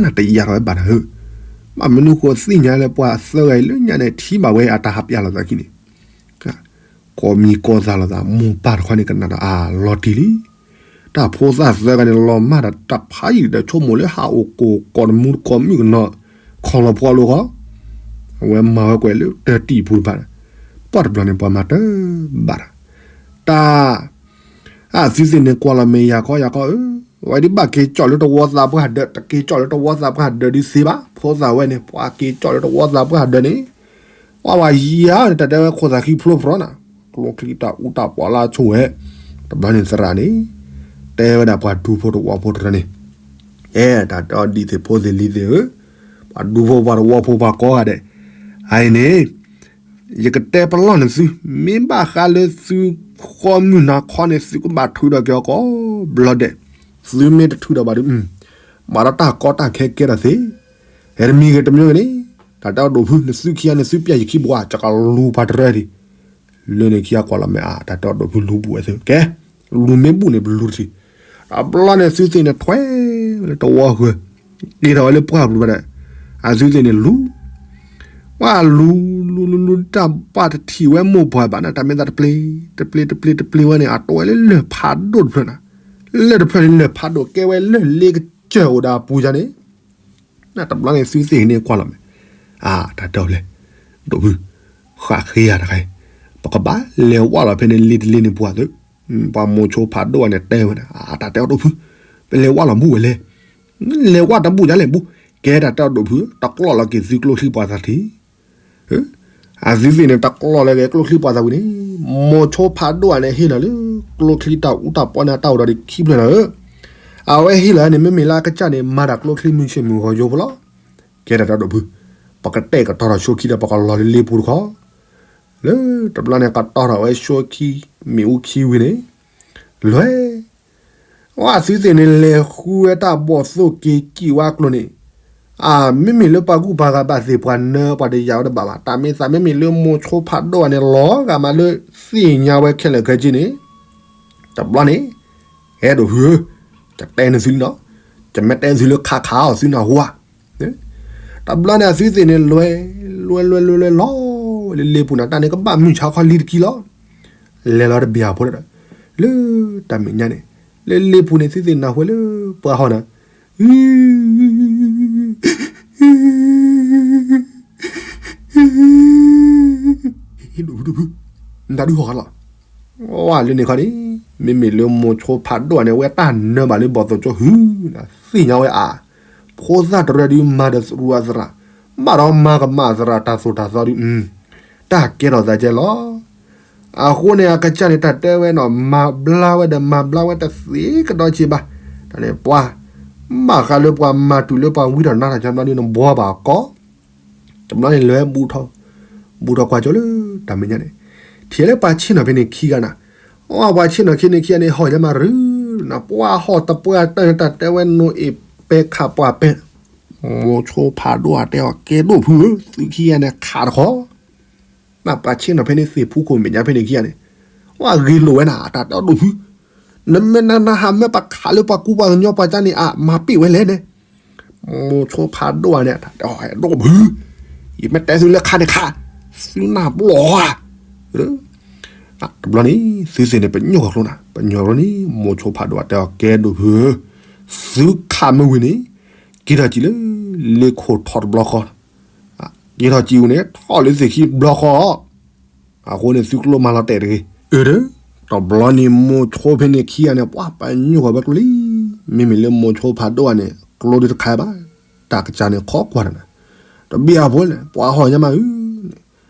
နတယာ်ထီၣ်ဝဲဘၣ်နၤဧၢ, ဘၣ်မနုၤဃိသ့ၣ်ညါလၢပှၤသၢဂၤအံၤလၢညါန့ၣ် ထံၣ်ဘၣ်ဝဲအတၢ်ဟးပျၢ်လိာ်သးခံန့ၣ်, ကိးမံၤကိးသးလိာ်သး မိၢ်ပၢ်တခီန့ၣ်ကနၣ်ဒီးအလီၤတံၢ်လံ. တၢ်ဖိသၣ်သၢဂၤန့ၣ် လီၤမၢ်ဒီးတၢ်ဖးယံာ်ဒီးဆိကမိၣ်လၢဟးအိၣ်ကိးကိးတမူတကိးမုၣ်ကနီၤ ခီလီၤဖီလိာ်ဃီ, အဝဲမၤဝဲကွဲးလၢတၢ်တံၢ်ပူၤတဖၣ်, ပှၢ်တဘျီန့ၣ် ပှၤမၤတၢ်ဘၣ်ဒီး တၢ် အသုသ့ၣ်န့ၣ်ကွၢ်လီၤမဲာ်ယၤခီယၤခီဧၢ, ဝဲဒ်ဘၣ်က့ၤကၠီၣ်လၢတဝီသးပှၢ်ဒၢး တက့ၤကၠီၣ်လၢတဝီသးပှၢ်ဒၢးဒုးသ့ဘၣ်, ဖိသၣ်ဝဲန့ၣ် ပှၤက့ၤကၠီၣ်လၢတဝီသးပှၢ်ဒၢးန့ၣ်, ပှၤဝဲယၤန့ၣ် တၢ်တဲဝဲခိၣ်သးခံဖျိဖရီနၤ, ကျိချံတၢ်အူတၢ်ပီးလၢအဆိၣ်ဝဲ, တဘျီန့ၣ်သရၣ်န့ၣ် တဲဝဲဒၣ်ပှၤဒူဖိတဝီဖိတရၢန့ၣ်, အဲ တၢ်တဲအီၤဒ်သ့ၣ်ဖိသ့ၣ်လံၤသ့ၣ်ဧၢ, ပှၤဒူဖိပှၤတဝီဖိပှၤကိးဂၤဒဲး, အအံၤန့ၣ် ယကတဲပလီၢ်န့ၢ်သု, မ့ၢ်ဘၣ်ဃးလၢသုဃီမုၢ်နၤခီန့ၣ် သုကဘၣ်ထုးထီၣ်က့ၤအီၤကိးဘျီဒဲး, သုမ့ၢ်တထုးထီၣ်ဘၣ်ဒီး မၤဒီးတၢ်ကီတၢ်ခဲကဲထီၣ်သ့, ဟဲတမံၤဂ့ၤတမံၤဂ့ၤန့ၣ်, တၢ်တဲအီၤဒိၣ်ဖု နသုခံဂၤန့ၣ် သုပျဲယခံဘှါ ကကလူၤပှၤတရၢဒံး, လၢန့ၣ်ခံဂၤကွၢ်လီၤမဲာ်အါ တၢ်တဲအီၤဒိၣ်ဖုလူၤဘူၣ်ဝဲသ့ ကဲ, လူၤမ့ၢ်ဘူၣ်န့ၣ် ပလူၤတထံၣ်, တဘျီန့ၣ်သုသ့ၣ်န့ၣ်ထွဲဝဲလၢတဝီဃၢၤ, က့ၤထီၣ်ဝဲလၢပှၢ်ပူၤဘၣ်ဒီး, အသုသ့ၣ်န့ၣ်လူၤ ဝဲလူၤလူၤလူၤလူၤတၢ်ဘၣ်တထံၣ်ဝဲမိၢ်ပှၢ်ဘၣ်န့ၣ် တၢ်မ့ၢ်သးတပျ့ၤ, တပျ့ၤတပျ့ၤတပျ့ၤဝဲန့ၣ် အတီဝဲလၢလၢၢ်ဖးဒိၣ်တဖျၢၣ်နၤ, လၢၢ်တဖျၢၣ်န့ၣ် လၢၢ်ဖးဒိၣ်ကဲဝဲလၢၢ်လ့ကစၢၢ်အိၣ်ဒီးအပူၤယၤန့ၣ်, တဘျီန့ၣ်သုသ့ၣ်န့ၣ်ကွၢ်လီၤမဲာ်, အါ တၢ်တဲအီၤလဲၣ်, ဒိၣ်ဖု, ဃၣ်ဃ့ယၤတခါအံၤ, ပကဘၣ်လဲၤဝၢ်လီၤဖဲန့ၣ်လ့တလ့န့ၣ်ပှၤသု ပှၤမိၤဆိဖးဒိၣ်အန့ၣ်တဲဝဲဒၣ် အတၢ်တဲအီၤဒိၣ်ဖု, ပလဲၤဝၢ်လီၤဘူၣ်ဝဲလဲၣ်, လဲၤဝၢ်တဘူၣ်ညါလဲၣ်ဘူၣ်, ကဲတၢ်တဲအီၤဒိၣ်ဖု, တကျီၢ်လီၤက့ၤသုကျိချံပှၤသးထံၣ်, အသုသ့ၣ်န့ၣ် တကျီၢ်လီၤက့ၤကျိချံပှၤသးဝံၤန့ၣ်, မိၤဆိဖးဒိၣ်အန့ၣ်ဟ့ၣ်လီၤလၢ ကျိချံတၢ်အူတၢ်ပီန့ၣ်အတၢ်အိၣ်ဒီးခံဖျၢၣ်လီၤဧၢ, အဝဲဟ့ၣ်လီၤန့ၣ် မ့မ့ၢ်လၢအကစၢ်န့ၣ် မၤတၢ်ကျိချံမုၢ်ဆ့ၣ်မုၢ်ဂီၤယိဖိလီၤ, ကဲတၢ်တဲအီၤဒိၣ်ဖု, ပကတဲာ်ကတီၤထီၣ်ဆိခံဒီးပကလီၤလၢလ့ပူၤတခီ လၢတဘျီန့ၣ် ကတီၤထီၣ်ဝဲဆိခံ မ့ၣ်အူခံဝံၤန့ၣ်, လွဲၢ်, ဝဲသုသ့ၣ်န့ၣ် လဲၤဃုဝဲတၢ်ဘီၣ်သိၣ်က့ၤစံၣ်ဝဲအကျိၤန့ၣ်, အမ့မ့ၢ်လၢပှၤကူၣ်ပှၤဂၤဘၣ်သ့ၣ်ပှၤနၢပှၤတယာ်ဝဲတဘၣ်ဘၣ်, တၢ်မ့ၢ်သးမ့မ့ၢ်လၢမိၤဆိဖးဒိၣ်အန့ၣ် လီၤဂာ်မးလၢသ့ၣ်ညါဝဲခဲလၢာ်ခဲဆ့န့ၣ်, တဘျီန့ၣ်, အဲၣ်ဒိၣ်ဖုဧၢ, ယတဲန့ၢ်သုလံနီၤ, ယမ့ၢ်တဲသုလၢခးခးအီၤသုနၢ်ဟူဧါ တဘျီန့ၣ် အသုသ့ၣ်န့ၣ် လွဲၢ်, လွဲၢ်လွဲၢ်လွဲၢ်လွဲၢ်လီၤဝဲလၢလ့ပူၤန့ၣ် တၢ်န့ၣ်ကဘၣ်မုၢ်ဆါခီလံတကံလီၤ, လဲၤလီၤတဘ့ၣ်အဖိဒီး, လၢတၢ်မဲာ်ညါန့ၣ်, လၢလ့ပူၤန့ၣ် သုသ့ၣ်နၢ်ဟူလၢပှၤဟီၣ်နၤ ဒိၣ်ဖုဒိၣ်ဖု, နတၢ်ဒုးဟီၣ်ဃီလီၤ, ဝဲလၢန့ၣ်ခီန့ၣ်, မ့မ့ၢ်လၢမိၤဆိဖးဒိၣ်န့ၣ် ဝဲတၢ်နၢဘၣ်လၢဘီၣ်သိၣ်ကၠိဟု, သ့ၣ်ညါဝဲအါ, ဖိသၣ်တရၢဒုးမၤဒီးရူအသရၣ်, ဘၣ်ဒီးမၤကမၣ်သရၣ်တၢ်သိၣ်တၢ်သီဒုး, တၢ်ကဲထီၣ်သးကဲလီၤ အဃိန့ၣ် အကစၢ်န့ၣ် တၢ်တဲဝဲနီၤ မၤဘျါဝဲဒီးမၤဘျါဝဲတသ့ကဒီးက့ဘၣ်, တၢ်န့ၣ်ပှၤ, ဘၣ်ဃးလၢပှၤမၤတုၤလၢပှၤဝံထီၣ်နါထီၣ်ကဘျီဒုး နဘှီဘၣ်ကီ, တဘျီန့ၣ်လဲၤဘူၣ်ထီၣ်, ဘူၣ်ထီၣ်ကွၢ်ကၠိလၢတၢ်မဲာ်ညါန့ၣ်, ထံၣ်လၢပှၤဆ့ၣ်နီၤဖဲန့ၣ်ခံဂၤနၤ, အပှၤဆ့ၣ်နီၤခံန့ၣ်ခံဂၤန့ၣ် ဟီၣ်ယါမးရု, နပှၤဟီၣ်တပှၢ်တၢ်န့ၣ် တၢ်တဲဝဲနိၣ်အ့ၣ်ပဲခးပှၢ်ပဲ, မိၤဆိဖးဒိၣ်အတဲအီၤကဲဒိၣ်ဖုဧၢ သုခံဂၤန့ၣ်ခးတခီ နပှၤဆ့ၣ်နီၤဖဲန့ၣ်သ့ၣ်ဖူခိၣ်မဲာ်ညါဖဲန့ၣ်ခံဂၤန့ၣ်, ဝဲဂ့ၤလိာ်ဝဲနၤ တၢ်တဲအီၤဒိၣ်ဖု, နမ့ၢ်နဟးမၢပခးလၢပှၤကူပှၤကညီပှၤကါန့ၣ် အမၤပ့ၢ်ဝဲလဲၣ်န့ၣ်, မိၤဆိဖးဒိၣ်ဧါန့ၣ် တၢ်တဲအီၤဒိၣ်ဖု, ယမ့ၢ်တဲသုလၢခးန့ၣ်ခး, သုနၢ်ဘျီဧါ တဘျီန့ၣ် သုသ့ၣ်န့ၣ် ပညိၣ်ဃီၤကျိနၤ ပညိၣ်ကျိန့ၣ် မိၤဆိဖးဒိၣ်ဧါတဲအီၤကဲဒိၣ်ဖုဧၢ, သုခးမ့ၢ်ဝံၤန့ၣ်, က့ၤထီၣ်စံးလၢ လ့ခိၣ်ထီတဘျီဃီ က့ၤထီၣ်စံးဝံၤန့ၣ် ထီၣ်လၢသ့ၣ်ခံဘျီဃီ, အဃိန့ၣ် သုကျိမၤလီၤတဲာ်တဂ့ၤ, အၢ တဘျီန့ၣ် မိၤဆိဖဲန့ၣ်ခံဂၤန့ၣ် ပှၤပညိၣ်ဃီၤဝဲကျိလံ, မ့မ့ၢ်လၢမိၤဆိဖးဒိၣ်ဧါန့ၣ် ကျိဒုးတခါဘၣ်, တၢ်ကစၢ်န့ၣ်ခီကွၢ်တနၤ, တဘ့ၣ်အဖိလဲၣ် ပှၤဟီၣ်ညါမးဧၢ,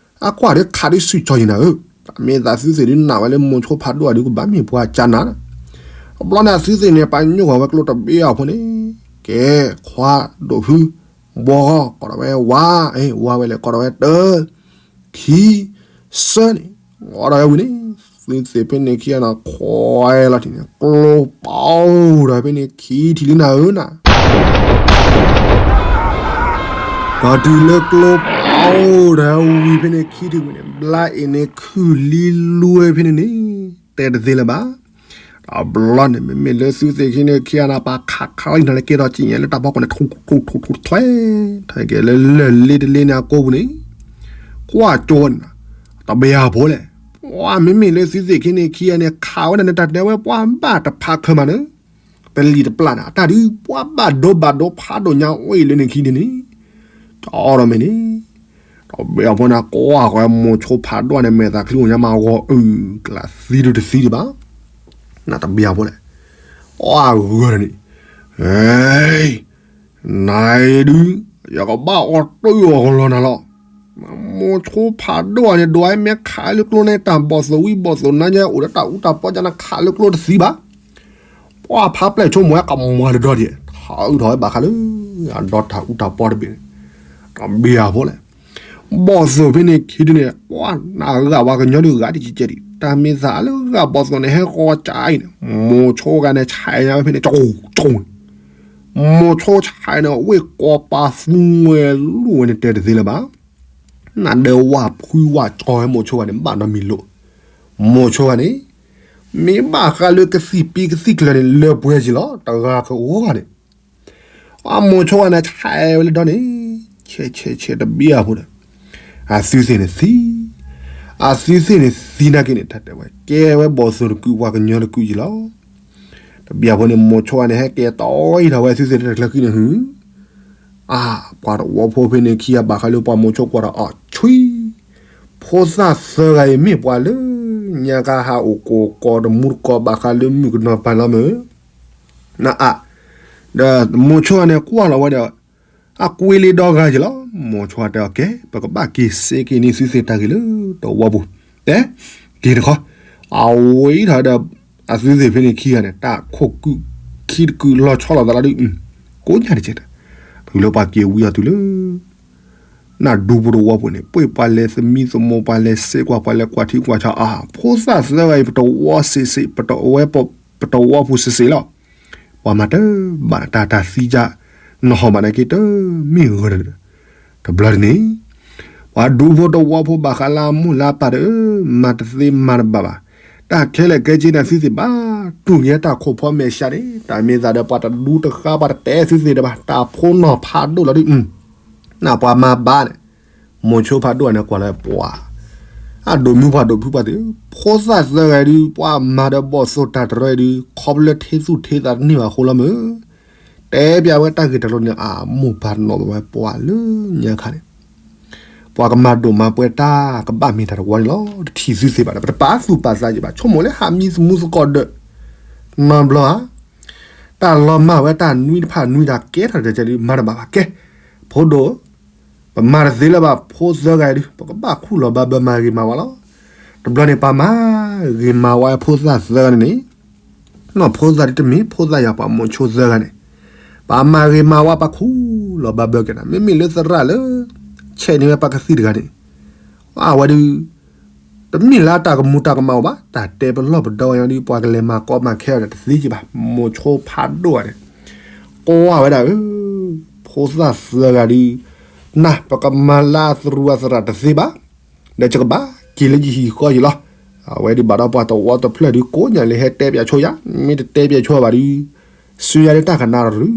အကွၢ်ဒုးခးဒုးစုၣ်ကၠီယံၤနၤဧၢ, တၢ်မ့ၢ်သးသုသ့ၣ်ဒုးနာ်ဝဲလၢမိၤဆိဖးဒိၣ်ဧါဒုးကဘၣ်မ့ၢ်ပှၤကၢ်နၤ, တဘျီန့ၣ် အသုသ့ၣ်န့ၣ် ပညိၣ်ဃီၤဝဲကျိတဘ့ၣ်အဖိန့ၣ်, ကဲ ခွါဒိၣ်ဖု ဘှီဃီ ကိးထီၣ်ဝဲဝါ, ဝါဝဲလဲၣ် ကိးထီၣ်ဝဲတၢ, ခံ, သၢန့ၣ်, ကိးထီၣ်ဝဲဝံၤန့ၣ်, သုသ့ၣ်ဖဲန့ၣ်ခံဂၤန့ၣ် ခွဲလီၤထံၣ်န့ၣ် ကျိပီၤဒီးဖဲန့ၣ်ခံထံၣ်လံနၤဧၢနၤ, ဒီးတုၤလၢကျိပီၤဒီးဝံၤဖဲန့ၣ်ခံထံၣ်ဝံၤန့ၣ် ဘျါအ့ၣ်န့ၣ်ခုၣ်လံလွဲဖဲန့ၣ်န့ၣ်, တဲတသ့လၢၤဘၣ် တဘျီန့ၣ် မ့မ့ၢ်လၢသုသ့ၣ်ခံန့ၣ်ခံဂၤန့ၣ် ပှၤခးခးလီၤနၤလၢကဲထီၣ်ကံၣ်ညါလၢတၢ်ဖီခိၣ်န့ၣ် ထူထူထူထူထွဲ ထဲကဲလၢလၢၢ်လ့တလ့န့ၣ်အကိပူၤန့ၣ် ကွၢ်ကၠိဝဲန့ၣ် တဘျီဖိလဲၣ်. ပှၤမ့မ့ၢ်လၢသုသ့ၣ်ခံန့ၣ်ခံဂၤန့ၣ် ခးဝဲဒၣ်န့ၣ် တၢ်တဲဝဲပှၤဘၣ်တဖးခၢၣ်မးန့ၣ် ပလံာ်တပျၢ်န့ၣ် အတၢ်ဒုး ပှၤဘၣ်ဒိဘၣ်ဒိဖးဒိၣ်ညါအိၣ်အံၤလၢန့ၣ်ခံန့ၣ်န့ၣ် တအီၣ်ဒီးမ့ၢ်န့ၣ် တဘျီဖိန့ၣ် ကွၢ်ဃီမိၤဆိဖးဒိၣ်န့ၣ် မဲာ်သးချံအိၣ်ညါမးဂီၤအုၣ် ကျးသံဒုတသံဒံးဘၣ် နတဘျီဖိလဲၣ်. အဂီၢ်န့ၣ် နဒုး ယကဘၣ်အီၣ်တၢ်အီၣ်ကလီနၤလီၤ. မိၤဆိဖးဒိၣ်န့ၣ် ဒွးမ့ၢ်ခးလၢကျိန့ၣ် တၢ်ဘီၣ်သိၣ်ဝံဘီၣ်သိၣ်နါညါ အိၣ်ဒီးတၢ်အူတၢ်ပီကနၤ ခးလၢကျိတသံဘၣ်. ပှၤဖးပျဲၢ်ဆိကမိၣ်ဝဲကမၤတဒီဒံး ထီအုၣ်ထီၣ်ဝဲဘၣ်ဃးလၢ အဒီတၢ်အူတၢ်ပီတဘ့ၣ်န့ၣ် တဘျီဖိလဲၣ်. ဘီၣ်သိၣ်ဖဲန့ၣ်ခံဒုန့ၣ် ပှၤနဂာ်ဝဲကညီဒုးဂာ်ဒံးကဲကဲဒံး တၢ်မ့ၢ်သးလၢဂာ်ဘီၣ်သိၣ်န့ၣ် ဟဲဃီကၠးအံၤန့ၣ် မိၤဆိဂၤန့ၣ် ဆဲးညါဝဲဖဲန့ၣ် ကၠိကၠိ မိၤဆိဆဲးန့ၣ် ဝ့ၢ်ကီပာ်သူဝဲလူၤဝဲန့ၣ်တဲတသ့လၢၤဘၣ်. နဒဲဝၢ်ဖှံဝၢ်ကၠီဝဲမိၤဆိဂၤန့ၣ် ဘၣ်နီတမံၤလိာ်. မိၤဆိဂၤန့ၣ် မ့ၢ်ဘၣ်ဃးလၢကသံၣ်ပံကသံၣ်ကျၢၤန့ၣ် လၢပှဲၤက့ၤလီၤ တဂၤကအိၣ်ဂၤန့ၣ် အမိၤဆိဂၤန့ၣ် ဆဲးဝဲလၢဒီန့ၣ် ဆဲးဆဲးဆဲးတဘျီဖိဒီး အသုသ့ၣ်န့ၣ်သံ အသုသ့ၣ်န့ၣ်သံနာ်က့န့ၣ် တၢ်တဲဝဲ ကဲဝဲဘီၣ်သိၣ်တကုာ်ပှၤကညီတကုာ်က့ၤလီၤ. တဘျီဖိန့ၣ် မိၤဆိဂၤန့ၣ် ဟဲက့ၤတီအံၤထီၣ်ဝဲသုသ့ၣ်တကျၢၤခံန့ၣ်ဟု အါ ပှၤတဝီဖိဖဲန့ၣ်ခံဂၤဘၣ်ဃးလၢပှၤမိၤဆိကွၢ်ဒီးအီၤ ဆွံ ဖိသၣ်သၢဂၤအံၤမ့ၢ်ပှၤလၢ ညါခါဟးအိၣ်ကိၢ်ကီတမူတကိးဘၣ်ဃးလၢမုၣ်ကနီၤပၤလီၤမ့ၢ် နအါ ဒီးမိၤဆိဂၤန့ၣ်ကွၢ်လီၤဝဲဒီး အကွ့လံဒီဂၤက့ၤလီၤ. မိၤဆိတဲအီၤ ကဲ ပကဘၣ်က့ၤစ့က့ၤန့ၢ်သုသ့ၣ်တၢ်ဂ့ၢ်လၢတဝီပူၤ တဲ က့ၤတခီ အဝဲအံၤထီၣ်ဒီး အသုသ့ၣ်ဖဲန့ၣ်ခံဂၤန့ၣ် တၢ်ခိၣ်ကုာ်ခံတကုာ်လီၤဆီလိာ်သးလီၤဒုး ကိးညါတကဲး တုၤလၢပှၤက့ၤဝံအီၤတုၤလၢ နဒူဖိတဝီဖိန့ၣ် ပှ့ၤပှၤလဲၤသမံသမိး ပှၤလဲၤစ့ကွၢ် ပှၤလဲၤကွၢ်ထံကွၢ်ဆး အါ ဖိသၣ်သၢဂၤအံၤ ပတဝီစ့းစ့း ပတဝီပူၤစ့းစ့းလီၤ. ပှၤမၤတဘၣ်တၢ်တၢ်သံကၢ် နဟီၣ်မးနာ်က့တမ့ၢ်ဂၢၢ်ဒီး တဘျီတန့ၣ် ပှၤဒူဖိတဝီဖိဘၣ်ဃးလၢအမိၢ်လၢအပၢ်ဒီး မၤတသ့မၤတဘၣ်ဘၣ်. တၢ်ခဲလၢာ်ခဲဆ့န့ၣ် သုသ့ၣ်ဘၣ် တူၢ်က့ၤတၢ်ခိၣ်ဖီမဲာ်ဆှးန့ၣ် တၢ်မ့ၢ်သးဒီး ပှၤတဒူတဃါ ပှၤတတဲသုသ့ၣ်တဘၣ် တၢ်ဖိနီၢ်ဖးဒိၣ်လီၤဒုး နပှၤမၤဘၣ်န့ၣ် မိၤဆိဖးဒိၣ်န့ၣ် ကွၢ်လီၤပှၤ အဒိၣ်မုၢ်ပှၢ်ဒိၣ်ဖုပှၢ်သ့ၣ် ဖိသၣ်သၢဂၤဒုး ပှၤမၤဒီးဘီၣ်သိၣ်တၢ်တရၢအံၤဒုး ခီဖျိလၢထံသူၣ်ထံသးတန့ၢ်ဘၣ်အဃိလီၤမ့ၢ် တဲပျးဝဲတၢ်ဂ့ၢ်တၢ်ကျိၤန့ၣ် အမိၢ်ပၢ်နီၢ်ဝဲပှၤလၢညါခါန့ၣ် ပှၤကမၤဒိၣ်မၤပှဲၤတၢ်ကဘၣ်မ့ၢ်တၢ်တဝီန့ၣ်လီၤ. တထံၣ်သုသ့ၣ်ဘၣ်ဒီး ပတပာ်သူၣ်ပာ်သးက့ၤဘၣ် ဆိကမိၣ်လၢဟးမံသမူသကိးဒီး နီတဘျီဧါ တၢ်လီၤမၢ်ဝဲတၢ်နွံတဖၣ်နွံတၢ်ကဲထီၣ်တကဲးဒုး မၤတဘၣ်ဘၣ်ကဲ ဖိဒိၣ် ပမၤတသ့လၢၤဘၣ် ဖိသၢဂၤအံၤဒုး ပကဘၣ်ခူၣ်လီၤဘၣ်ဘၢမၤဂ့ၤမၤဝါလီၤ. တဘျီန့ၣ် ပှၤမၤဂ့ၤမၤဝါဖိသၣ်သၢဂၤန့ၣ်န့ၣ် နီၢ်ဖိသၣ်ဒ်တမ့ၢ်ဖိသၣ်ယၤ ပှၤမိၤဆိသၢဂၤန့ၣ် ပှၤမၤဂ့ၤမၤဝါ ပှၤခူၣ်လီၤဘၣ်ဘၢက့ၤနၤ မ့မ့ၢ်လၢသရၣ်လၢ ဆဲးန့ၢ်ဝဲပှၤကသံၣ်တဂၤန့ၣ် အဝဲဒုး တမ့ၢ်လၢတၢ်ကမူၤတၢ်ကမၣ်အိၣ်ဘၣ် တၢ်တဲပလီၢ်ပဒီဝဲဒုး ပှၤကလဲၤမၤကီမၤခဲအီၤဒီးတသ့က့ၤဘၣ် မိၤဆိဖးဒိၣ်ဂၤန့ၣ် ကွၢ်ဝဲဒၣ်ဧၢ ဖိသၣ်သၢဂၤဒုး နၤ ပကမၤလၢအသရူးအသရၣ်တသ့ဘၣ် ဒီးယကဘၣ်က့ၤလၢယဟံၣ်ဃီယံၤလီၤ. အဝဲဒုးဘၣ်ဒီးပှၤတဝီတဖျၢၣ်ဒုး ကိးညါလၢဟဲတဲပၠးဆိယၤ မ့ၢ်တတဲပၠးဆိဘၣ်ဒုး ဆူညါဒုးတၢ်ကနၣ်တရူး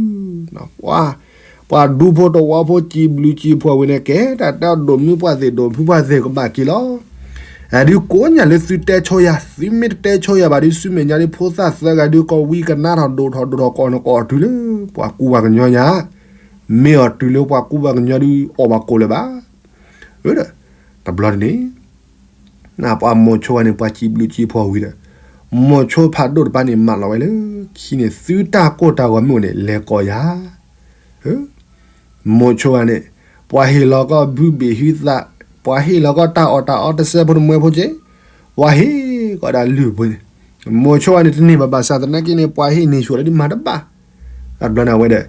ပှၤဒူဖိတဝီဖိ စံးဘျုးစံးဖှိၣ်ဝံၤန့ၣ် ကဲတၢ်တဲဒိၣ်မုၢ်ပှၢ်သ့ၣ် ဒိၣ်ဖုပှၢ်သ့ၣ်ကဘၣ်က့ၤလီၤ. အဒုးကိးညါလၢသုတဲဆိယၤ သုမ့ၢ်တတဲဆိယၤဘၣ်ဒုး ဆူမဲာ်ညါဒုး ဖိသၣ်သၢဂၤဒုး ကဝံကနါထီၣ်ဒိၣ်ထီၣ်ဒိၣ်ထီၣ်ကီၢ်န့ၣ်ကီၢ်တုၤလၢ ပှၤကူပှၤကညီညါ မ့ၢ်အီၤတုၤလၢပှၤကူပှၤကညီဒုး အီၣ်ဘၣ်ကိၣ်လၢၤဘၣ်. ဒီး တဘျီန့ၣ် နပှၤမိၤဆိဂၤန့ၣ် ပှၤစံးဘျုးစံးဖှိၣ်ဝံၤဒီး မိၤဆိဖးဒိၣ်တပၤန့ၣ် မၢလီၤဝဲလၢခံန့ၣ် သုတၢ်ကိၢ်တၢ်ဂီၤမ့ၢ်အိၣ်န့ၣ် လဲၤကိးယၤ မိၤဆိဂၤန့ၣ် ပှၤဟ့ၣ်လီၤကီၢ်ဘုဘ့ၣ်ဟုသး ပှၤဟ့ၣ်လီၤကီၢ်တၢ်အီၣ်တၢ်အီတစဲးဖိတမှဲဖိက့ ပှၤဟ့ၣ်ကီးဒၣ်လုၢ်ဖိန့ၣ် မိၤဆိဂၤန့ၣ် တန့ၢ်ဘၣ်ဘၣ်ဆၣ်သနာ်က့န့ၣ် ပှၤဟ့ၣ်န့ၢ်ဆူၣ်လၢဒုးမၤတဘၣ် တဘျီန့ၣ် အဝဲဒီး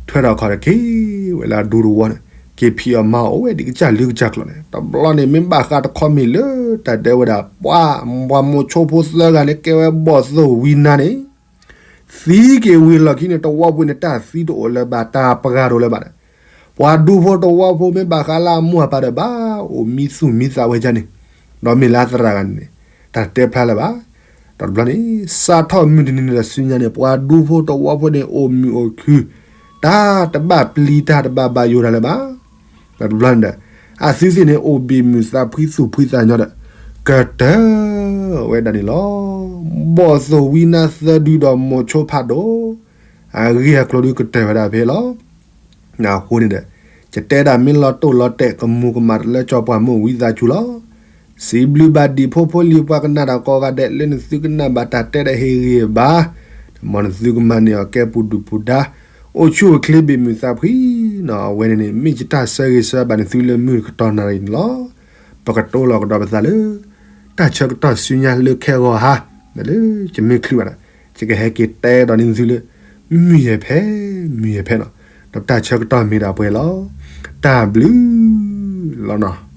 ထွဲထီၣ်ခီၣ်ဒီးက့ၤဝဲလၢအဒူတဝီန့ၣ် က့ၤဖံးအီၣ်မၤအီၣ်အိၣ်ဝဲဒ်ကစၢ်လၢကစၢ်ကျိၤန့ၣ် တဘျီန့ၣ် မ့ၢ်ဘၣ်ဃးတခီမ့ၢ်လၢ တၢ်တဲဝဲဒၣ် ပှၤ ပှၤမိၤဆိဖိသၢဂၤလၢကဲဝဲဘီၣ်သိၣ်ဝံနါန့ၣ် သံက့ၤဝံၤလီၢ်ခံန့ၣ် တဝီပူၤန့ၣ် တၢ်သံတအိၣ်လၢၤဘၣ် တၢ်ပှၢ်တအိၣ်လၢၤဘၣ်ဒီး ပှၤဒူဖိတဝီဖိမ့ၢ်ဘၣ်ဃးလၢအမိၢ်အပၢ်ဒီးဘၣ် အိၣ်မံသူၣ်မံသးဝဲဒ်န့ၣ် ဒီးမ့ၢ်လၢအသရၣ်ဂၤန့ၣ် တၢ်တဲဖျါလၢၤဘၣ် ဒီးတဘျီန့ၣ် စးထီၣ်မုၢ်တနံၤန့ၣ်ဒီး ဆူညါန့ၣ် ပှၤဒူဖိသဝီဖိန့ၣ် အိၣ်မုာ်အိၣ်ခုၣ်, တၢ်တဘၣ်ပျံၤတၢ်တဘၣ်ဘၣ်ယိၣ်တၢ်လၢၤဘၣ်. ဒီးတဘျီန့ၣ်ဒီး အသုသ့ၣ်န့ၣ် အိၣ်ဘ့ၣ်မုၢ်သးဖှံသူၣ်ဖှံသးညီဒီး ကတၢၢ်ဝဲဒၣ်န့ၣ်လီၤ. ဘီၣ်သိၣ်ဝံနါသၢဒုဒီးမိၤဆိဖးဒိၣ် အဂ့ၢ်အကျိၤဒုကတၢၢ်ဝဲဒၣ်ဖဲလီၤ. အဃိန့ၣ်ဒီး ယတဲဒၣ်မ့ၢ်လီၤတိၢ်လီၤတဲာ် ကမူၤကမၣ်တလၢကၠီပှၤမုၣ်ဝံသးစူၤလီၤ. စံးဘျုးဘၣ်ဒံးဖိဖိလံၤပှၤကနၣ်ဒီးကိးဂၤဒဲးလၢနသုကနၣ်ဘၣ်တၢ်တဲဒီးဟ့ၣ်ဂံၢ်ဘါ, မ်နသုကမၤန့ၢ်အီၤကဲပူၤဒုၣ်ပူၤဒါ, အိၣ်ဆူၣ်အိၣ်ချ့ဘ့ၣ်မုၢ်သးဖှံနီၤ. အဝဲန့ၣ်န့ၣ် မ့ၢ်ယတၢ်ဆၢဂ့ၤဆၢဝါဘၣ်နသုလၢမုၢ်ကတီၢ်နၣ်ရံၣ်န့ၣ်လီၤ. ပကတိၤလီၤကဒီးပသးလၢ တၢ်ဆၢကတီၢ်ဆူညါလၢခဲဂီၤဟါ, လၢယမ့ၢ်ချုးဘၣ်ဒီး ယကဟဲက့ၤတဲဒီးန့ၢ်သုလၢ မုၢ်ယဲၢ်ဖဲ မုၢ်ယဲၢ်ဖဲနီၤ. ဒီးတၢ်ဆၢကတီၢ်မ့ၢ်ဒၣ်ပှဲၤလီၤ. တၢ်ဘျုးလီၤနီၤ.